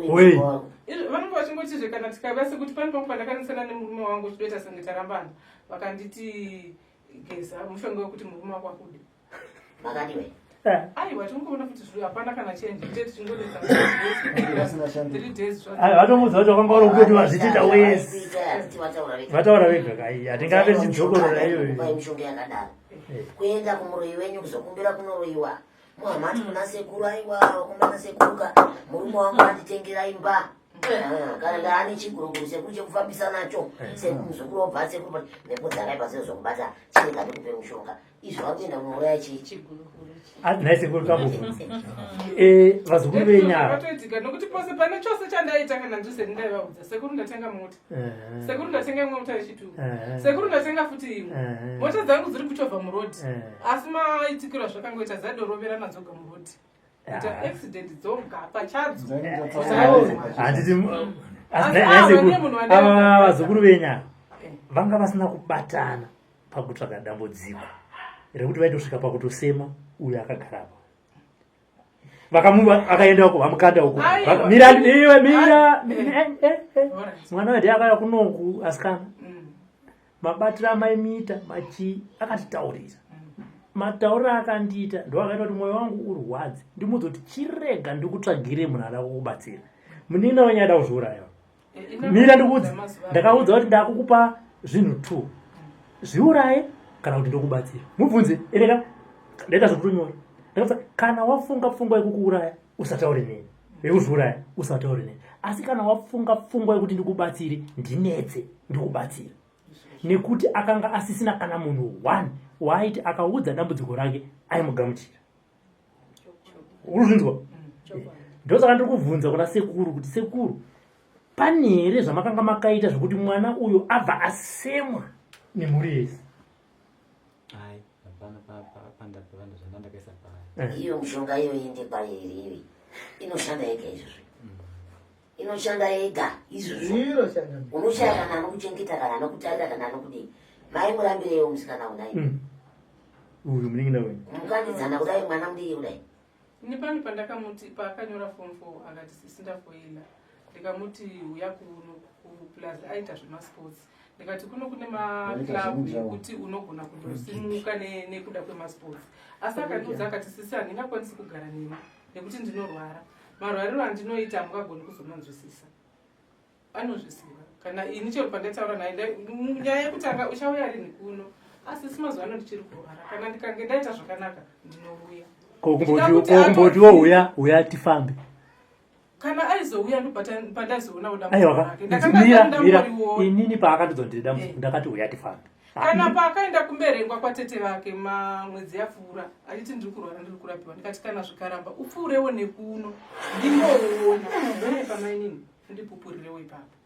[SPEAKER 1] Wei.
[SPEAKER 2] Vanenge vachingotizve kana tikava sekuti pane pamwe pandakanisana nemurume wangu chidoita senge tarambana vakanditi geza mushonga wekuti murume wako akude.
[SPEAKER 5] Makadiwe.
[SPEAKER 1] Eh.
[SPEAKER 2] Aiwa tinongoona kuti zviro hapana kana change tete tichingonetsa 3 days
[SPEAKER 1] Ai vatomuudza kuti wakanga uri kuti vazvitiita wese. Vataura vega kai hatingabe tidzokorora iyoyo.
[SPEAKER 5] Mishonga yakadaro. Eh. Kuenda kumuroyi wenyu kuzokumbira kunoroyiwa. Muhamati kuna sekuru aiwa wakomana sekuruka murume wangu anditengera imba. Ah, kana ndaane chiguruguru sekuru chekufambisa nacho eh. sekuru muzukuru wobva sekuru mhepo dzakaipa dzezokubata chirega ndikupe mushonga izvo vakuenda kunouraya chii
[SPEAKER 1] ah, nhai sekuru kambobvunza eh, vazukuru venyara
[SPEAKER 2] vatoitika nokuti pose pane chose chandaita kana ndiseni ndaivaudza sekuru ndatenga mota eh. sekuru ndatenga imwe mota yechitu sekuru ndatenga futi imwe mota dzangu dziri kuchovha murodhi asi maitikiro azvakangoita dzadoroverana dzoga murodhi kuita accident dzoga pachadzo
[SPEAKER 1] handiti ava vazukuru venyara eh. vanga vasina kubatana pakutsvaga dambudziko rekuti vaitosvika pakutosema uyo akagara apa vakamuva akaenda uko vamukanda uko mira iwe mira eh, eh, eh, mwana wende akauya kunoku asikana mm. mabatiro amaimiita machii akatitaurira matauriro akandiita ndoakaita kuti mwoyo wangu urwadze ndimuudze kuti chirega ndikutsvagire munhu ada kukubatsira munin'ina wenyu ada kuzviuraya mira ndikuudze ndakaudza kuti ndakukupa zvinhu two zviuraye kana kuti ndokubatsira mubvunze ereka ndaita zvekutonyora ndakaudza kana wafunga pfungwa yekukuuraya usataure neni yekuzviuraya usataure neni asi kana wafunga pfungwa yekuti ndikubatsire ndinetse ndikubatsire nekuti akanga asisina kana munhu one waaiti akaudza dambudziko rake aimugamuchira urikuzvinzwa mm. ndosaka ndiri kubvunza kuna sekuru kuti sekuru pane here zvamakanga makaita zvekuti mwana uyo abva asemwa nemhuri yese
[SPEAKER 5] eh. iyo mishonga iyo inde kwairi ivi inoshanda yega izvozvo mm. inoshanda yega izvozvo unoshaya kana anokuchengeta kana anokutarira kana anokudii mai murambireiwo musikana unai mm.
[SPEAKER 1] uyu munin'ina wenyu
[SPEAKER 5] mukandidzana kudai mwana mudiki kudai
[SPEAKER 2] ini pane pandakamuti paakanyora form four akati sisi ndafoila ndikamuti uya kuno kuplus aita zvemasports ndikati kuno kune maclub ekuti unogona kundosimuka nekuda kwemasports asi akandiudza akati sisi handingakwanisi kugara nemi nekuti ndinorwara marwariro andinoita hamungagoni kuzomanzwisisa anozviziva kana ini chero pandaitaura naye nyaya yekutanga uchauya rinhi kuno asi si mazuva ano ndichiri kurwara kana ndikange ndaita zvakanaka ndinouya
[SPEAKER 1] kokumbotiwo uya uya tifambe
[SPEAKER 2] kana aizouya ndopandaizoona
[SPEAKER 1] aiwa inini paakandidza ndiri dambudziko eh. ndakati uya tifambe
[SPEAKER 2] kana paakaenda kumberengwa kwatete vake mamwedzi yapfuura achiti ndiri kurwara ndiri kurapiwa ndikati kana zvikaramba upfuurewo nekuno ndimboona ndone pamainini ndipupurirewo ipapo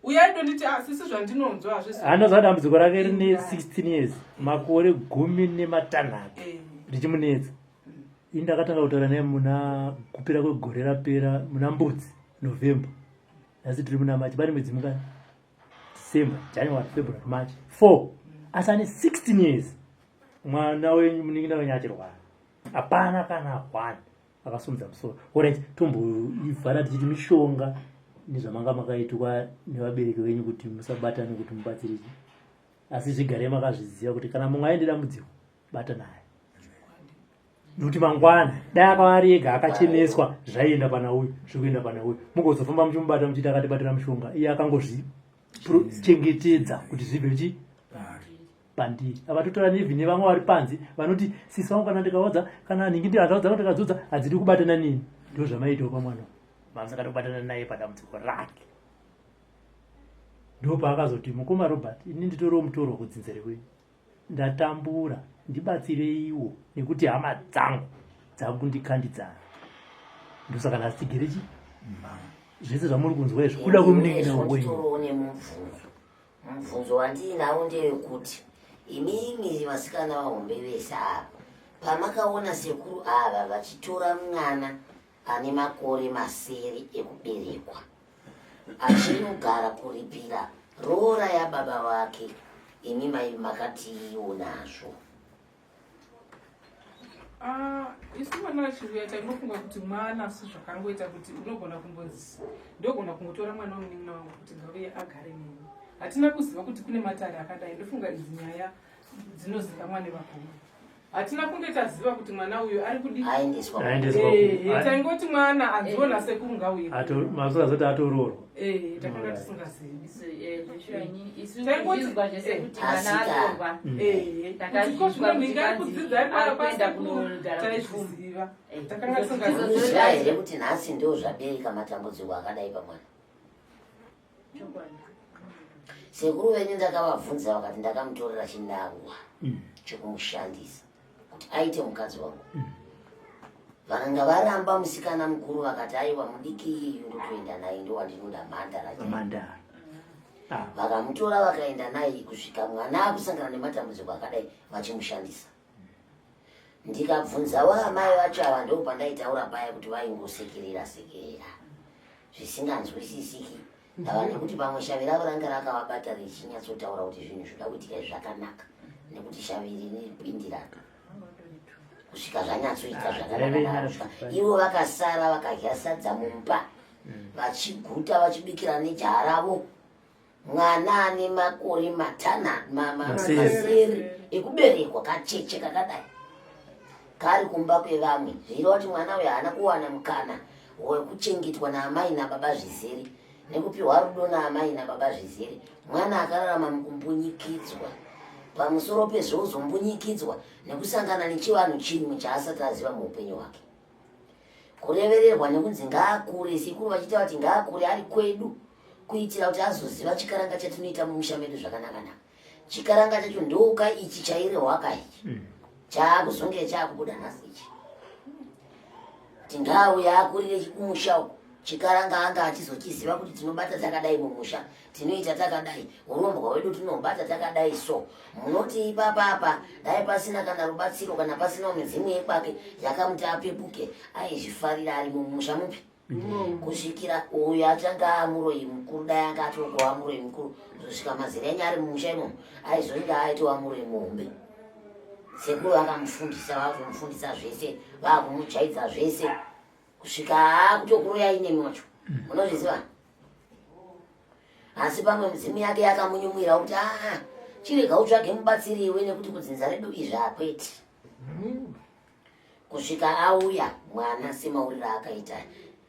[SPEAKER 2] uyai donditi asisi ah, zvandinonzwa hazvisi
[SPEAKER 1] anoziva dambudziko rake rine 16 years makore gumi nematanhatu eh. richimunetsa ini ndakatanga kutaura naye muna kupera kwegore rapera muna mbudzi november nhasi tiri muna machi pane mwedzi mungani december january february march 4 asi ane 16 years mwana wenyu munin'ina wenyu achirwara hapana kana one akasumudza musoro orit tomboivhara tichiti mishonga nezvamanga makaitwa nevabereki venyu kuti musabatane kuti mubatsiriki asi zvigare makazviziva kuti kana mumwe aende dambudziko bata naye nekuti mangwana dai akava ari ega akacheneswa zvaienda pana uyu zvikuenda pana uyu mugozofamba muchimubata muchiti akatibatira mushonga iye akangozvichengetedza kuti zvibve chi pandiri ava totora nevi nevamwe vari panze vanoti sisi vangu kana ndikaodza kana nhingi ndikataudza kana ndikadzudza hadzidi kubatana nini ndo zvamaitawo pamwana mamusakada kubatana naye padambudziko rake ndopaakazoti mukoma robert ini nditoriwo mutorwa kudzinza rekwenyu ndatambura ndibatsireiwo nekuti hama dzangu dzakundikandidzana ndosaka nhasi tigere chi zvese zvamuri kunzwa izvi kuda kwemunin'ina wenyu
[SPEAKER 5] mubvunzo wandiinawo ndeyekuti Imimi vasikana vahombe vese ava, pamakaona sekuru ava vachitora mwana ane makore masere ekuberekwa achinogara kuripira roora yababa vake, imi mai makatiiwo nazvo?
[SPEAKER 2] Ah, isu mwana achiuya taingofunga kuti mwana asi zvakangoita kuti unogona kumbonzi ndogona kungotora mwana wemunin'ina wangu kuti ngauye agare neni. Hatina kuziva kuti kune matare akadai. Ndofunga idzi nyaya dzinozikamwa nevakuru. Hatina kunge taziva kuti mwana uyu ari kudii.
[SPEAKER 5] Aendeswa.
[SPEAKER 1] Aendeswa ku-
[SPEAKER 2] Eh, eh, taingoti mwana anziona sekuru ngauye.
[SPEAKER 1] Masazoti atoroorwa.
[SPEAKER 2] Eh, takanga tisingazivi.
[SPEAKER 3] Isu taizwa zvese kuti mwana atorwa.
[SPEAKER 2] Eh,
[SPEAKER 3] Takazvizwa
[SPEAKER 2] kuti ko zvino
[SPEAKER 3] kuti
[SPEAKER 2] nhingi ari
[SPEAKER 3] kwanzi
[SPEAKER 2] kudzidza ari
[SPEAKER 3] ari kuenda
[SPEAKER 2] kwasekuru,
[SPEAKER 3] kunogara
[SPEAKER 2] taizviziva. Takanga tisingazivi.
[SPEAKER 5] Unoziva here kuti nhasi ndo zvabereka matambudziko akadai pamwana? Sekuru venyu ndakavabvunza vakati ndakamutorera chinangwa chekumushandisa kuti aite mukadzi wangu. Vakanga varamba musikana mukuru vakati aiwa mudiki iyeyu ndotoenda naye ndowandinoda mhandara chaiyo.
[SPEAKER 1] Mhandara.
[SPEAKER 5] Vakamutora vakaenda naye kusvika mwana akusangana nematambudziko akadai vachimushandisa. Ndikabvunzawo amai vacho ava ndopandaitaura paya kuti vaingosekerera sekerera zvisinganzwisisiki. Ndava nekuti pamwe shavi ravo ranga rakavabata richinyatsotaura kuti zvinhu zvoda kuitika izvi zvakanaka nekuti shavi rinopindirana kusvika zvanyatsoita zvakanaka kusvika ivo vakasara vakadya sadza mumba vachiguta vachibikira nejaha ravo. Mwana ane makore masere ekuberekwa kacheche kakadai kari kumba kwevamwe, zvichireva kuti mwana uyu haana kuwana mukana wekuchengetwa naamai nababa zvizere nekupiwa rudo naamai nababa zvizere. Mwana akararama mukumbunyikidzwa, pamusoro pezvo ozombunyikidzwa nekusangana nechivanhu chimwe chaasati aziva muupenyu hwake. Kurevererwa nekunzi ngaakure, sekuru vachiita vati ngaakure ari kwedu kuitira kuti azoziva chikaranga chatinoita mumusha medu zvakanaka-naka. Chikaranga chacho ndoka ichi chairehwaka ichi chaakuzonge chaakubuda nhasi ichi kuti ngaauye akurire kumusha uku. Chikaranga anga achizochiziva kuti tinobata takadai mumusha, tinoita takadai, urombwa hwedu tinobata takadai. So munoti ipapa apa dai pasina kana rubatsiro kana pasina midzimu yekwake yakamuti apepuke, aizvifarira ari mumusha mupi kusvikira uyu achange amuroyi mukuru. Dai anga atogova muroyi mukuru kuzosvika mazera enyu ari mumusha imomo, aizonge aitova muroyi muhombe. Sekuru vakamufundisa, vakumufundisa zvese, vakumujaidza zvese kusvika akutokuroyai nemi wacho, munozviziva. Asi pamwe midzimu yake yakamunyumwira kuti aa chirega utsvage mubatsiri iwe, nekuti kudzinza redu izvi hakweti. Kusvika auya mwana semauriro akaita,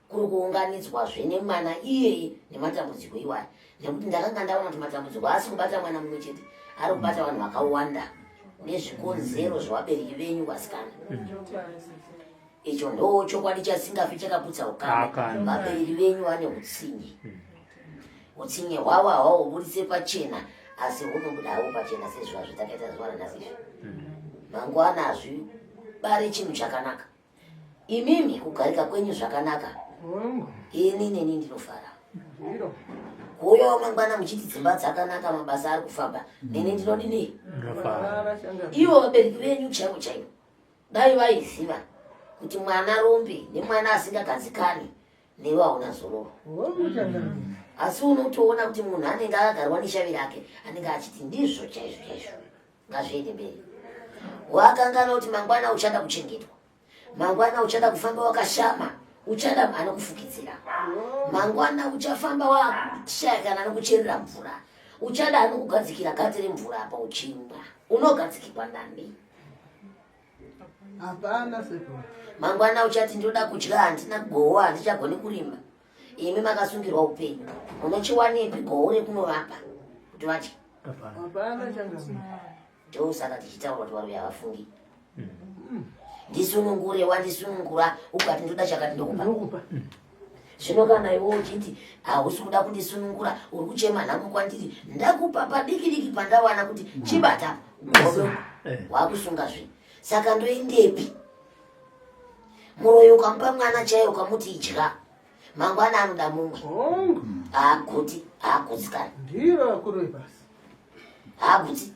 [SPEAKER 5] kuri kuunganidzwazve nemwana iyeye nematambudziko iwaya, nekuti ndakanga ndaona kuti matambudziko haasi kubata mwana mumwe chete, ari kubata vanhu vakawanda nezvikonzero zvevabereki venyu vasikana. Icho ndo chokwadi chasingafi chakaputsa ukama. Vabereki venyu vane utsinye, utsinye hwavo hawahubudise pachena, asi hunobuda hawo pachena sezviva zvatakaita zuva ranhasi izvi. Mangwana hazvibare chinhu chakanaka. Imimi kugarika kwenyu zvakanaka, ini neni ndinofara. Kuuyawo mangwana muchiti dzimba dzakanaka, mabasa ari kufamba, neni ndinodini? Ivo vabereki venyu chaivo chaivo dai vaiziva kuti mwana rombe nemwana asingagadzikani newe hauna zororo. Asi unotoona kuti munhu anenge akagarwa neshavi rake anenge achiti ndizvo chaizvo chaizvo, ngazviende mberi. Wakanganwa kuti mangwana uchada kuchengetwa, mangwana uchada kufamba wakashama, uchada anokufukidzira, mangwana uchafamba wakushaya kana anokucherera mvura, uchada anokugadzikira gati remvura apa uchimwa. Unogadzikirwa nani?
[SPEAKER 6] Hapana sekuru.
[SPEAKER 5] Mangwana uchati ndoda kudya, handina goho, handichagoni kurima. Imi makasungirwa upenyu, unochiwanepi goho rekunovapa kuti vadye?
[SPEAKER 6] Hapana changamire.
[SPEAKER 5] Ndosaka tichitaura kuti varume havafungi. Ndisunungure, wandisunungura ukati ndoda chakati ndokupa. Zvino kana iwe uchiti hausi kuda kundisunungura, uri kuchema nhamo kwandiri, ndakupa padiki diki pandawana kuti chibata godo, wakusunga zve. Saka ndoendepi? Muroyi ukamupa mwana chaiye ukamuti idya, mangwana anoda mumwe. Haaguti, haagutsikani.
[SPEAKER 6] Ndiro vakuru vepasi.
[SPEAKER 5] Haaguti.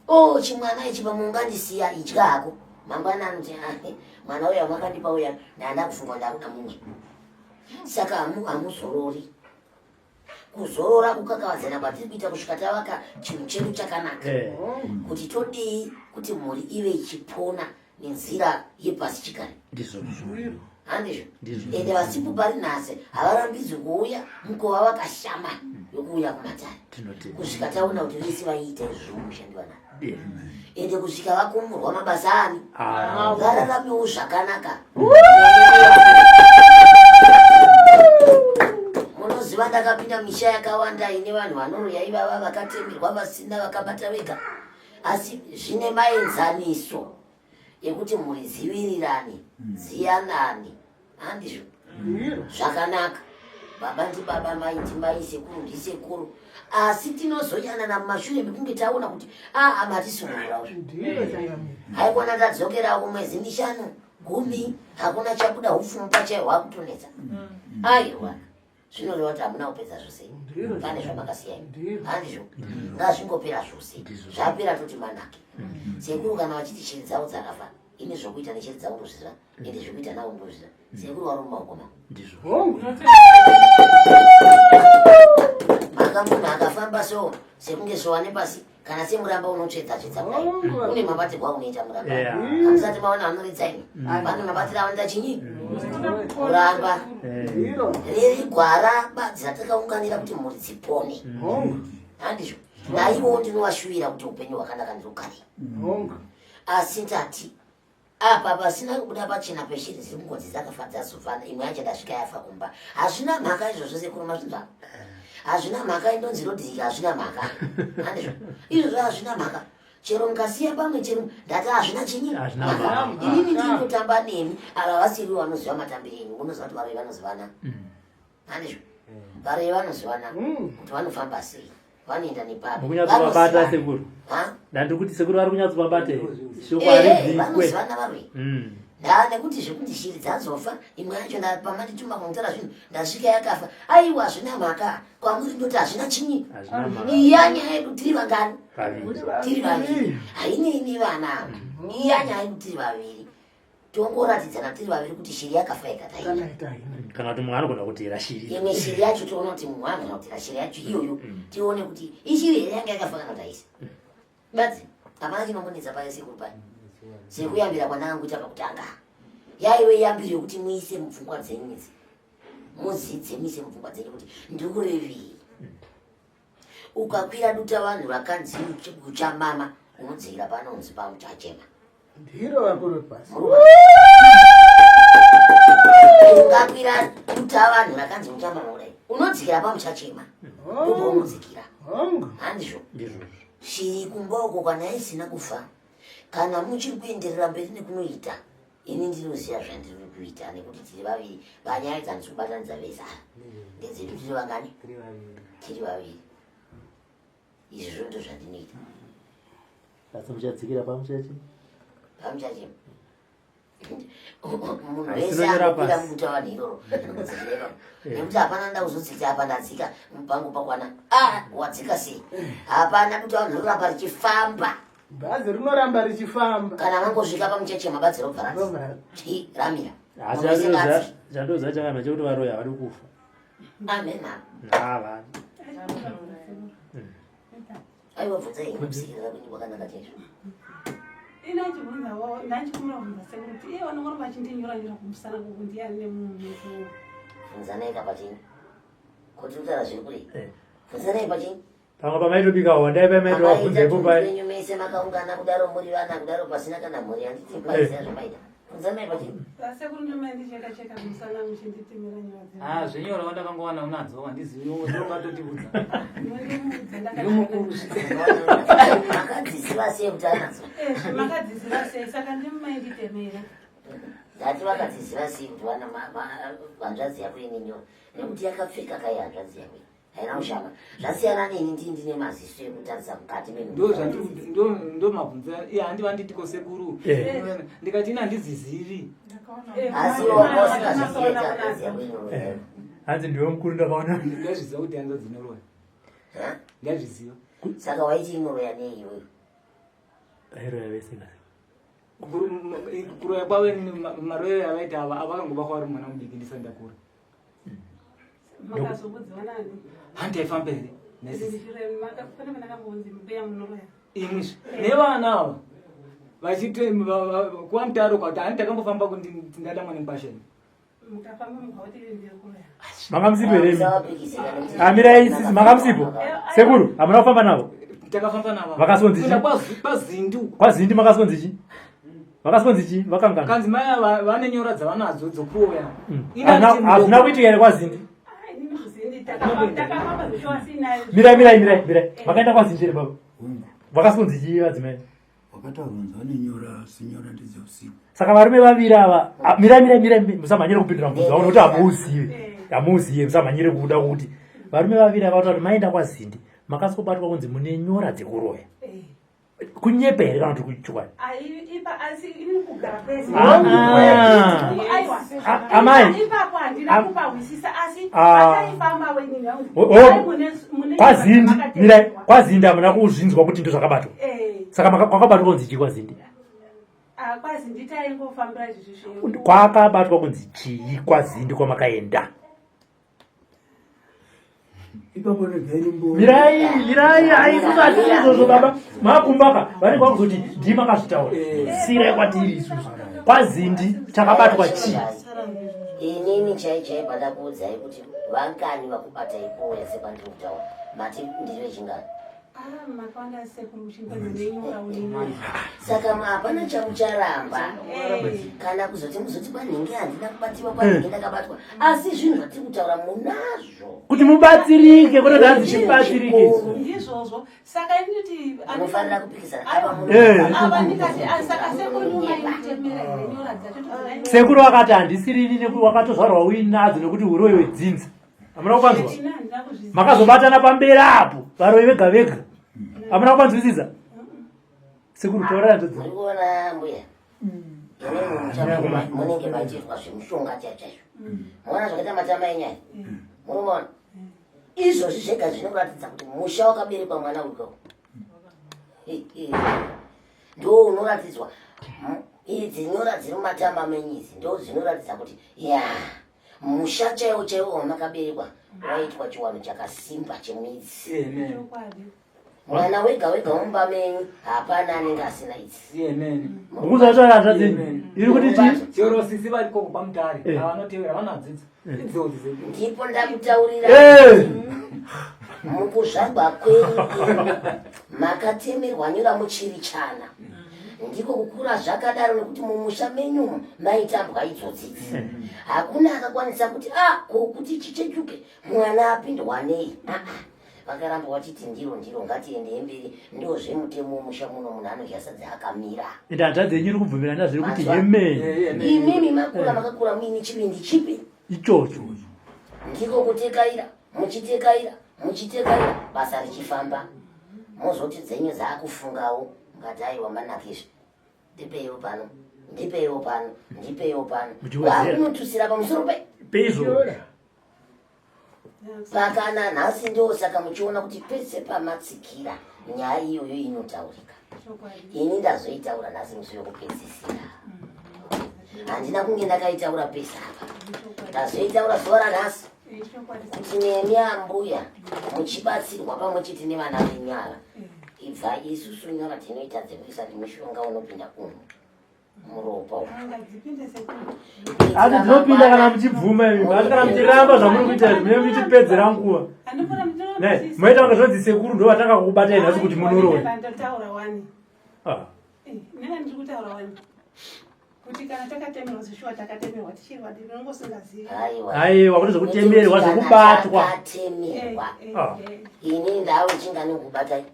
[SPEAKER 5] O oh, chimwana ichi pamwe ungandisiya idya hako mangwana anoti ah, mwana uya makandipa uya ndanda kufunga ndakuda mumwe. Saka hamuzorori. Kuzorora kukakavadzana kwatiri kuita kusvika tavaka chinhu chedu chakanaka. Eh. Kuti todii kuti mhuri ive ichipona nenzira yepasi chigare.
[SPEAKER 1] Ndizvo.
[SPEAKER 5] Handizvo. Ende vasipo pari nhasi havarambidzwi kuuya mukova vakashama yokuuya kumatare. Kusvika taona kuti vese vaiita izvozvo mushandi vana. Ende kusvika vakumurwa mabasa ani vararamewo zvakanaka. Munoziva ndakapinda misha yakawanda ine vanhu vanoroya ivava vakatemerwa vasina vakabata vega asi zvine maenzaniso ekuti mhuri dziwirirane dziyanane handizvo zvakanaka baba ndibaba mai ndimai sekuru ndisekuru asi tinozoyanana mumashure mekunge taona kuti aa matisungura haikona tadzokera kumwedzi mishanu gumi hakuna chabuda upfumi pachai hwakutonetsa aiwa zvinoreva kuti hamuna kupedza zvose pane zvamakasiya handizvo ngazvingopera zvose zvapera toti manake sekuru kana vachiti shiri dzavo dzakafa ini zvokuita neshiri dzavo ndozviziva ende zvekuita navo ndozviziva sekuru vari mumaoko mavo maka munhu akafamba so sekunge sowa nepasi kana semuramba unotsvedza tsvedza kudai une mabatirwo aunoita muramba hamusati maona vanoridza imi mm. vane mabatiro avanoita chinyi muramba riri gwara badzi ratakaunganira kuti mhuri dzipone mm. handizvo naivowo ndinovashuvira kuti upenyu hwakanaka ndirugare asi ndati Apa pasina kubuda pachena peshiri dziri kungonzi dzakafa dzazofana imwe yacho ndasvika yafa kumba. Hazvina mhaka izvozvo sekuru mazvinzwa. Hazvina mhaka indonzi rodhirika hazvina mhaka. Handizvo. Izvozvo hazvina mhaka. Chero mukasiya pamwe chero ndati hazvina chinyi. Mhaka. Inini ndinotamba nemi ava vasiri vanoziva matambiro enyu munoziva kuti varoyi vanozivana. Mm. Handizvo. Varoyi vanozivana mm. kuti vanofamba sei. Vanoenda nepapi.
[SPEAKER 1] Mukunyatsovabata sekuru. Ndandiri kuti sekuru vari kunyatsovabata here? Shoko haribvikwe.
[SPEAKER 5] Vanozivana varoyi. Mm. Ndaa nekuti zvekuti shiri dzazofa imwe yacho pamandituma kunotora zvinhu ndasvika yakafa. Aiwa hazvina mhaka kwamuri ndoti hazvina chinyi. Iya nyaya yedu tiri vangani? Tiri vaviri. Hainei nevana ava. Iya nyaya yedu tiri vaviri. tongoratidzana tiri vaviri kuti shiri yakafa ikataina
[SPEAKER 1] kana kuti mumwe anogona kutera shiri
[SPEAKER 5] imwe shiri yacho tione kuti mumwe anogona kutera shiri yacho iyoyo mm. tione kuti ishiri here yanga yakafa kana kuti haisi mm. badzi hapana chinombonetsa paye sekuru paye sekuyambira kwandanguita pakutanga yaive yambiro yekuti muise mupfungwa dzenyu idzi mudzidze muise mupfungwa dzenyu kuti ndikurevei mm. Ukakwira duta vanhu vakanzi uchamama unodzikira panonzi pamuchachema.
[SPEAKER 6] Ndiro vakuru pasi.
[SPEAKER 5] Ukakwira duta vanhu vakanzi uchamama kudai unodzikira pamuchachema. Ndipo unodzikira. Handizvo. Shiri kumba uko kana isina kufa kana muchiri kuenderera mberi nekunoita ini ndinoziva zvandiri kuita nekuti tiri vaviri panyaya dzandiri kubatanidza vese ava ndedzedu tiri vangani tiri vaviri izvozvo ndo zvandinoita
[SPEAKER 1] asi muchadzikira pamuchachi
[SPEAKER 5] pamuchachi munhu wese anokwira muta vanhu iroro nekuti hapana nda kuzodzikira apa ndadzika mupango pakwana a ah, wadzika sei hapana kuti vanhu rinoramba richifamba
[SPEAKER 6] Bhazi rinoramba richifamba.
[SPEAKER 5] Kana vangosvika pamucheche mabhazi robva rati ramira.
[SPEAKER 1] Asi chandoziva chakanaka chekuti varoyi havadi kufa.
[SPEAKER 5] Amen.
[SPEAKER 1] Havadi.
[SPEAKER 5] Aiwa bvunzai musikirira kwenyu kwakanaka chaizvo.
[SPEAKER 10] Ini achibvunzawo ndachikumbira kubvunza sekuru kuti iye vanongori vachindinyora nyora kumusana kuku ndiyani nemunhu.
[SPEAKER 5] Bvunzanai kapachinyi. Kuti kutaura zviri kure. Eh. Bvunzanai pachinyi.
[SPEAKER 1] Pamwe pamaitobika honda ipai maitowabvunza ipo
[SPEAKER 5] pai. Venyu mese makaungana kudaro muri vana kudaro pasina kana mhuri handiti paiziva zvamaita. Bvunzanai pachii.
[SPEAKER 10] Sekuru ndomaindicheka cheka musana muchinditemera nyora dzenyu.
[SPEAKER 4] Ah, zvenyora wandakangowana unadzo handizivi ndongatotiudza.
[SPEAKER 10] Ndiwe
[SPEAKER 4] mukuru.
[SPEAKER 5] Makadziziva sei kuti anadzo?
[SPEAKER 10] Eh, makadziziva sei saka ndimi mainditemera.
[SPEAKER 5] Ndati vakadziziva sei kuti vana hanzvadzi yako ine nyora nekuti yakapfeka kai hanzvadzi yako. Haina kushama. Zvasiyana neni ndini ndine maziso ekutarisa mukati
[SPEAKER 4] memba. Ndo mabvunzo iye handi vanditi ko sekuru. Eh. Ndikati ini handizizivi.
[SPEAKER 5] Asi wanga usingazvizivi hanzvadzi yako inoroya.
[SPEAKER 1] Eh. Hanzi ndiwe mukuru ndakaona.
[SPEAKER 4] Ndazviziva kuti hanzvadzi inoroya. Ndazviziva.
[SPEAKER 5] Saka waiti inoroya nei iwewe?
[SPEAKER 1] Vairoya vese kasi.
[SPEAKER 4] Kuroya kwavo maroyero avaita ava avakangobakwa vari mwana mudiki ndisati ndakura.
[SPEAKER 10] Makazobudziwa nani?
[SPEAKER 4] Hanti aifamba here?
[SPEAKER 10] Pane mandakambonzi mbuya munoroya.
[SPEAKER 4] Imwizve nevana ava vachiti kwamutaro kwati hanti takambofamba ndada mwana mukwasheni.
[SPEAKER 1] Manga musipo here imi? Amirai sisi manga musipo. Sekuru, hamuna kufamba navo?
[SPEAKER 4] Takafamba navo.
[SPEAKER 1] Vakasonzi chii?
[SPEAKER 4] Kwazindi uko.
[SPEAKER 1] Kwazindi makasonzi chii? Vakasonzi chii? Vakangana.
[SPEAKER 4] Kanzi mai vane nyora dzavanadzo dzokuroya.
[SPEAKER 1] Hazvina kuitika here kwazindi? Mirai mirai mirai mirai. Makaenda kwazindi here baba? Vakasonzi chii vadzimai?
[SPEAKER 9] Wakataurwa kunzi vane nyora sinyora ndedzeusiku.
[SPEAKER 1] Saka varume vaviri ava, mirai mirai mirai, musamhanyire kupindura mubvunzo wavo nokuti hamuuzive. Hamuuzive, musamhanyire kuda kuti varume vaviri ava vataura kuti maenda kwaZindi makasobatwa kunzi mune nyora dzekuroya. Kunyepa here kana kuti chokwadi? Amai. Kwazindi, mirai, kwazindi hamuna kuzvinzwa kuti ndozvakabatwa. Saka kwakabatwa kunzi chii kwazindi?
[SPEAKER 10] Kwazindi taingofambira izvi.
[SPEAKER 1] Kwakabatwa kunzi chii kwazindi kwamakaenda?
[SPEAKER 9] Ipapo regai nimbo.
[SPEAKER 1] Mirai, mirai, haisi hatisi izvozvo baba. Makumbaka vanenge vakuzoti ndii makazvitaura. Sirai kwatiri isusu. Kwazindi chakabatwa chii?
[SPEAKER 5] Inini chai chai pandakuudzai kuti vangani vakubatai kuuya sekwandiri kutaura mati ndiri vechingani? Saka hapana chamucharamba kana kuzoti muzoti kwanhingi handina kubatiwa, kwanhingi ndakabatwa, asi zvinhu zvatiri kutaura munazvo
[SPEAKER 1] kuti mubatsirike, kwete kuti hanzi chibatsirike.
[SPEAKER 10] Ndizvozvo, saka initi
[SPEAKER 5] munofanira kupikisana.
[SPEAKER 10] Ava ndikati saka sekuru mumainitemera here nyora dzacho?
[SPEAKER 1] Sekuru vakati handisirini nekuti wakatozvarwa uinadzo nekuti uroyi wedzinza. Hamuna kupanzwa? Makazobatana pamberi apo varoyi vega vega. Hamuna kupanzwisisa? Sekuru taurai hanzvadzi.
[SPEAKER 5] Muri kuona mbuya, imimi munenge machiitwa zvemushonga chaizvo chaizvo. Muona zvakaita matama enyaya, munomaona izvozvi zvega zvinoratidza kuti musha wakaberekwa mwana uyo ndo unoratidzwa. Idzi nyora dziri mumatama menyu idzi ndo dzinoratidza kuti ya musha chaiwo chaiwo wamakaberekwa waitwa chiwanhu chakasimba chemidzi. Mwana wega wega mumba menyu hapana anenge asina idzi.
[SPEAKER 1] Mukuzvataura hanzvadzi iri kuti chii?
[SPEAKER 4] Chero sisi vari koko pamutare avanotevera vanadzidza idzodzi dzedu.
[SPEAKER 5] Ndipo ndakutaurira mukuzvarwa kwenyu makatemerwa nyora muchiri chana, ndiko kukura zvakadaro nekuti mumusha menyu maitambwa idzodzidzi. Hakuna akakwanisa kuti a ko kuti chichechuke mwana apindwa nei. Ah, vakaramba vachiti ndiro ndiro, ngatiendei mberi, ndozvemutemo wemusha muno, munhu anodya sadza akamira.
[SPEAKER 1] Ende hanzvadzi yenyu iri kubvumirana zviri kuti yemene.
[SPEAKER 5] Imimi makura, makakura muine chivindi chipi?
[SPEAKER 1] Ichocho.
[SPEAKER 5] Ndiko kutekaira, muchitekaira, muchitekaira, basa richifamba, mozoti dzenyu dzaakufungawo mukati aiwa manakizve, ndipeiwo pano, ndipeiwo pano, ndipeiwo pano.
[SPEAKER 1] Muchiwedzera.
[SPEAKER 5] Wakunotusira pamusoro pe
[SPEAKER 1] Peizvo.
[SPEAKER 5] Pakana nhasi ndo saka muchiona kuti pese pamatsikira nyaya iyoyo inotaurika. Ini ndazoitaura nhasi musi wekupedzisira, handina kunge ndakaitaura pese apa, ndazoitaura zuva ranhasi kuti nemi ambuya muchibatsirwa pamwe chete nevana venyu ava. Ibva isusu nyora tinoita dzekuisa mishonga unopinda umu muropa umu.
[SPEAKER 1] Asi dzinopinda kana muchibvuma imi, asi kana muchiramba zvamuri kuita izvi, munenge muchitipedzera nguva. Ne, moita kunge zvinonzi sekuru ndo vatanga kukubatai nhasi kuti munoroya.
[SPEAKER 10] Ndataura wani.
[SPEAKER 1] Ah.
[SPEAKER 10] Nena ndiri kutaura wani kuti kana takatemerwa zvishuwa, takatemerwa tichiri vadiki, unongosingazivi.
[SPEAKER 1] Aiwa, kuti zvekutemerwa zvekubatwa.
[SPEAKER 5] Takatemerwa.
[SPEAKER 1] Ah.
[SPEAKER 5] Ini ndave chingani kukubatai?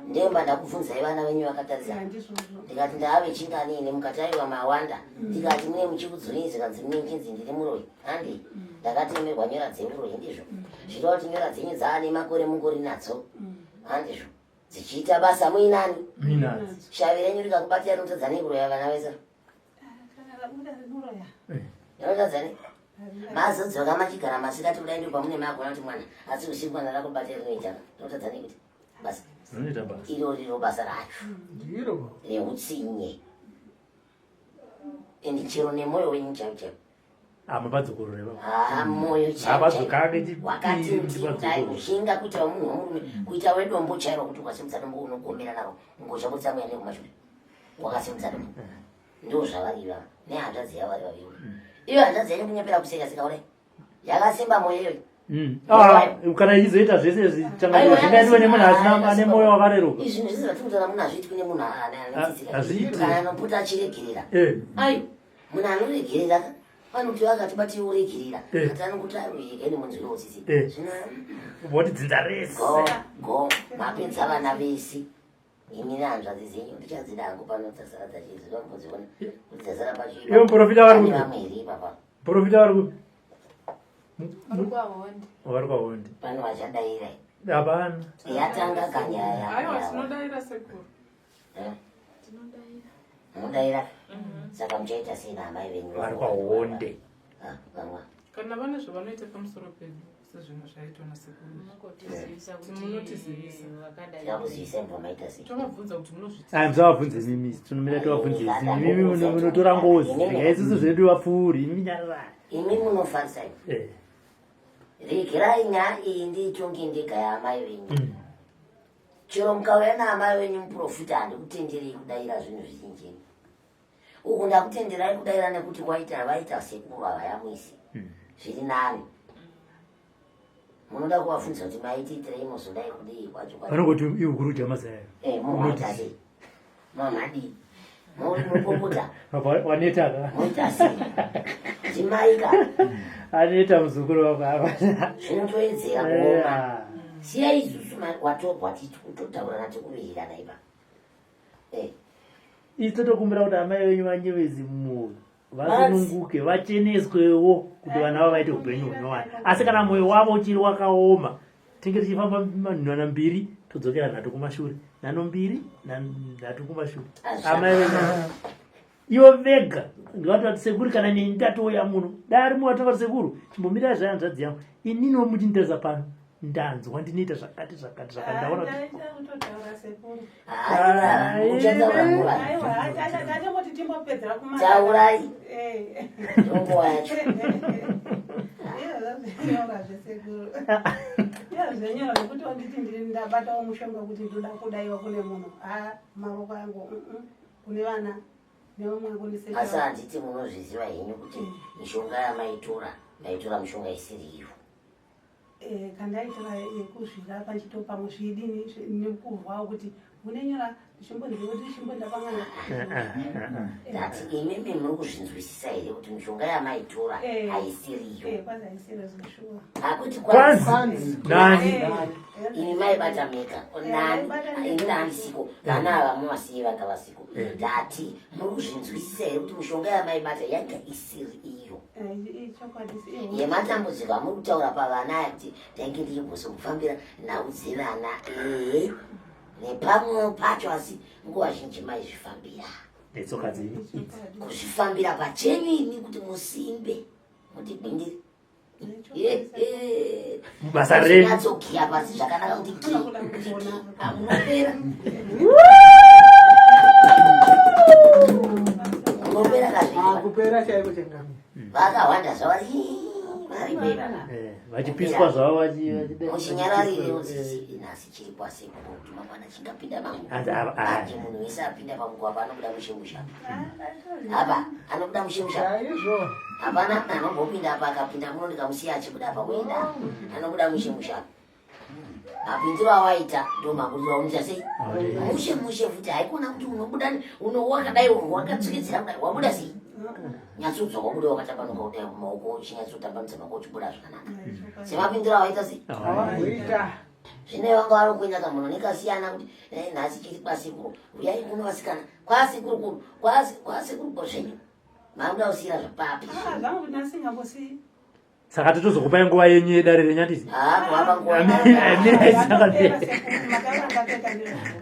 [SPEAKER 5] Ndemba ndakubvunzai vana venyu vakatadza, ndikati ndave chingani ine, mukati aiwa mawanda. Ndikati mune muchikudzunyi, zikanzi mune muchinzi ndiri muroyi, handi ndakatemerwa nyora dzeuroyi. Ndizvo zvireva kuti nyora dzenyu dzaane makore mungori nadzo, handizvo? Dzichiita basa muinani.
[SPEAKER 1] Muinadzo.
[SPEAKER 5] Shavi renyu rikakubatira rinotadza nei kuroya vana vese? Rinotadza nei? Mazodzoka machigara masikati kudai, ndo pamune maakona kuti mwana, asi usiku kana rakubatira rinoita, rinotadza nei kuti basa? Iro riro basa racho reutsinye and chero nemwoyo wenyu chaivo chaivo.
[SPEAKER 1] Hamapadzokoro reva.
[SPEAKER 5] Ah, moyo
[SPEAKER 1] chaiwakati
[SPEAKER 5] dai kushinga kuita wemunhu wemurume kuita wedombo chairo kuti ukasimudza dombo unogomera naro ngozha kuti tsamwe yane kumashure wakasimudza dombo ndo zvavari ivava nehanzvadzi yavo vari vaviri iyo hanzvadzi yacho kunyepera kuseka seka kudai yakasimba moyo iyoyo
[SPEAKER 1] Ah, kana ichizoita zvese izvi changamire zvingaitwe nemunhu asina ane moyo wakareruka
[SPEAKER 5] izvi zvinhu zvese zvatinotaura munhu hazviitwi nemunhu
[SPEAKER 1] Ah, hazviitwi.
[SPEAKER 5] kana anopota achiregerera
[SPEAKER 1] Eh.
[SPEAKER 5] ayo munhu anoregerera ka vanoti vakati bati uregerera
[SPEAKER 1] Eh.
[SPEAKER 5] ati anokuti aroyega nemunzwiro utsitsi
[SPEAKER 1] Eh.
[SPEAKER 5] zvino
[SPEAKER 1] voti dzinza rese
[SPEAKER 5] go go mapedza vana vese imi nehanzvadzi dzenyu ndichadzida hangu pano dzasara dzachiziva mbodziona kuti dzasara pacho
[SPEAKER 1] Ivo muprofita vari kupi?
[SPEAKER 5] vamwe here ipapa
[SPEAKER 1] Muprofita vari kupi?
[SPEAKER 8] Vari kwahondi.
[SPEAKER 1] Vari kwahondi.
[SPEAKER 5] Pano vachadaira.
[SPEAKER 1] Hapana.
[SPEAKER 5] Yatanga kanyaya.
[SPEAKER 2] Aiwa, tinodaira sekuru.
[SPEAKER 5] Eh? Munodaira? Saka muchaita sei naamai venyu?
[SPEAKER 1] Vari kwahonde.
[SPEAKER 5] Ah, vamwe.
[SPEAKER 2] Kana vane zvavanoita pamusoro pedu sezvinhu zvaitwa nasekuru.
[SPEAKER 3] Munotizivisa kuti
[SPEAKER 2] Munotizivisa.
[SPEAKER 3] vakadai.
[SPEAKER 5] Tinakuzivisa mubva maita sei?
[SPEAKER 2] Tovabvunza kuti munozviti.
[SPEAKER 1] Ai musavabvunze mimi, tinomira tovabvunze imi. Mimi munotora ngozi. Regai isusu zvedu vapfuuri. Imi nyarara.
[SPEAKER 5] Imi munofarisa imi.
[SPEAKER 1] Eh.
[SPEAKER 5] Regerai nyaya iyi ndiitonge ndega yaamai venyu. Chero mukauya naamai venyu muprofita handikutenderei kudaira zvinhu zvizhinji. Uku ndakutenderai kudaira nekuti kwaita vaita sekuru havayamwisi. Zviri nani. Munoda kuvabvunza kuti maitiitirei muzodai kudii kwacho kwacho.
[SPEAKER 1] Vanongoti iwe kuruja mazaya.
[SPEAKER 5] Eh, mumaita sei? Mamadii? Mupopota.
[SPEAKER 1] Apa waneta ka?
[SPEAKER 5] Moita sei? Ndimaika.
[SPEAKER 1] Aneta muzukuru wako apa.
[SPEAKER 5] Zvinotoedzera kuoma. Siyai isusu watogwa titotaurana tikuwirirana ipa. Eh.
[SPEAKER 1] Isu totokumbira kuti amai venyu vanyevezi mumwoyo vasununguke vacheneswewo kuti vana vavo vaite upenyu hunyowani asi kana mwoyo wavo uchiri wakaoma tinge tichifamba nhana mbiri todzokera nhatu kumashure nhano mbiri nhatu kumashure amai venyu ivo vega ndikatoti sekuru kana neni ndatouya muno dai ari muwatanga sekuru chimbomirai zvahanzvadzi yangu ininiwo muchinditarisa pano ndanzwa ndinoita zvakati zvakati zvakati ndaona kuti
[SPEAKER 10] Ndaita kutotaura sekuru.
[SPEAKER 5] Muchataura nguva.
[SPEAKER 10] Aiwa, tachangoti timbopedzera kuma.
[SPEAKER 5] Taurai.
[SPEAKER 10] Eh.
[SPEAKER 5] Ndonguva yacho.
[SPEAKER 10] Iyo zvazvinyora zvesekuru. Iyo zvenyora zvekuti wanditi ndiri ndabatawo mushonga kuti ndoda kudaiwa kune munhu. Ah, mavoko angu. Kune vana nevamwe
[SPEAKER 5] Asi
[SPEAKER 10] akundiseka.
[SPEAKER 5] handiti munozviziva henyu kuti mishonga yamaitora maitora mishonga isiri iyo.
[SPEAKER 10] Eh, kandaitira yekuzvirapa nchitopa muzvidini nekurwawo kuti munenyora ndichimbonziva kuti ndichimbonda pamwana.
[SPEAKER 5] Ndati imimi muri kuzvinzwisisa here kuti mishonga yamaitora
[SPEAKER 10] Eh.
[SPEAKER 5] haisiriyo.
[SPEAKER 10] Eh, kwanzi haisiro zveshuwa.
[SPEAKER 5] Hakuti
[SPEAKER 1] Kwanzi. Nani?
[SPEAKER 5] Imi maibata mega. Nani? Ini handisiko. Vana ava muvasiye vanga vasiko. Ndati muri kuzvinzwisisa here kuti mishonga yamaibata yanga isiri iyo.
[SPEAKER 10] Eh, chokwadi si-
[SPEAKER 5] Yematambudziko amuri kutaura pavana aya kuti ndainge ndichimbozokufambira nhau dzevana. Ehe. Nepamwe pacho asi nguva zhinji maizvifambira.
[SPEAKER 1] Netsoka dzenyu idzi.
[SPEAKER 5] Kuzvifambira pachenyu imi kuti musimbe. Muti gwindiri.
[SPEAKER 1] Basa renyu.
[SPEAKER 5] Nyatsogiya pasi zvakanaka kuti gi. Amunopera. Munopera kazviri.
[SPEAKER 6] Kupera chaiko changamire.
[SPEAKER 5] Vakawanda zvavari vari beba.
[SPEAKER 1] Eh, vachipiswa zvavo
[SPEAKER 5] Muchinyararire utsitsi nhasi chiri kwasekuru kuti mangwana chingapinda mangu.
[SPEAKER 1] Hanzi ava- aya.
[SPEAKER 5] Manje munhu wese apinda pamukuwa panobuda mushemusha. Apa anobuda mushemusha.
[SPEAKER 6] Chaizvo.
[SPEAKER 5] Hapana munhu anombopinda apa akapinda muno ndikamusiya achibuda apa kuenda. Anobuda mushemusha. Mapindiro awaita ndo makuriro aunoita sei? Mushe mushe futi haikona kuti unobuda wakadai wakatsvikidzira kudai wabuda sei? Nyatsudza wabuda wakatambanuka kudai maoko uchinyatsotambanudza maoko uchibuda zvakanaka. Semapindiro awaita sei?
[SPEAKER 6] Awaita.
[SPEAKER 5] Zvino vanga vari kuenda kamunhu nekasiyana kuti eh, nhasi chiri kwasekuru uyai kuno vasikana kwasekuru kuru kwasekuru kozvenyu mamuda kusiyira zvapapi
[SPEAKER 10] Ah, zvangu kuti ndasingambosiyi.
[SPEAKER 1] Saka totozokupai nguva yenyu yedare renyandisi.
[SPEAKER 5] Ah, kuhamba nguva.
[SPEAKER 1] Mirai
[SPEAKER 10] Zvandopera sekuru, mataura ndatoita ndizvozvo.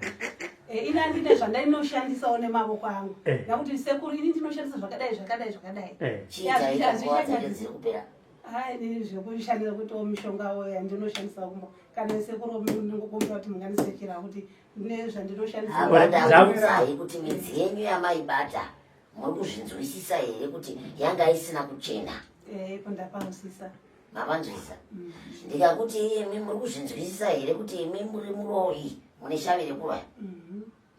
[SPEAKER 10] Eh, ini handine zvandainoshandisawo nemavoko angu
[SPEAKER 1] Eh.
[SPEAKER 10] nakuti sekuru ini ndinoshandisa zvakadai zvakadai zvakadai
[SPEAKER 1] Eh.
[SPEAKER 5] Chii chaita nguva dzacho dziri kupera?
[SPEAKER 10] Hai, ini zvekushandisa kuitawo mishonga yandinoshandisa kumba kana sekuru ndingokumbira kuti mungandisekera kuti nezvandinoshandisa.
[SPEAKER 5] Apa ndakuudzai kuti midzi yenyu yamaibata muri kuzvinzwisisa here kuti yanga isina kuchena?
[SPEAKER 10] Eh, ipo ndapanzwisisa.
[SPEAKER 5] Mapanzwisisa? Ndikakuti imi muri kuzvinzwisisa here kuti imi muri muroyi mune shavi rekuroya?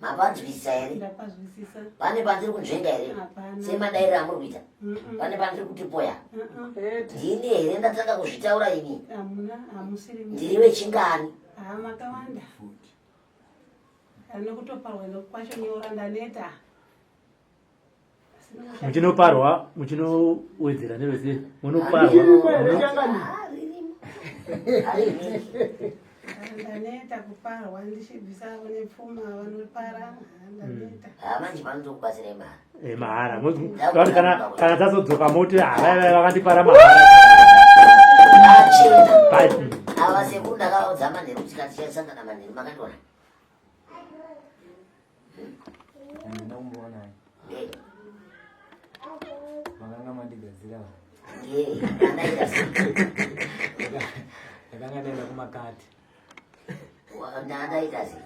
[SPEAKER 5] Mapanzwisisa here?
[SPEAKER 10] Ndapazwisisa.
[SPEAKER 5] Pane pandiri kunzvenga here?
[SPEAKER 10] Hapana.
[SPEAKER 5] Semadairiro amuri kuita?
[SPEAKER 10] Mm-mm.
[SPEAKER 5] Pane pandiri kutipoya?
[SPEAKER 10] Mm-mm.
[SPEAKER 5] Ndini here ndatanga kuzvitaura ini?
[SPEAKER 10] Hamuna, hamusiri.
[SPEAKER 5] Ndiri wechingani?
[SPEAKER 10] Ha, makawanda. Nekutoparwa kwacho nyora ndaneta.
[SPEAKER 1] Muchinoparwa, muchinowedzera nerweseri, munoparwa.
[SPEAKER 10] Ndaneta kuparwa ndichibvisa nepfuma vanopara. Ndaneta.
[SPEAKER 5] Ha, manje panotokubatsirai mahara.
[SPEAKER 1] Eh, mahara. Kuti kana kana dzazodzoka moti havai vakandipara mahara.
[SPEAKER 5] Pachena.
[SPEAKER 1] Pa-
[SPEAKER 5] Ava sekuru ndakavaudza manheru kuti tichasangana manheru makandiona.
[SPEAKER 4] Handina kumboona.
[SPEAKER 5] Eh,
[SPEAKER 4] Makanga mandigadzira.
[SPEAKER 5] eh, andaita sei?
[SPEAKER 4] Ndakanga ndaenda kumakati.
[SPEAKER 5] Ndandaita sei?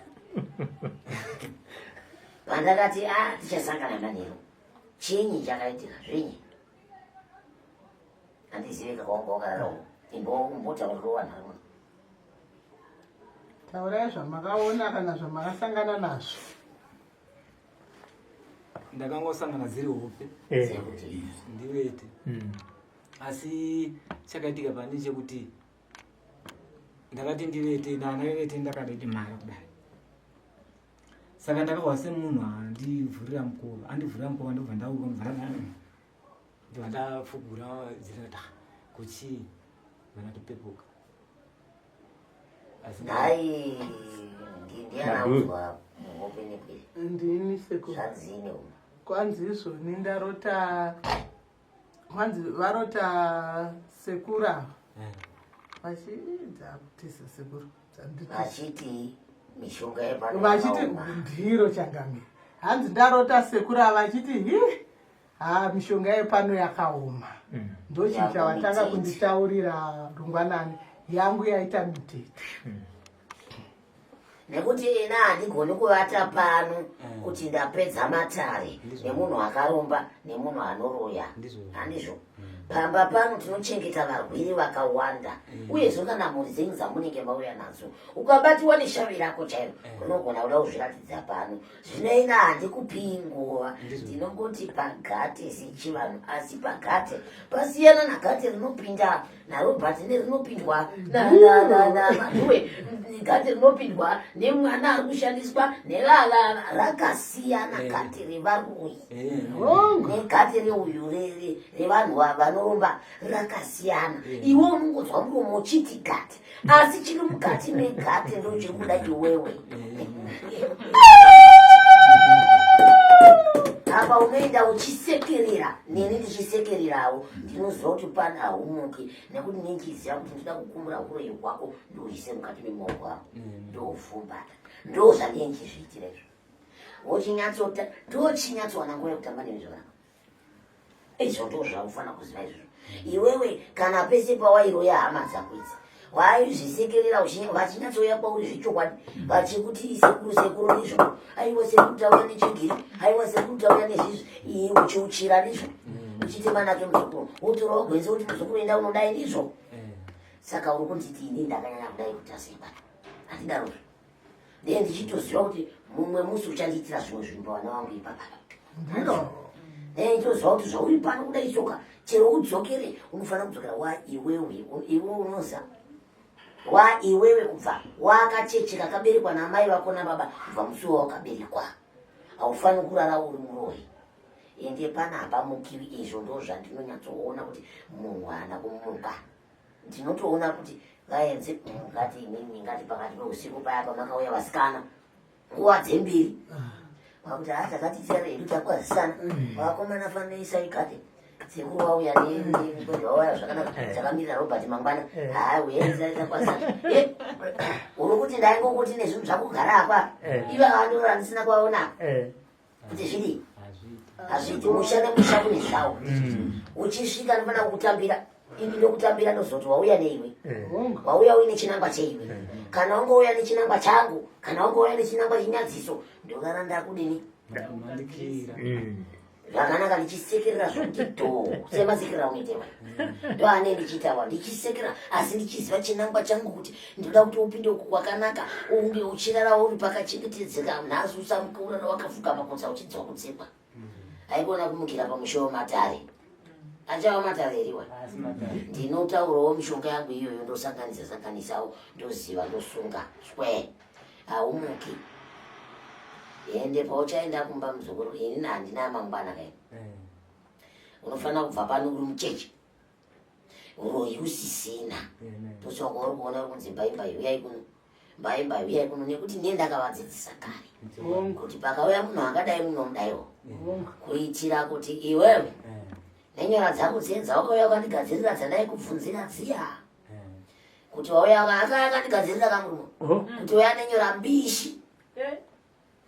[SPEAKER 5] Pandakati a tichasangana manheru. Chinyi chakaitika zvinyi? Handizivi kakwanga wakarara uko. Imbotaura rowana.
[SPEAKER 6] Taurai zvamakaona kana zvamakasangana nazvo.
[SPEAKER 4] Ndakangosangana dziri hope.
[SPEAKER 1] Eh.
[SPEAKER 4] Ndivete. Asi chakaitika pane chekuti ndakati ndivete ndandavete ndakaditi mara kudai. Saka ndakahwa semunhu andivhurira mukova, andivhurira mukova ndobva ndauka ndobva ndafugura dziri ndati "Ah, kuchii ndobva ndatopepuka. Asi
[SPEAKER 5] Nhai ndianaudzwa muhope nepwere.
[SPEAKER 6] Ndini sekuru.
[SPEAKER 5] Zvadzine umu.
[SPEAKER 6] Kwanzi izvoni ndarota, kwanzi varota sekuru ava vachidza kutiza sekuru. Dzanditiza.
[SPEAKER 5] Vachiti mishonga yepano
[SPEAKER 6] Vachiti
[SPEAKER 5] yakaoma.
[SPEAKER 6] ndiro changamire. Hanzi ndarota sekuru ava vachiti hi ha mishonga yepano yakaoma. Ndochinhu chavatanga
[SPEAKER 5] Yangu mitete.
[SPEAKER 6] kunditaurira rungwanani yangu yaita mitete.
[SPEAKER 5] Nekuti ina handigoni kuvata pano kuti ndapedza matare nemunhu akaromba nemunhu anoroya. Handizvo. Pamba pano tinochengeta varwere vakawanda uyezve kana mhuri dzenyu dzamunenge mauya nadzo ukabatiwa neshavi rako chairo unogona kuda kuzviratidza pano. Zvino ina handikupii nguva, ndinongoti pagate sechivanhu, asi pagate pasiyana nagate rinopinda naRobert nerinopindwa naMaduwe, gate rinopindwa nemwana ari kushandiswa nevava rakasiyana. Gate revaroyi negate reuyu revanhu vanoromba rakasiyana. Iwe unongonzwa muromo uchiti gate, asi chiri mukati megate ndochekuda iwewe. Apa unoenda uchisekerera neni ndichisekererawo, ndinoziva kuti pana haumuki nekuti ndinchiziva kuti ndinoda kukumbura uroyi hwako ndoise mukati memaoko ako ndofumbata. Ndo zvandinge ndichizviitira izvo. Wochinyatsota tochinyatsowana nguva yekutamba newe zvakanaka. Izvo ndo zvaufanira kuziva izvozvo. Iwewe kana pese pawairoya hama dzako idzi waizvisekerera vachinyatsouya kwauri zvechokwadi vachikuti sekuru sekuru ndizvo, aiwa sekuru tauya nechigiri, aiwa sekuru tauya nezvizvi, iye uchiuchira ndizvo uchiti manake muzukuru, wotorawo gwenzi kuti muzukuru enda unodai ndizvo. Saka uri kunditi ini ndakanyanya kudai kuti asimba handidarozvo. Ndee ndichitoziva kuti mumwe musi uchandiitira zvimwe zvinhu pavana vangu ipapa.
[SPEAKER 6] Ndiro.
[SPEAKER 5] Ndee ndichitoziva kuti zvauri pano kudai tsoka chero udzokere unofanira kudzokera wa iwewe iwe unoza wa iwewe kubva wakachecheka kaberekwa namai vako nababa kubva musi wawakaberekwa haufaniri kurara uri muroyi. Ende pana hapamukiwi. Izvo ndo zvandinonyatsoona kuti munhu haana kumuka. Ndinotoona kuti vaenzi ngati imimi ngati pakati peusiku paya pamakauya vasikana nguva dzembiri vakuti ha takati tiyare hedu takwazisana vakomana fanoisai gate sekuru vauya vauya zvakanaka takamirira Robert mangwana ha uyaisai takwazisana. Uri kuti ndaingokuti nezvinhu zvakugara apa ivo vandorora ndisina kuvaona kuti zvidii hazviiti. Musha nemusha kune zvawo uchisvika ndofana kukutambira. Ini ndokutambira ndozoti wauya neiwe. Wauya uine chinangwa cheiwe. Kana wangouya nechinangwa changu, kana wangouya nechinangwa chinyadziso, ndogara ndakudini? Zvakanaka ndichisekerera zvokuti dho semasekerera unoitewa ndoane ndichiitawa ndichisekera asi ndichiziva chinangwa changu kuti ndinoda kuti upinde uku kwakanaka unge uchirara uri pakachengetedzeka nhasi usamuke urara wakafuka makotsa uchinzwa kutsekwa haikona kumukira pamusha wematare achava matare eriwa ndinotaurawo mishonga yangu iyoyo ndosanganisa sanganisawo ndoziva ndosunga square haumuki ende pauchaenda kumba muzukuru ini handina mangwana kai eh. unofanira kubva pano uri mucheche uroyi usisina totsvaka uri kuona uri kunzi mbaimbai uyai kuno mbaimbai uyai kuno nekuti ndiye ndakavadzidzisa kare kuti pakauya munhu akadai munomudaiwo kuitira kuti iwewe eh. nenyora dzako dziye dzawakauya ukandigadzirira dzandaikubvunzira dziya kuti wauya akaya akandigadzirira kamurume oh. kuti uya nenyora mbishi eh.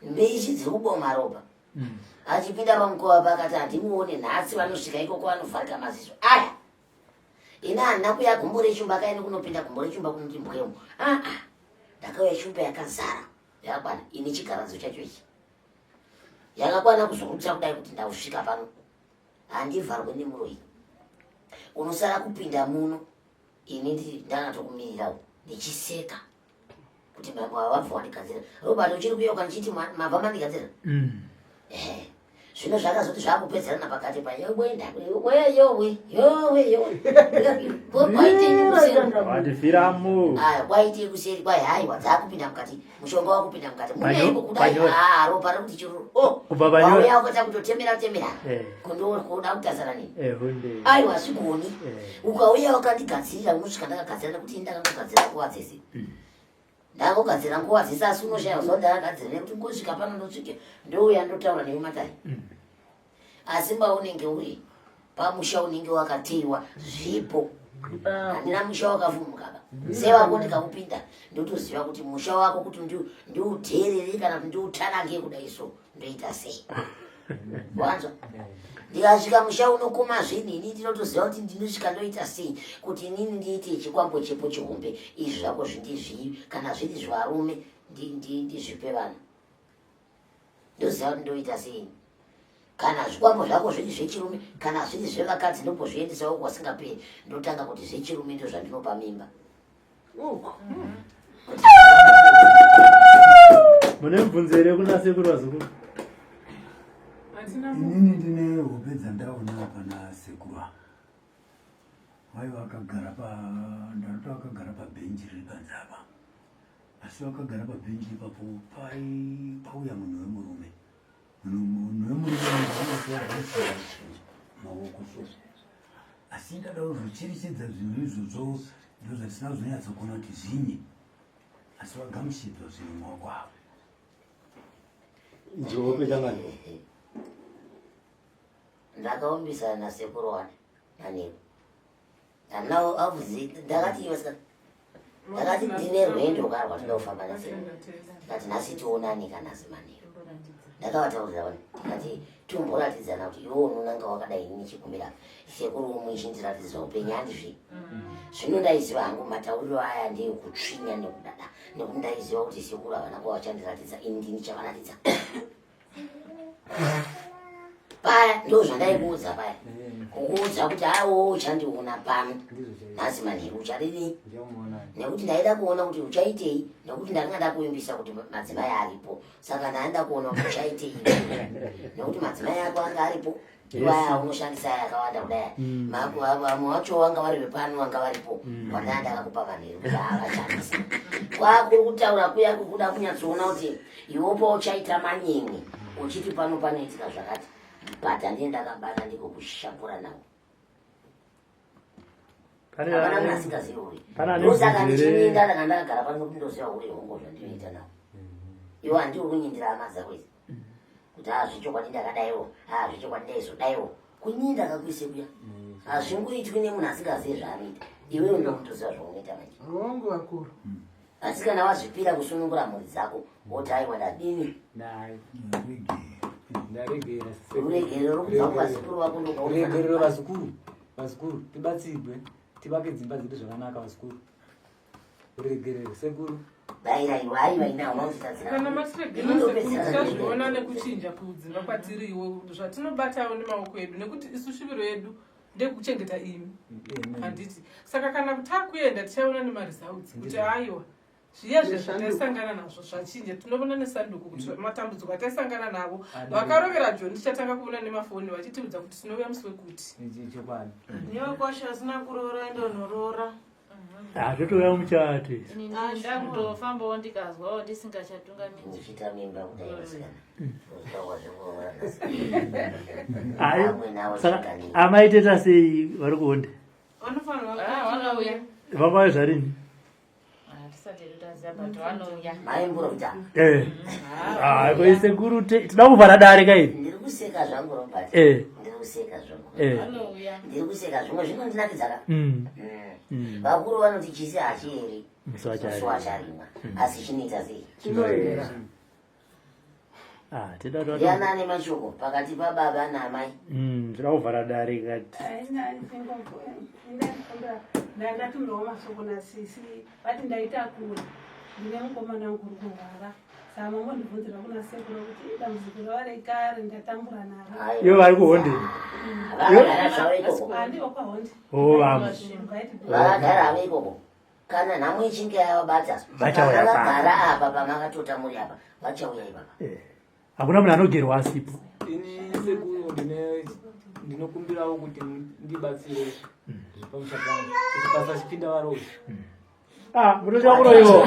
[SPEAKER 5] mbishi dziri kuboma ropa hmm. achipinda pamukova pakati handimuone nhasi vanosvika ikoko vanovharika maziso aya ini handina kuya gumbo rechumba kaini kunopinda gumbo rechumba kunoti mbwemo aa ndakauya chumba yakazara yakakwana ini chigaradzo chacho ichi yakakwana kuzorutsa kudai kuti ndausvika pano handivharwe nemuroyi unosara kupinda muno ini ndiri ndakatokumirirawo ndichiseka kuti mambo ava vabva wandigadzira robert uchiri kuyeuka ndichiti mabva mandigadzira mm. ehe zvino zvakazoti zvakupedzerana pakati pa yowe ndawe yowe yowe yowe
[SPEAKER 1] kwaitei
[SPEAKER 5] aya kwaitei kuseri kwai haiwa dzakupinda mukati mushonga wakupinda mukati muneiko kudai ah, ropa rekuti chiruru oh, wauya ukaita kutotemera temera eh. kundokuda kutazana nini eh, aiwa hazvigoni eh. ukauya wakandigadzirira unosvika ndakagadzira nekuti ini ndakangogadzira nguva dzese hmm. ndakugadzira nguva dzese asi unoshaya zuva ndakagadzira nekuti ngosvika pano ndosvike ndouya ndotaura newe matare hmm. asi maunenge uri pamusha unenge wakateiwa zvipo handina musha wakavhumukaba mm. sewako ndikaupinda ndotoziva kuti musha wako kuti ndiuteerere kana kuti ndiutarange kudai so ndoita sei wanzwa ndikasvika musha unokoma zvinhu ini ndinotoziva kuti ndinosvika ndoita sei kuti inini ndiite chikwambo chepo chihombe izvi zvako zvindizvii kana zviri zvarume ndizvipe vanhu ndoziva kuti ndoita sei kana zvikwambo zvako zviri zvechirume kana zviri zvevakadzi ndombozviendesawo kwasingaperi ndotanga kuti zvechirume ndo zvandinopa mimba
[SPEAKER 1] mune mubvunzo here kuna sekuru vazukuru
[SPEAKER 9] inini ndine hope dzandaona pana sekuru ava mai vakagara pa ndarota vakagara pabhenji riri panze apa asi vakagara pabhenji ipapo pai pauya munhu wemurume munhu wemurume maoko so asi ndada kuzocherechedza zvinhu izvozvo ndozvatisina kuzonyatsokona kuti zvinyi asi vagamuchidzwa zvinhu maoko avo
[SPEAKER 1] njope changani
[SPEAKER 5] ndakaumbisana nasekuru wani naniko Now avuzi ndakati iwe sika ndakati ndine rwendo ka rwatinoda kufamba nasi ndikati nhasi tionane ka nhasi manheru ndakavataurira vani ndikati tomboratidzana kuti iwe unonanga wakadai ini chigumira sekuru umwe ichindiratidza upenyu handizvi zvino ndaiziva hangu matauriro aya ndeyekutsvinya nekudada nekuti ndaiziva kuti sekuru havana kuva vachandiratidza ini ndini chavaratidza paya ndo zvandaikuudza paya kukuudza kuti awo uchandiona pano nhasi manheru uchadini nekuti ndaida kuona kuti uchaitei nekuti ndakanga ndakuvimbisa kuti madzimai aripo saka ndaida kuona kuti uchaitei nekuti madzimai ako anga aripo iwaya unoshandisa aya akawanda kudai mm. vamwe vacho vanga vari vepano vanga varipo mm. wandaa ndakakupa manheru kuti avashandisa kwakuri kutaura kuya kukuda kunyatsoona kuti iwopo uchaita manyemwe uchiti pano panoitika zvakati but handine ndakabata ndiko kushapura nawo hapana munhu asingazivi uri ndosaka ndichinyinda ndanga ndakagara pano kuti ndoziva uri hongo zvandinoita nawo iwo handiuri kunyindira hama dzako idzi kuti haa zvechokwadi ndakadaiwo haa zvechokwadi ndaizodaiwo kunyinda kakuise kuya hazvingoitwi nemunhu asingazivi zvaanoita iwewe ndokutoziva zvaunoita manje
[SPEAKER 6] hongu vakuru
[SPEAKER 5] asi kana wazvipira kusunungura mhuri dzako woti aiwa ndadini
[SPEAKER 4] ndaregera
[SPEAKER 5] ruregerero rokubva kuvazukuru vako
[SPEAKER 4] ndoruregerero vazukuru. Vazukuru tibatsirwe tivake dzimba dzedu zvakanaka vazukuru. Ruregerero sekuru.
[SPEAKER 2] Kana matiregerera sekuru tichazviona nekuchinja kudzimba kwatiriwo zvatinobatawo nemaoko edu nekuti isu shuviro yedu ndekuchengeta imi handiti saka kana takuenda tichaona nemaresults kuti aiwa zviya zvezvataisangana nazvo zvachinja tinovona nesanduko kuti matambudziko ataisangana navo vakarovera joni tichatanga kuona nemafoni vachitiudza kuti tinouya musi wekuti
[SPEAKER 11] newekwasha asina kuroora endonoroora
[SPEAKER 1] Hazvotouya muchato izvi.
[SPEAKER 3] Ini ndakutofambawo ndikazwawo ndisingachatungamidzi.
[SPEAKER 5] Ndichiita mimba kudai vasikana. Kuzwa zvekuroora nhasi.
[SPEAKER 1] Ayi,
[SPEAKER 5] Vamwe navo
[SPEAKER 1] saka
[SPEAKER 5] zvikanini.
[SPEAKER 1] amai teta sei vari kuonde?
[SPEAKER 11] vanofanirwa
[SPEAKER 3] Ah, vanouya.
[SPEAKER 1] Vakauya zvarini?
[SPEAKER 3] Hatisati taziva but vanouya.
[SPEAKER 5] Mai Mburuta.
[SPEAKER 1] Eh. Ah, ko sekuru tinoda kuvhara dare ka iri.
[SPEAKER 5] Ndiri kuseka zvangu Robert.
[SPEAKER 1] Eh.
[SPEAKER 5] Ndiri kuseka zvangu.
[SPEAKER 1] Eh.
[SPEAKER 3] Vanouya.
[SPEAKER 5] Ndiri kuseka zvimwe zvinondinakidza ka.
[SPEAKER 1] Mm.
[SPEAKER 5] Vakuru vanoti chisi hachieri.
[SPEAKER 1] Musi wacharimwa.
[SPEAKER 5] Musi wacharimwa. Asi chinoita sei?
[SPEAKER 1] Chinoera. Ah, tinoda kuti
[SPEAKER 5] Ndiani ane mashoko pakati pababa naamai?
[SPEAKER 1] Tinoda kuvhara dare kati.
[SPEAKER 10] Ndatumirwa mashoko nasisi vati ndaita kure ndine mukomana wangu uri kurwara saka mambondibvunzira kuna sekuru kuti dambudziko rava rekare ndatambura naro.
[SPEAKER 1] Ivo vari kuhonde.
[SPEAKER 5] Vakagara zvavo ikoko.
[SPEAKER 10] Handivo kwahonde.
[SPEAKER 1] Oh, vamwe.
[SPEAKER 5] Vakagara havo ikoko. Kana nhamo ichinge yavabata,
[SPEAKER 1] Vachauya
[SPEAKER 5] kana vagara apa pamakatota muri apa, vachauya ipapa.
[SPEAKER 1] Eh. Hakuna munhu anogerwa asipo.
[SPEAKER 4] Ini sekuru ndine ndinokumbirawo kuti ndibatsire zvepamusha pangu kuti pasachipinda varoyi.
[SPEAKER 1] Ah, munotya kuroyiwa.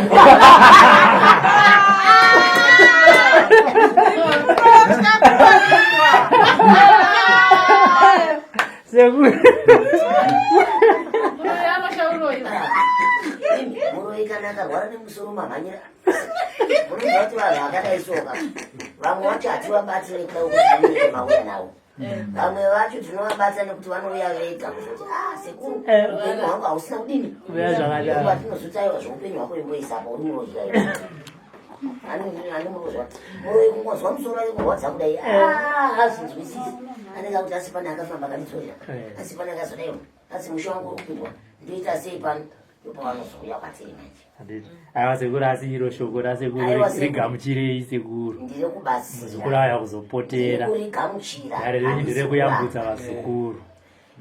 [SPEAKER 1] Sekuru.
[SPEAKER 3] Muroyi anoshauroyiwa.
[SPEAKER 5] Imi, muroyi kana akarwara nemusoro mamhanyira. Munoziva kuti vanhu vakadai soka. Vamwe vacho hativabati nekuda kwekuti vanenge mauya navo. Vamwe vacho tinovabata nekuti vanouya vega kuzoti ah sekuru upenyu hwangu hausina kudini.
[SPEAKER 1] Kuuya zvakadaro.
[SPEAKER 5] Nguva tinozoti aiwa zveupenyu hwako imboisapo uri muroyi aiwa. Ane murozwa. Muroyi kungozwa musoro wake kurwadza kudai. Ah hazvinzwisisi. Anenge akuti asi pane akafamba akanditsorera. Asi pane akazodaiwa. Asi musha wangu uri kupindwa. Ndoita sei pano? Ndopavanozouya kwatiri manje.
[SPEAKER 1] Handiti. Aiwa sekuru asi iro shoko rasekuru
[SPEAKER 5] Aiwa, sekuru.
[SPEAKER 1] rigamuchirei sekuru.
[SPEAKER 5] Ndiri kubatsira.
[SPEAKER 1] Muzukuru aya kuzopotera.
[SPEAKER 5] Ndiri kurigamuchira.
[SPEAKER 1] Dare renyu
[SPEAKER 5] Handisi
[SPEAKER 1] nderekuyambutsa
[SPEAKER 5] kuramba.
[SPEAKER 1] vazukuru.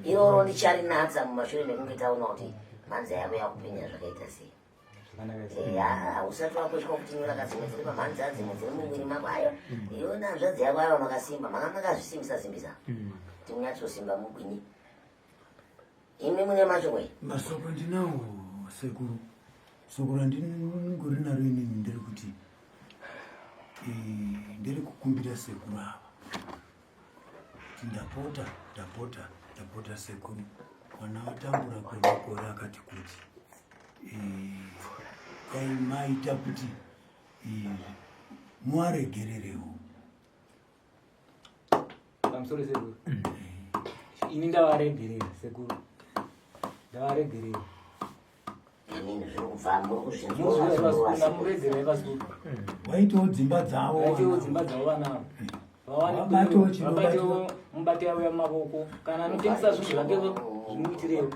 [SPEAKER 5] Iroro ndicharinatsa mumashure mekunge taona kuti mhanza yako yakupenya zvakaita sei. Eya, usati wakoshwa kuti nyora dzimwe dziri pamhanza dzimwe dziri mumwiri mako ayo iwe nehanzvadzi yako aiwa makasimba manga makazvisimbisa simbisa kuti munyatsosimba mugwinyi imi mune mashoko here
[SPEAKER 9] Masoko ndinawo sekuru. Soko randingori naro inini nderekuti nderekukumbira sekuru ava kuti ndapota ndapota ndapota sekuru mwana watambura kwemakore akati kuti dai maita kuti muaregererewo.
[SPEAKER 4] Pamusoro sekuru. Ini ndavaregerera sekuru. Ndavaregerera.
[SPEAKER 5] Inini zviri kubva muri
[SPEAKER 4] Muzviziva vazukuru ndamuregererai vazukuru.
[SPEAKER 9] Waitawo dzimba dzavo.
[SPEAKER 4] Vaitewo dzimba dzavo vanavo. Vawane
[SPEAKER 9] Vabatewo chinobatwa.
[SPEAKER 4] vabatewo mubate yavo yamumavoko kana anotengesa zvinhu zvake zvimuitirewo.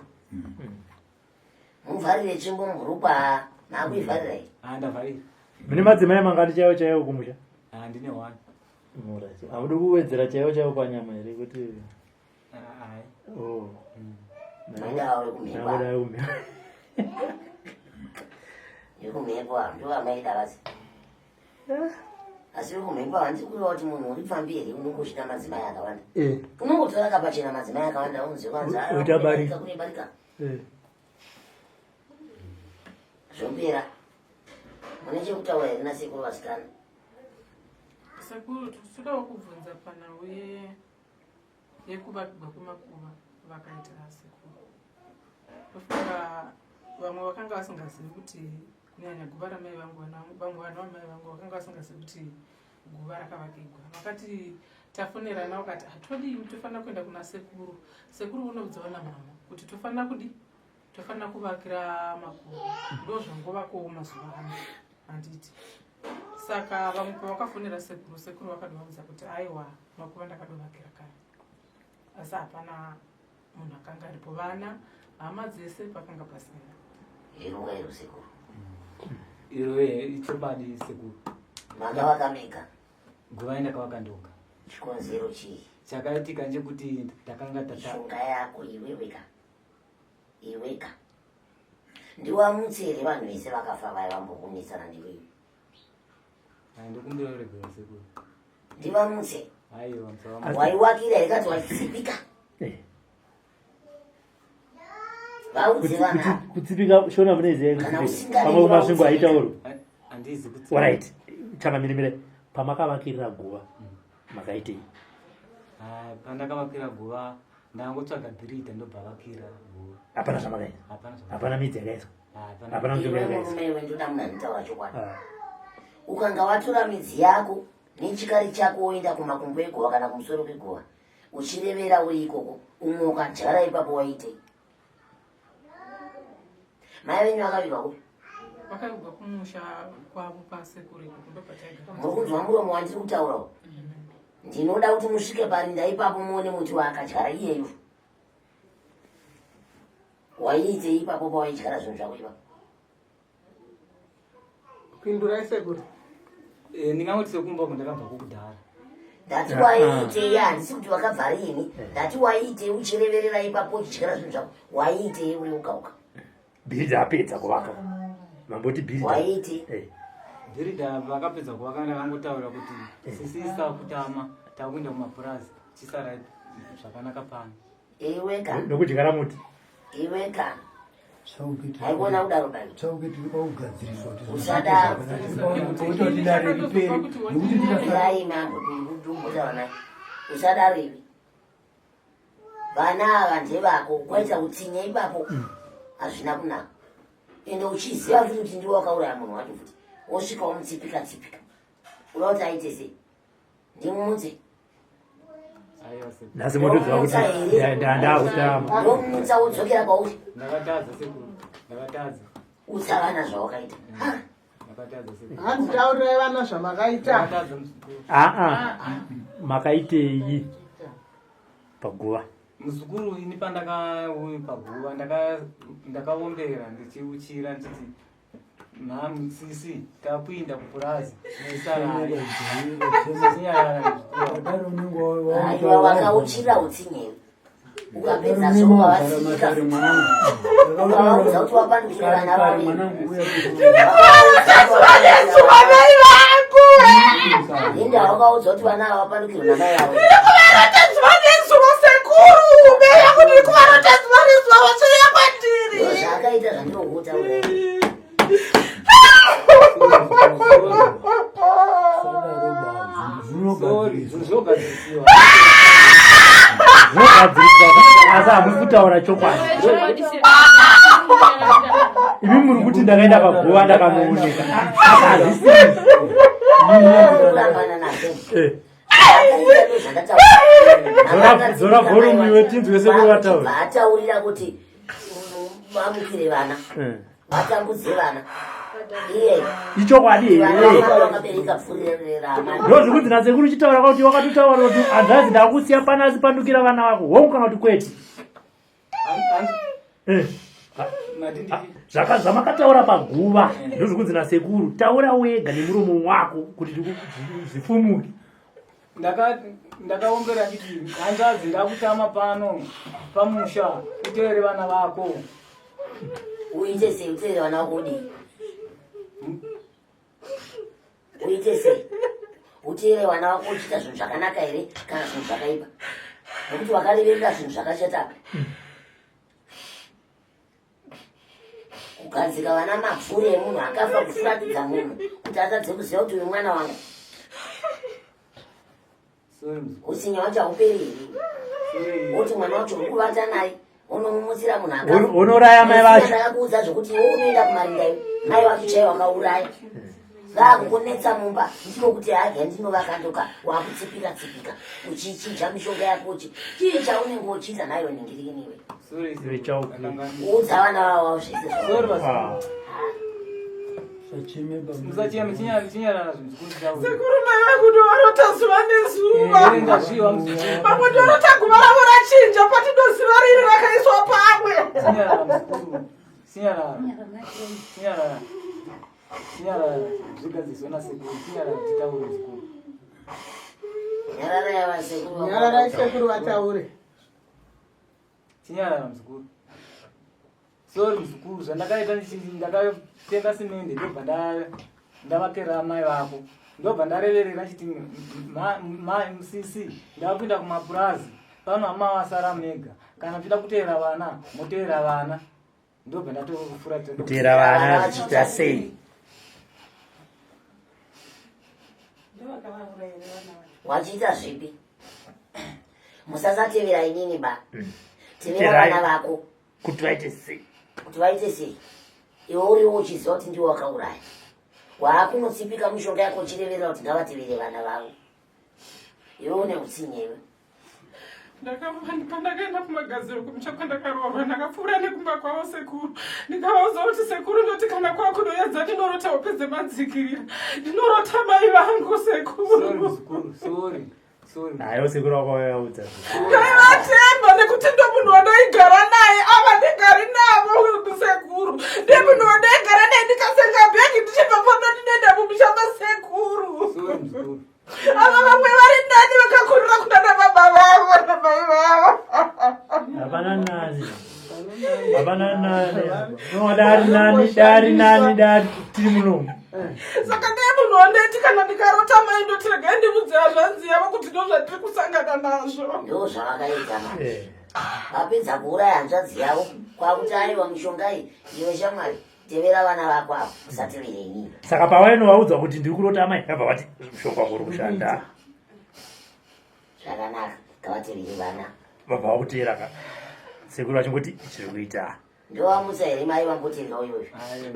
[SPEAKER 5] Muvharire tsvimbo murupa makuivharirai.
[SPEAKER 4] Ah ndavharira.
[SPEAKER 1] Mune madzimai mangani chaiwo chaiwo kumusha?
[SPEAKER 4] Ah ndine one.
[SPEAKER 1] Murachi. Haudi kuwedzera chaiwo chaiwo panyama here kuti
[SPEAKER 4] Ah
[SPEAKER 1] oh.
[SPEAKER 5] Maida vari kumhepo.
[SPEAKER 1] Maida vari kumhepo.
[SPEAKER 5] Vekumhepo ava ndo vamaida vasi. Asi vekumhepo handisi kureva kuti munhu uri pfambi here unongochida madzimai akawanda. Unongotora kapachena madzimai akawanda unzi kwanzi
[SPEAKER 1] Oita barika.
[SPEAKER 5] kune barika. Zvopera. Mune chekutaura here nasekuru vasikana?
[SPEAKER 2] Sekuru, todawo kubvunza panhau yekuvakirwa kwemakuva vakaita sekuru. Ndofunga vamwe vakanga vasingazivi kuti kunyanya guva ramai vangu, vamwe vana vamai vangu vakanga vasingazivi kuti guva rakavakirwa. Vakati tafonerana vakati hatodii tofanira kuenda kuna sekuru. Sekuru vonoudzawo namama kuti tofanira kudi tofanira kuvakira makuva ndozvangovakowo mazuva ano handiti. Saka vamwe pavakafonera sekuru, sekuru vakatovaudza kuti aiwa makuva ndakadovakira kare asi hapana munhu akanga aripo vana hama dzese pakanga pasina.
[SPEAKER 5] Iruka iro sekuru.
[SPEAKER 4] Iro ichokwadi sekuru.
[SPEAKER 5] Makavaka mega?
[SPEAKER 4] Guva ndakavaka ndoga.
[SPEAKER 5] Chikonzero chii?
[SPEAKER 4] Chakaitika ndechekuti ndakanga tata.
[SPEAKER 5] Mishonga yako iweweka. Iweka. Ndiwamutse here vanhu vese vakafa vaya vambokunetsana newe?
[SPEAKER 4] Ndokumbira uregera sekuru.
[SPEAKER 5] Ndivamutse.
[SPEAKER 4] Aiwa musavamutse.
[SPEAKER 5] Waiwakira here kati waitsipika?
[SPEAKER 1] Eh.
[SPEAKER 5] Vaudze vanhu ava.
[SPEAKER 1] Kutsipika shona munoiziva
[SPEAKER 5] Kana
[SPEAKER 1] kutsipika.
[SPEAKER 5] usingavengi
[SPEAKER 1] Pamwe kumasvingo
[SPEAKER 5] vaudze.
[SPEAKER 1] haitaurwi.
[SPEAKER 4] Handizi kutsipika.
[SPEAKER 1] Alright. Changamire pamakavakirira guva makaitei?
[SPEAKER 4] Ah, pandakavakira guva ndangotsvaga bhiridha ndobva vakira guva.
[SPEAKER 1] Hapana zvamakaita.
[SPEAKER 4] Hapana zvamakaita.
[SPEAKER 1] Hapana midzi yakaiswa.
[SPEAKER 4] Hapana.
[SPEAKER 1] Hapana mishonga
[SPEAKER 5] Iwe
[SPEAKER 1] yakaiswa.
[SPEAKER 5] murume iwe ndoda munhu anotaura chokwadi.
[SPEAKER 1] Ah.
[SPEAKER 5] Ukanga watora midzi yako nechikari chako woenda kumakumbo eguva kana kumusoro kweguva uchirevera uri ikoko umwe ukadyara ipapo waitei? Mai venyu vakavigwa kupi?
[SPEAKER 2] Vakavigwa kumusha kwavo pasekuru ikoko ndopataigara.
[SPEAKER 5] Muri kunzwa muromo wandiri kutaura uyu? Ndinoda kuti musvike parinda ipapo muone muti waakadyara iyeyu. Waiitei ipapo pawaidyara zvinhu zvako ipapo?
[SPEAKER 6] Pindurai sekuru.
[SPEAKER 4] Eh, ndingangoti sekumba uko ndakabva kukudhara.
[SPEAKER 5] Ndati waiitei handisi kuti wakabva riini. Ndati waiitei uchireverera ipapo uchidyara zvinhu zvako. Waiitei uri ukauka.
[SPEAKER 1] Bhiridha apedza kuvaka. Mamboti bhiridha.
[SPEAKER 5] Waiitei?
[SPEAKER 1] Eh.
[SPEAKER 4] Bhiridha vakapedza kuvaka ndakangotaura kuti sisi sakutama takuenda kumapurazi chisara zvakanaka pano.
[SPEAKER 5] Iweka.
[SPEAKER 1] Nokudyara muti.
[SPEAKER 5] Iweka. Haikona kudaro bani.
[SPEAKER 9] Tsauke tiri pakugadziriswa kuti
[SPEAKER 5] Usadaro.
[SPEAKER 9] kuti dare ripere nekuti tikasara
[SPEAKER 5] Irai mambo ndumbotaura naye. Usadaro iwe. Vana ava ndevako kwaita utsinye ipapo hazvina kunaka. Ende uchiziva futi kuti ndiwe wakauraya munhu wacho futi wosvika womutsipika tsipika. Unoda kuti aite sei? Ndimumutse.
[SPEAKER 4] Aiwa sekuru.
[SPEAKER 1] Nhasi motoziva kuti ndakutama.
[SPEAKER 5] Ndomutsa wodzokera kwauri.
[SPEAKER 4] Ndakatadza sekuru. Ndakatadza.
[SPEAKER 5] Utsa vana zvawakaita.
[SPEAKER 4] Ndakatadza sekuru.
[SPEAKER 6] Hanzi taurirai vana zvamakaita.
[SPEAKER 4] Ndakatadza muzukuru.
[SPEAKER 1] Aa makaitei paguva?
[SPEAKER 4] Muzukuru ini pandakauya paguva ndaka ndakaombera ndichiuchira ndichiti mhamu sisi takuinda kupurazi nesarai. Chinyarara muzukuru.
[SPEAKER 9] dare unenge
[SPEAKER 5] Aiwa wakauchira utsinye iwe. Ukapedza so ukavatsipika futi. Ukavaudza kuti wapandukira vana
[SPEAKER 9] kare
[SPEAKER 5] vavo.
[SPEAKER 9] mwanangu uya
[SPEAKER 6] Zuva nezuva mai vangu.
[SPEAKER 5] Inda wakaudza kuti vana ava vapandukirwa namai vavo.
[SPEAKER 6] Ndiri kuvarota zuva nezuva sekuru. Beya kuti ndiri kuvarota zuva nezuva vachiuya kwandiri.
[SPEAKER 5] Zvaakaita zvandinokutaura.
[SPEAKER 4] Sorry, zvinhu zvogadzirisiwa.
[SPEAKER 1] Zvinogadziriswa asi hamusi kutaura chokwadi. Imi muri kuti ndakaenda paguva ndakanooneka. Asi hazvisizvo.
[SPEAKER 5] Kurambana nazvo.
[SPEAKER 1] Eh.
[SPEAKER 5] Zvakaita zvandataura.
[SPEAKER 1] Dzora volume iwe tinzwe sekuru vataura.
[SPEAKER 5] Vataurira kuti vamukire vana.
[SPEAKER 1] Eh.
[SPEAKER 5] Vatambudze vana. Iye.
[SPEAKER 1] Ichokwadi
[SPEAKER 5] Vana
[SPEAKER 1] here?
[SPEAKER 5] vavo vakabereka pfurira amai.
[SPEAKER 1] Ndozvekuti nasekuru uchitaura kuti wakatotaura kuti hanzvadzi ndakusiya pano asi pandukira vana vako hongu kana kuti kwete. Eh. Zvaka zvamakataura paguva ndozvekunzi nasekuru taura wega nemuromo wako kuti zvifumuke.
[SPEAKER 4] Ndakaombera nditi hanzvadzi ndakutama pano pamusha uteere vana vako.
[SPEAKER 5] Uite sei uteere vana vako udii? Uite sei? Uteere vana vako uchiita zvinhu zvakanaka here kana zvinhu zvakaipa? Nokuti wakareverera zvinhu zvakashata apa. Kugadzika vana mapfuri emunhu akafa kufuratidza munhu kuti atadze kuziva kuti uyu mwana wangu.
[SPEAKER 4] Sorry muzukuru.
[SPEAKER 5] Utsinye wacho hauperi here? Woti mwana wacho uri kuvata naye unomumutsira munhu akafa.
[SPEAKER 1] Unouraya mai vacho.
[SPEAKER 5] Ndakakuudza zvokuti iwe unoenda kumarinda iwe mai vacho chaiwo wakauraya. Vakukunetsa mumba ndiko kuti hage ndinovakandoka wakutsipika tsipika uchichinja mishonga yako uchi chii chaunenge uchiita nayo ningirini iwe.
[SPEAKER 4] Sorry
[SPEAKER 1] Iwe chauku.
[SPEAKER 5] Udza vana vavo zvese.
[SPEAKER 4] Sorry vazukuru.
[SPEAKER 9] Musacheme baba.
[SPEAKER 4] Musacheme chinyarara zvinhu zvikuru zvitaure.
[SPEAKER 2] Sekuru mai vangu ndovarota zuva nezuva. Pamwe ndorota guva ravo rachinja patinoziva riri rakaiswa pamwe.
[SPEAKER 6] Nyararai sekuru vataure.
[SPEAKER 4] Chinyarara muzukuru. Sorry muzukuru, zvandakaita ndakatenga simende ndobva ndavakera amai vako. Ndobva ndareverera chiti sisi ndakuenda kumapurazi pano hama wasara mega. Kana muchida kuteera vana moteera vana. Ndobva ndatofura
[SPEAKER 1] kuteera vana zvichiita sei?
[SPEAKER 5] Wachiita zvipi? Musasatevera inini ba. Tevera vana vako.
[SPEAKER 1] Kuti vaite sei?
[SPEAKER 5] Kuti vaite sei? Iwe uriwo uchiziva kuti ndiwe wakauraya. Waakunotsipika mishonga yako uchireverera kuti ngavatevere vana vavo. Iwe une utsinye iwe.
[SPEAKER 2] Pandakaenda kumagadziro kumusha kwandakaroorwa ndakapfuura nekumba kwavo sekuru ndikavaudza kuti sekuru ndoti kana kwakudoedza ndinorota hope dzemadzikirira ndinorota mai vangu sekuru.
[SPEAKER 1] Hayo sekuru wakavaudza.
[SPEAKER 2] Ndaivatemba nekuti ndomunhu wandaigara naye ava ndigari navo sekuru ndemunhu wandaigara naye ndikasenga bhegi ndichibva pano ndinoenda mumusha masekuru. Ava vamwe vari nani vakakurira kunana baba vavo namai vavo.
[SPEAKER 1] Hapana nani. Hapana nani. No dari nani, dari nani, dari tiri munomu.
[SPEAKER 2] Saka ndiye munhu wandaiti kana ndikarota mai ndoti regai ndivudze hazvanzi yavo kuti ndo zvatiri kusangana nazvo.
[SPEAKER 5] Ndo zvavakaita manje. Vapedza kuuraya hanzvadzi yavo kwakuti aiwa mishonga iyi iwe shamwari tevera vana vako avo usatevere inini.
[SPEAKER 1] Saka pavainovaudza kuti ndiri kurota amai vabva vati mushonga wangu uri kushanda.
[SPEAKER 5] Zvakanaka ngavatevere vana.
[SPEAKER 1] Vabva vakuteera ka. Sekuru vachingoti chiri kuita.
[SPEAKER 5] Ndovamutsa here mai vambotevera uyoyo?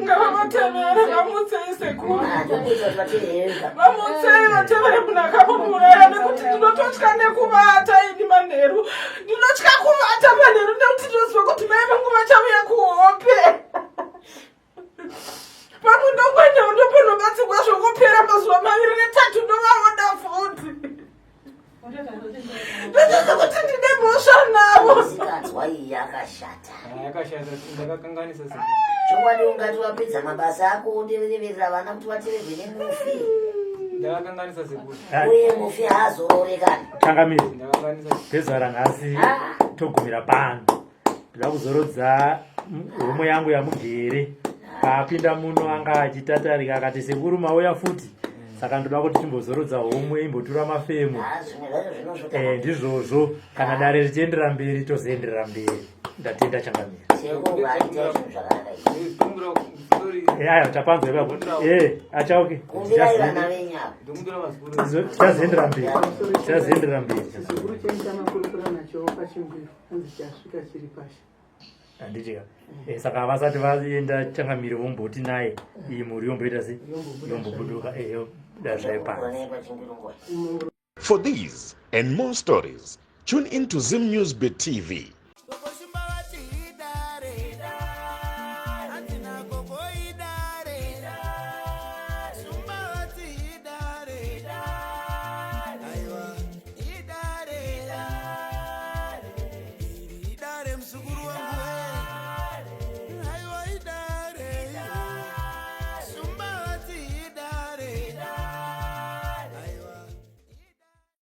[SPEAKER 2] Ngavavatevere vamutsei sekuru.
[SPEAKER 5] Ndokuita kuti vatevere vega.
[SPEAKER 2] Vamutsei vatevere munhu akamuuraya nekuti ndinototya nekuvata ini manheru. Ndinotya kuvata manheru nekuti ndinoziva kuti mai vangu vachauya kuhope. Pamwe ndongoendawo ndoponobatsirwa zvokupera mazuva maviri netatu ndovaona futi. Ndinoziva kuti ndine mhosva navo.
[SPEAKER 5] Misikanzwa iyi yakashata.
[SPEAKER 4] Yakashata, ndakakanganisa sekuru.
[SPEAKER 5] Chokwadi ungati wapedza mabasa ako wodereverera vana kuti vateverwe nemufi.
[SPEAKER 4] Ndakakanganisa sekuru.
[SPEAKER 5] Uye mufi haazorore kana.
[SPEAKER 1] Changamire.
[SPEAKER 4] Ndakakanganisa.
[SPEAKER 1] Pezuva ranhasi togumira pano. Ndoda kuzorodza homwe yangu yamugere. Paapinda muno anga achitatarika akati sekuru mauya futi. Saka ndoda kuti timbozorodza homwe imbotura mafemo.
[SPEAKER 5] Ah,
[SPEAKER 1] eh, ndizvozvo kana dare richienderera mberi tozoenderera mberi. Ndatenda changamire. Eh, aya tapanzwa ipapo. Eh, achauke. Tichazoenderera mberi. Tichazoenderera mberi.
[SPEAKER 6] Chizukuru chenyu chamakurukura nacho pachingwiro hanzi chasvika chiri pasha.
[SPEAKER 1] Handiti ka. Eh, saka vasati vaenda changamire vomboti naye iyi mhuri yomboita se yombobuduka eh, yobuda zvayo panze.
[SPEAKER 7] For these and more stories, tune in to Zim News Bit TV.